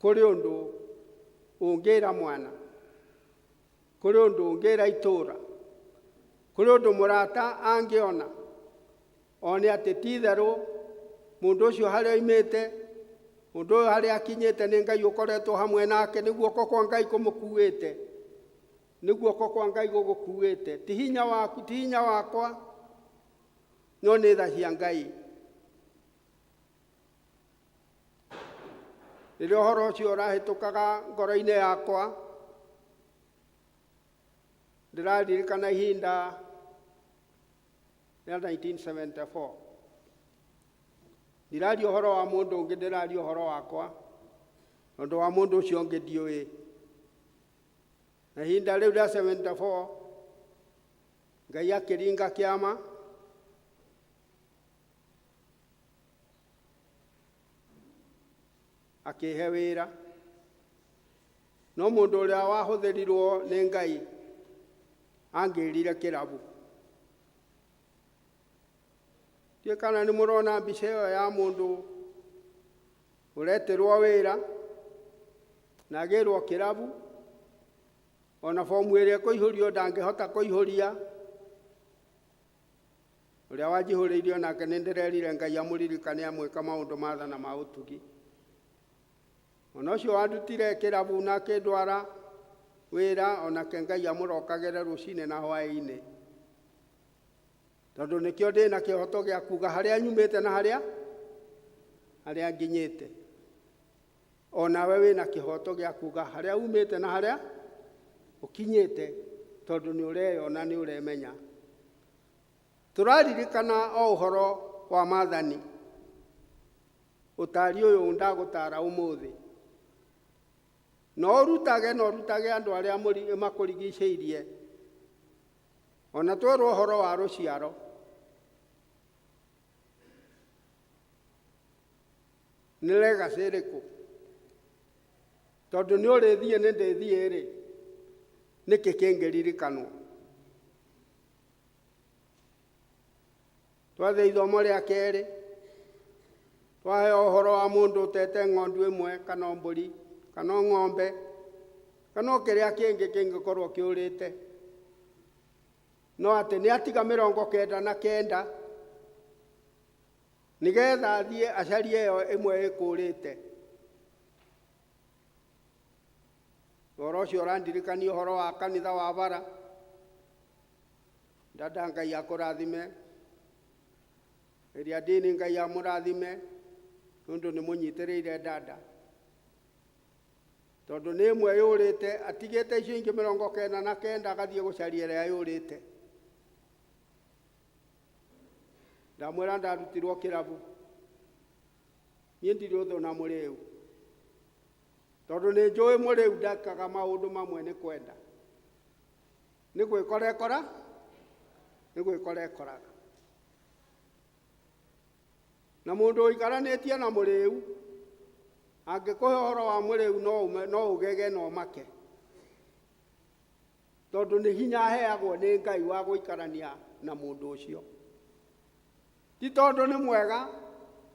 Kũrĩ ũndũ ũngĩra mwana, kũrĩ ũndũ ũngĩra itũũra, kũrĩ ũndũ mũrata angĩona one atĩ ti itherũ mũndũ ũcio harĩa oimĩte, mũndũ ũyũ harĩa akinyĩte nĩ Ngai ũkoretwo hamwe nake, nĩ guoko kwa Ngai kũmũkuĩte, nĩ guoko kwa Ngai gũgũkuĩte, ti hinya waku, ti hinya wakwa, no nĩ tha cia Ngai. Rĩrĩa ũhoro ũcio ũrahĩtũkaga ngoro-inĩ yakwa, ndĩraririkana ihinda rĩa 1974. Ndiraria ũhoro wa mũndũ ũngĩ, ndĩraria ũhoro wakwa, tondũ wa mũndũ ũcio ũngĩ ndiũĩ. Na ihinda rĩu rĩa 74, Ngai akĩringa kĩama, akĩhe wĩra. No mũndũ ũrĩa wahũthĩrirwo nĩ Ngai angĩrire kĩrabu. Ndiũĩ kana nĩ mũrona mbica ĩyo ya mũndũ ũretĩrwo wĩra na agĩrwo kĩrabu, ona bomu ĩrĩa ĩkũihũrio ndangĩhota kũihũria. Ũrĩa wanjihũrĩirio nake nĩ ndĩrerire Ngai amũririkane amwĩka maũndũ ma tha na ma ũtugi. Ona ũcio wandutire kĩrabu na akĩndwara wĩra, onake Ngai amũrokagĩre rũcinĩ na hwaĩ-inĩ, tondũ nĩkĩo ndĩna kĩhoto gĩa kuga harĩa nyumĩte na harĩa nginyĩte. Onawe wĩna kĩhoto gĩa kuga harĩa umĩte na harĩa ũkinyĩte, tondũ nĩ ũreyona, nĩ ũremenya. Tũraririkana o ũhoro wa maathani. Ũtari ũyũ ndagũtara ũmũthĩ, no ũrutage, no ũrutage andũ arĩa makũrigicĩirie. Ona twerwo ũhoro wa rũciaro, nĩ legacy ĩrĩkũ? Tondũ nĩ ũrĩthiĩ nĩ ndĩthiĩ rĩ, nĩkĩ kĩngĩririkanwo? Twathiĩ ithomo rĩa kerĩ, twaheo ũhoro wa mũndũ ũtete ng'ondu ĩmwe kana mbũri kana ng'ombe kana o kĩrĩa kĩngĩ kĩngĩkorwo kĩũrĩte, no atĩ nĩ atiga 99 nĩgetha athiĩ acarie ĩyo ĩmwe ĩkũrĩte. Ũhoro ũcio ũrandirikania ũhoro wa kanitha wa bara. Dada, Ngai akũrathime. Ĩrĩa ndini, Ngai amũrathime nĩũndũ nĩ mũnyitĩrĩire dada, tondũ nĩ ĩmwe yũrĩte, atigĩte icio ingĩ 99 agathiĩ gũcaria ĩrĩa yũrĩte. Ndamwĩra ndarutirwo kĩrabu, niĩ ndirĩ ũthũ na mũrĩu, tondũ nĩ njũĩ mũrĩu ndekaga maũndũ mamwe nĩ kwenda, nĩ gwĩkora ekora, nĩ gwĩkora ekoraga. Na mũndũ ũikaranĩtie na mũrĩu angĩkũhe ũhoro wa mũrĩu no ũgege na ũmake, tondũ nĩ hinya aheagwo nĩ Ngai wa gũikarania na mũndũ ũcio. Ti tondũ nĩ mwega,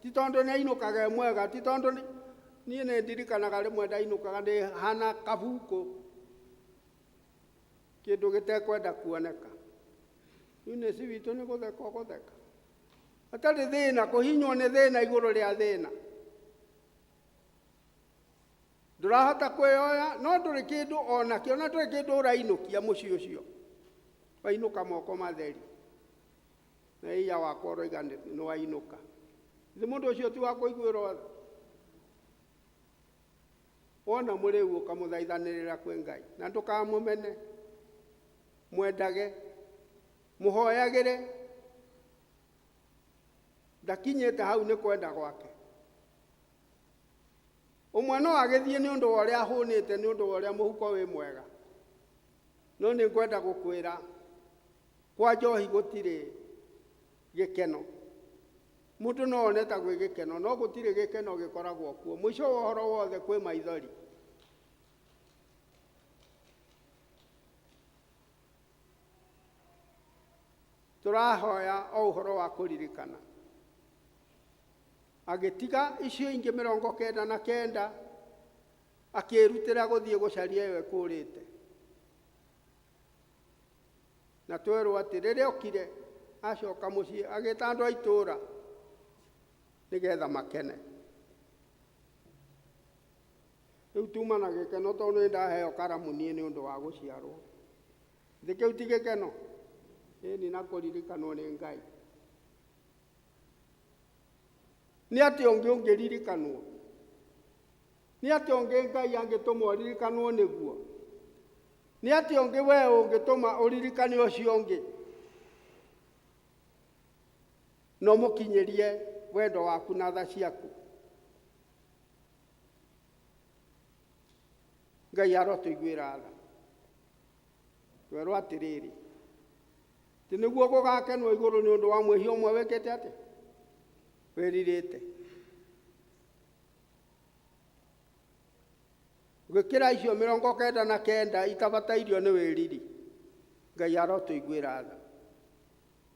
ti tondũ nĩ ainũkaga e mwega, ti tondũ niĩ nĩ ndirikanaga rĩmwe ndainũkaga ndĩ hana kabuku, kĩndũ gĩtekwenda kuoneka. Eunice witũ nĩ gũtheka ũgũtheka, hatarĩ thĩna, kũhinywo nĩ thĩna igũrũ rĩa thĩna. Ndũrahota kwĩyoya, no ndũrĩ kĩndũ onakĩo, na ndũrĩ kĩndũ ũrainũkia mũciĩ ũcio. Wainũka moko matheri, na iya wakwa ũroiga nĩ wainũka. Githĩ mũndũ ũcio ti wa kũiguĩrwo tha? Wona mũrĩu ũkamũthaithanĩrĩra kwĩ Ngai, na ndũkamũmene, mwendage, mũhoyagĩre. Ndakinyĩte hau nĩ kwenda gwake. Ũmwe no agĩthiĩ nĩ ũndũ wa ũrĩa ahũnĩte, nĩ ũndũ wa ũrĩa mũhuko wĩ mwega, no nĩ ngwenda gũkwĩra kwa njohi gũtirĩ gĩkeno. Mũndũ no one ta gwĩ gĩkeno, no gũtirĩ gĩkeno gĩkoragwo kuo. Mũico wa ũhoro wothe kwĩ maithori. Tũrahoya o ũhoro wa kũririkana. Agĩtiga icio ingĩ 99, akĩĩrutĩra gũthiĩ gũcaria ĩyo ĩkũrĩte. Na twerwo atĩ rĩrĩa okire acoka mũciĩ agĩta andũ a itũũra nĩgetha makene. Rĩu tuma na gĩkeno tondũ nĩ ndaheo karamu niĩ nĩ ũndũ wa gũciarwo. Githĩ kĩu ti gĩkeno? Ĩni, na kũririkanwo nĩ Ngai. Nĩ atĩa ũngĩ ũngĩririkanwo? Nĩ atĩa ũngĩ Ngai angĩtũma ũririkanwo nĩguo? Nĩ atĩa ũngĩ we ũngĩtũma ũririkane ũcio ũngĩ? Na ũmũkinyĩrie wendo waku na tha ciaku. Ngai arotũiguĩra tha. Twerwo atĩrĩrĩ, ti nĩguo gũgakenwo igũrũ nĩ ũndũ wa mwĩhia ũmwe wĩkĩte atĩ wĩrirĩte. Gũkĩra icio 99 itabatairio nĩ wĩriri. Ngai arotũiguĩra tha,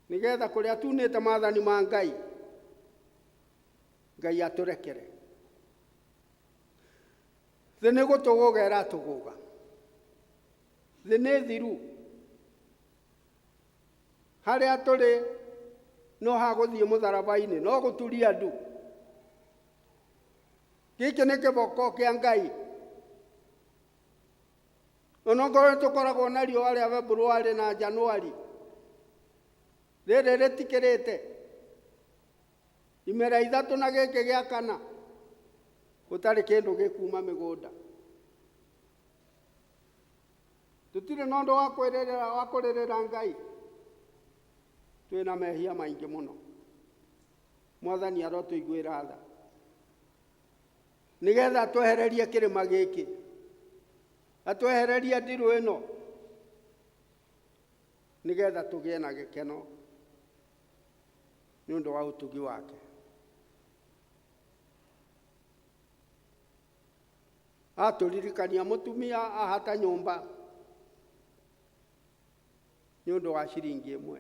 nĩgetha kũrĩa tunĩte maathani ma Ngai, Ngai atũrekere. Thĩ nĩ gũtũgũga ĩratũgũga, thĩ nĩ thiru. Harĩa tũrĩ no hagũthiĩ mũtharaba-inĩ, no gũturia ndu. Gĩkĩ nĩ kĩboko kĩa Ngai. Onokorwo nĩ tũkoragwo na riũa rĩa February na January, rĩrĩ rĩtikĩrĩte imera ithatũ na gĩkĩ gĩa kana, gũtarĩ kĩndũ gĩkuma mĩgũnda. Tũtirĩ na ũndũ wa kwĩrĩrĩra, wa kũrĩrĩra Ngai. Twĩna mehia maingĩ mũno. Mwathani arotũiguĩra tha, nĩgetha atwehererie kĩrĩma gĩkĩ, atwehererie ndirũ ĩno. Nĩgetha tũgĩe na gĩkeno nĩ ũndũ wa ũtugi wake. Atũririkania mũtumia ahata nyũmba nĩ ũndũ wa ciringi ĩmwe.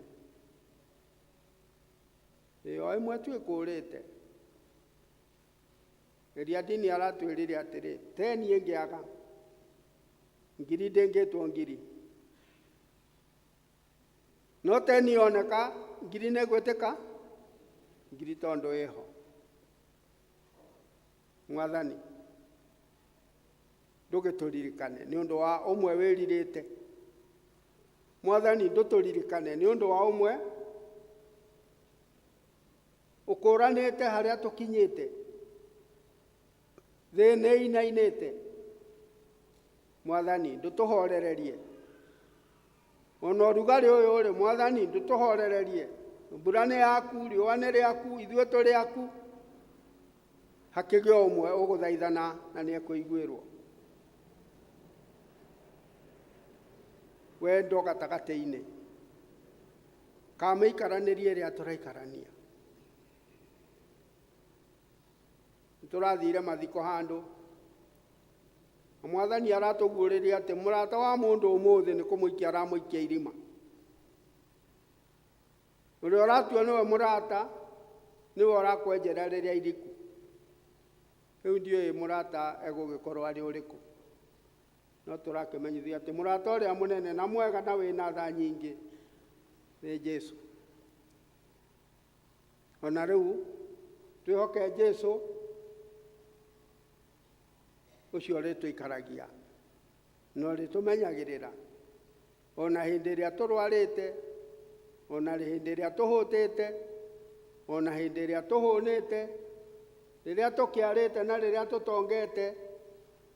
Ĩyo ĩmwe tu ĩkũrĩte. Ĩrĩa ndini aratwĩrire atĩrĩ, teni ĩngĩaga, ngiri ndĩngĩtwo ngiri. No teni yoneka, ngiri nĩ ĩgwĩtĩka, ngiri tondũ ĩho. Mwathani, ndũgĩtũririkane nĩ ũndũ wa ũmwe wĩrirĩte. Mwathani, ndũtũririkane nĩ ũndũ wa ũmwe ũkũranĩte harĩa tũkinyĩte. Thĩ nĩ ĩinainĩte. Mwathani, ndũtũhorererie. Ona ũrugarĩ ũyũ rĩ, Mwathani, ndũtũhorererie. Mbura nĩ yaku, riũa nĩ rĩaku, ithuĩ tũrĩ aku. Hakĩgĩa ũmwe ũgũthaithana na nĩ ekũiguĩrwo. Wendo gatagatĩ-inĩ ka mĩikaranĩrie ĩrĩa tũraikarania. Nĩtũrathire mathiko handũ na Mwathani aratũguũrĩria atĩ mũrata wa mũndũ ũmũthĩ nĩ kũmũikia aramũikia irima. Ũrĩa ũratua nĩwe mũrata nĩwe ũrakwenjera rĩrĩa iriku. Rĩu ndiũĩ mũrata egũgĩkorwo arĩ ũrĩkũ. No tũrakĩmenyithio atĩ mũrata ũrĩa mũnene na mwega na wĩna tha nyingĩ nĩ Jesũ. Ona rĩu twĩhoke Jesũ ũcio ũrĩtũikaragia na ũrĩtũmenyagĩrĩra ona hĩndĩ ĩrĩa tũrwarĩte, ona hĩndĩ ĩrĩa tũhũtĩte, ona hĩndĩ ĩrĩa tũhũnĩte, rĩrĩa tũkĩarĩte na rĩrĩa tũtongete,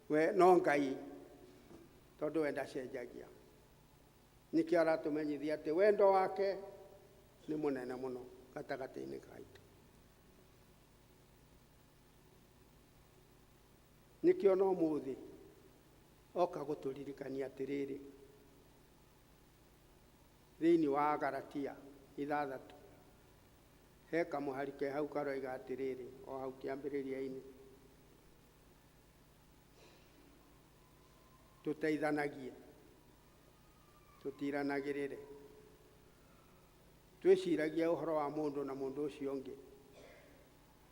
we no Ngai tondũ we ndacenjagia. Nĩkĩo aratũmenyithia atĩ wendo wake nĩ mũnene mũno gatagatĩ-inĩ gaitũ. Nĩkĩo no mũthĩ oka gũtũririkania atĩrĩrĩ, thĩinĩ wa Galatia 6 he kamũhari ke hau karoiga atĩrĩrĩ, o hau kĩambĩrĩria-inĩ, tũteithanagie, tũtiranagĩrĩre, twĩciragie ũhoro wa mũndũ na mũndũ ũcio ũngĩ.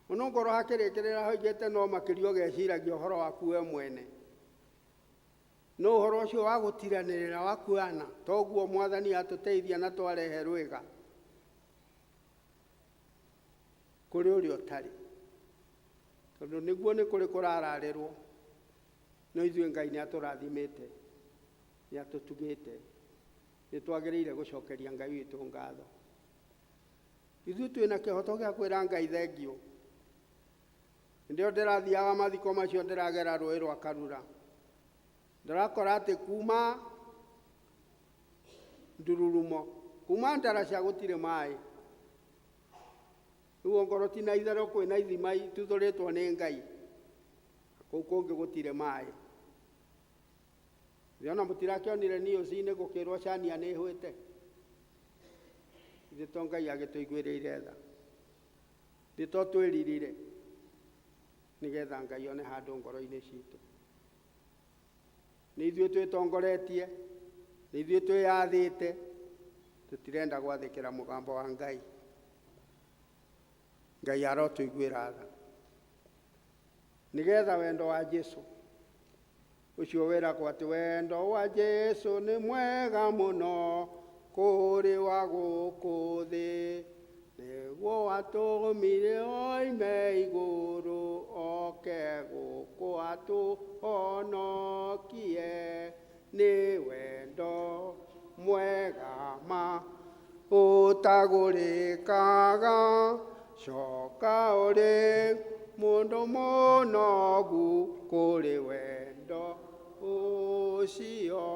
Mũno ngorwo hakĩrĩkĩrĩra hoigĩte no makĩria ũgeciragia ũhoro waku we mwene. No ũhoro ũcio wa gũtiranĩrĩra wa kuana, toguo Mwathani atũteithia na twarehe rwĩga kũrĩ ũrĩa ũtarĩ. Tondũ nĩguo nĩ kũrĩ kũrararĩrwo, no ithuĩ Ngai nĩ atũrathimĩte, nĩ atũtugĩte, nĩ twagĩrĩire gũcokeria Ngai witũ ngatho. Ithuĩ twĩna kĩhoto gĩa kwĩra Ngai thengiũ. Hĩndĩ ĩyo ndĩrathiaga mathiko macio ndĩragera rũĩ rwa Karura. Ndĩrakora atĩ kuma ndururumo, kuma ndaraca gũtirĩ maĩ. Rĩu ongorwo ti na itherũ kwĩna ithima ituthũrĩtwo nĩ Ngai, kũu kũngĩ gũtirĩ maĩ. Ndĩrona mũtirakĩonire news-inĩ gũkĩrwo Chania nĩ ĩhwĩte. Ithuĩ to Ngai agĩtũiguĩrĩire tha. Ithuĩ to twĩririre nĩgetha Ngai one handũ ngoro-inĩ citũ. Nĩ ithuĩ twĩtongoretie, nĩ ithuĩ twĩyathĩte, tũtirenda gwathĩkĩra mũgambo wa Ngai. Ngai arotũiguĩra tha. Nĩgetha wendo wa Jesũ ũcio wĩragwo atĩ wendo wa Jesũ nĩ mwega mũno kũrĩ wa gũkũ thĩ, nĩguo watũmire oime igũrũ oke gũkũ atũhonokie. Nĩ wendo mwega ma ũtagũrĩkaga, coka ũrĩ mũndũ mũnogu kũrĩ wendo ũcio.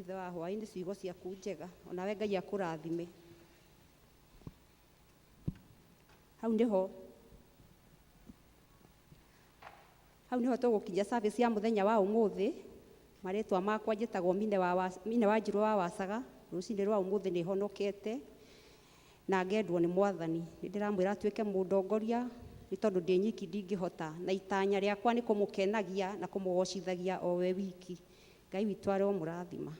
Thutha wa hwaĩ-inĩ ciugo ciaku njega. Onawe Ngai akũrathime. Hau nĩho hau nĩho tũgũkinyia service ya mũthenya wa ũmũthĩ. Marĩtwa makwa njĩtagwo Mine wa Mine Wanjirũ wa Wacaga. Rũcinĩ rwa ũmũthĩ nĩ honokete na ngendwo nĩ Mwathani. Nĩ ndĩramwĩra atuĩke mũndongoria nĩ tondũ ndĩ nyiki ndingĩhota, na itanya rĩakwa nĩ kũmũkenagia na kũmũgocithagia o we wiki. Ngai witũ aromũrathima.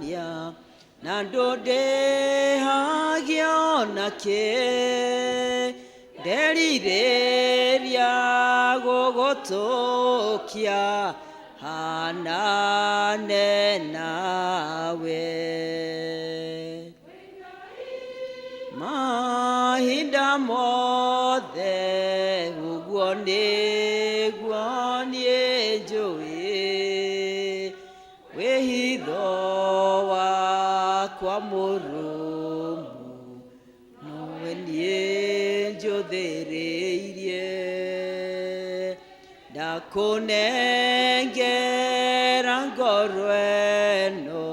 Nia na ndũndĩhagio nakĩ nderirĩria gũgũtũkia hanane nawe mahinda mothe ũguo nĩguo niĩ njũĩ wĩhitho wakwa mũrũmu nowe niĩ njũthĩrĩirie ndakũnengera ngoro ĩno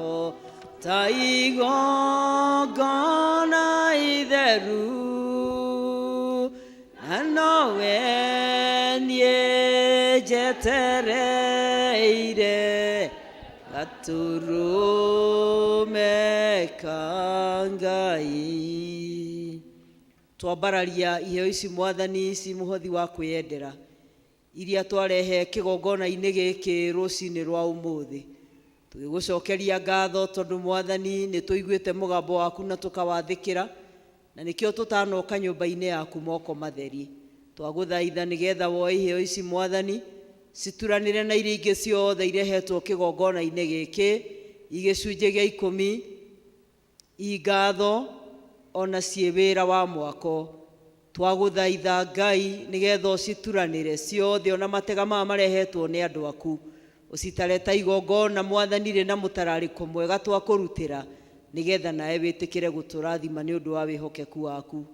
ta igongona itheru na nowe niĩ njetereire gaturume ka Ngai. Twambararia iheo ici Mwathani ci mũhothi wa kwĩyendera iria twarehe kĩgongona-inĩ gĩkĩ rũcinĩ rwa ũmũthĩ, tũgĩgũcokeria ngatho tondũ Mwathani nĩ tũiguĩte mũgambo waku na tũkawathĩkĩra, na nĩkĩo tũtanoka nyũmba-inĩ yaku moko matheri. Twagũthaitha nĩgetha woe iheo ici Mwathani cituranĩre na iria ingĩ ciothe irehetwo kĩgongona-inĩ gĩkĩ, igĩcunjĩ gĩa ikũmi, ingatho ona ciĩ wĩra wa mwako. Twagũthaitha Ngai nĩgetha ũcituranĩre ciothe ona matega maya marehetwo nĩ andũ aku, ũcitare ta igongona Mwathani rĩna mũtararĩko mwega twakũrutĩra, nĩgetha nawe wĩtĩkĩre gũtũrathima nĩ ũndũ wa wĩhokeku waku.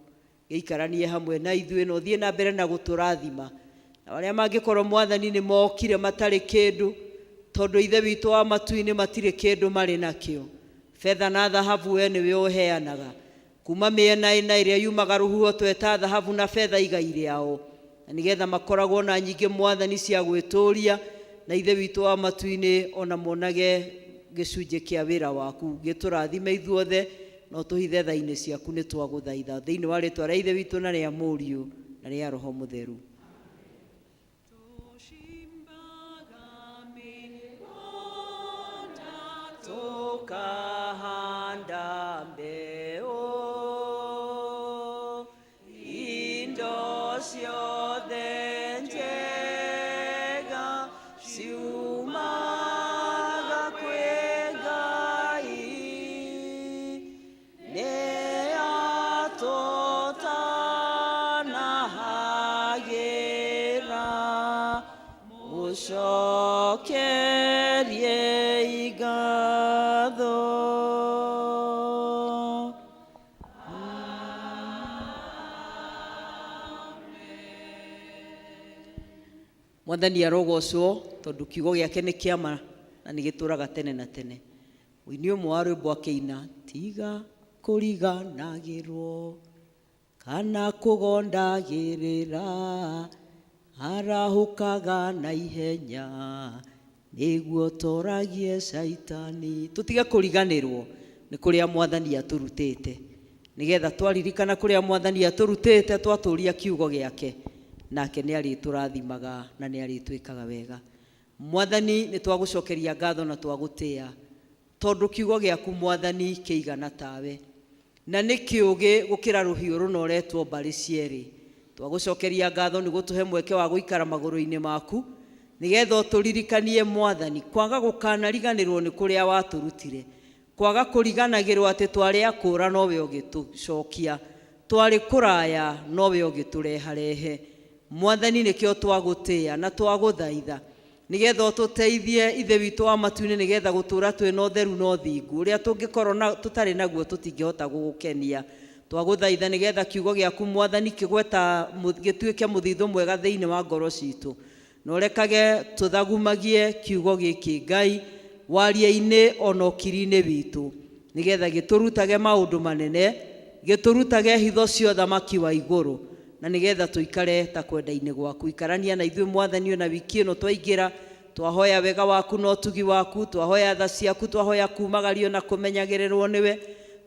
Gĩikaranie hamwe na ithuĩ na ũthiĩ na mbere na gũtũrathima. Na arĩa mangĩkorwo Mwathani nĩ mokire matarĩ kĩndũ, tondũ Ithe witũ wa matu-inĩ matirĩ kĩndũ marĩ nakĩo. Betha na thahabu we nĩwe ũheanaga. Kuma mĩena ĩna ĩrĩa yumaga rũhuho tweta thahabu na betha igai rĩao, na nĩgetha makoragwo na nyingĩ Mwathani cia gwĩtũria, na Ithe witũ wa matu-inĩ ona monage gĩcunjĩ kĩa wĩra waku. Gĩtũrathime ithuothe na ũtũhithe tha-inĩ ciaku, nĩ twagũthaitha thĩinĩ wa rĩtwa rĩa Ithe witũ na rĩa Mũriũ na rĩa Roho Mũtheru. Tukahanda mbeu indo ciothe njega ciumaga kwĩ Ngai nĩ atũtanahagĩra mũcokerie ngatho. Mwathani arogocwo tondũ kiugo gĩake nĩ kĩama na nĩ gĩtũraga tene na tene. Mũini ũmwe wa rwĩmbo akĩina, tiga kũriganagĩrwo kana kũgondagĩrĩra, arahũkaga na ihenya nĩguo toragie caitani. Tũtige kũriganĩrwo nĩ kũrĩa Mwathani atũrutĩte, nĩgetha twaririkana kũrĩa Mwathani atũrutĩte twatũria kiugo gĩake, nake nĩ arĩtũrathimaga na nĩ arĩtwĩkaga wega. Mwathani nĩ twagũcokeria ngatho na twagũtĩa, tondũ kiugo gĩaku Mwathani kĩigana tawe, na nĩ kĩũgĩ gũkĩra rũhiũ rũnoretwo mbarĩ cierĩ. Twagũcokeria ngatho nĩ gũtũhe mweke wa gũikara magũrũ-inĩ maku, Nĩgetha ũtũririkanie Mwathani, kwaga gũkanariganĩrwo nĩ kũrĩa watũrutire, kwaga kũriganagĩrwo atĩ twarĩ akũra nowe ũgĩtũcokia, twarĩ kũraya nowe ũgĩtũreharehe. Mwathani nĩkĩo twagũtĩĩa na twagũthaitha, nĩgetha ũtũteithie Ithe witũ wa matu-inĩ, nĩgetha gũtũra twĩna ũtheru na ũthingu ũrĩa tũngĩkorwo na tũtarĩ naguo tũtingĩhota gũgũkenia. Twagũthaitha nĩgetha kiugo gĩaku Mwathani kĩgweta gĩtuĩke mũthithũ mwega thĩinĩ wa ngoro citũ, na ũrekage tũthagumagie kiugo gĩkĩ Ngai waria-inĩ ona ũkiri-inĩ witũ, nĩgetha gĩtũrutage maũndũ manene, gĩtũrutage hitho cia ũthamaki wa igũrũ, na nĩgetha tũikare ta kwenda-inĩ gwaku. Ikarania na ithuĩ Mwathani ona wiki ĩno twaingĩra, twahoya wega waku na ũtugi waku, twahoya tha ciaku, twahoya kumagario na kũmenyagĩrĩrwo nĩwe,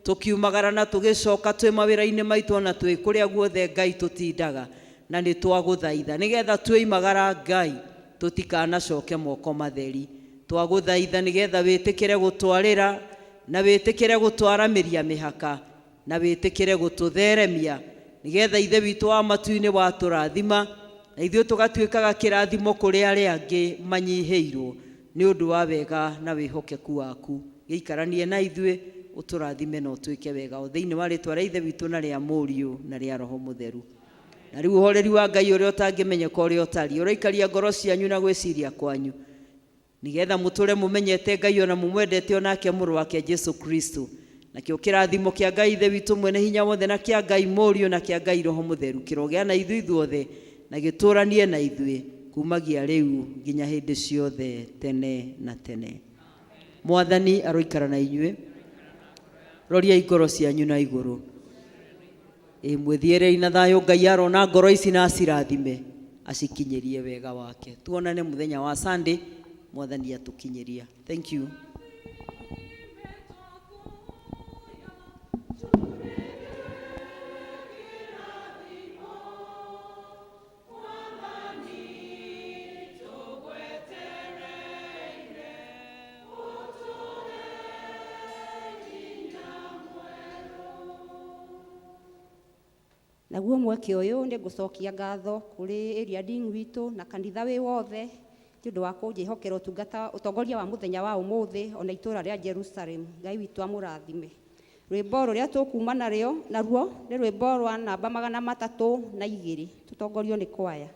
tũkiumagara na tũgĩcoka twĩ mawĩra-inĩ maitũ ona twĩ kũrĩa guothe Ngai tũtindaga, na nĩ twagũthaitha nĩgetha twĩimagara Ngai tũtikanacoke moko matheri. Twagũthaitha nĩgetha wĩtĩkĩre gũtwarĩra na wĩtĩkĩre gũtwaramĩria mĩhaka na wĩtĩkĩre gũtũtheremia, nĩgetha Ithe witũ wa matu-inĩ watũrathima na ithuĩ tũgatuĩkaga kĩrathimo kũrĩ arĩa angĩ manyihĩirwo nĩ ũndũ wa wega na wĩhokeku waku. Gĩikaranie na ithuĩ, ũtũrathime na ũtwĩke wega, o thĩinĩ wa rĩtwa rĩa Ithe witũ na rĩa Mũriũ na rĩa Roho Mũtheru. Na rĩu ũhoreri wa Ngai ũrĩa ũtangĩmenyeka ũrĩa ũtariĩ, ũraikaria ngoro cianyu na gwĩciria kwanyu, nĩgetha mũtũre mũmenyete Ngai ona mũmwendete onake mũrũ wake Jesu Kristo. Nakĩo kĩrathimo kĩa Ngai Ithe witũ mwene hinya wothe na kĩa Ngai Mũriũ na kĩa Ngai Roho Mũtheru kĩrogĩa na ithuĩ ithuothe na gĩtũranie na ithuĩ kumagia rĩu nginya hĩndĩ ciothe tene na tene. Mwathani aroikara na inyuĩ, roriai ngoro cianyu na igũrũ. Ĩ mwĩthiĩrei na thayũ, Ngai arona ngoro ici na acirathime acikinyĩrie wega wake. Tuonane mũthenya wa Sunday, Mwathani atũkinyĩria. Thank you. Naguo mweke ũyũ nĩ ngũcokia ngatho kũrĩ area dean witũ na kanitha wĩ wothe nĩ ũndũ wa kũnjĩhokera ũtungata ũtongoria wa mũthenya wa ũmũthĩ ona itũra rĩa Jerusalem. Ngai witũ amũrathime. Rwĩmbo rũrĩa tũkuma narĩo naruo nĩ rwĩmbo rwa namba 302 tũtongorio nĩ kwaya.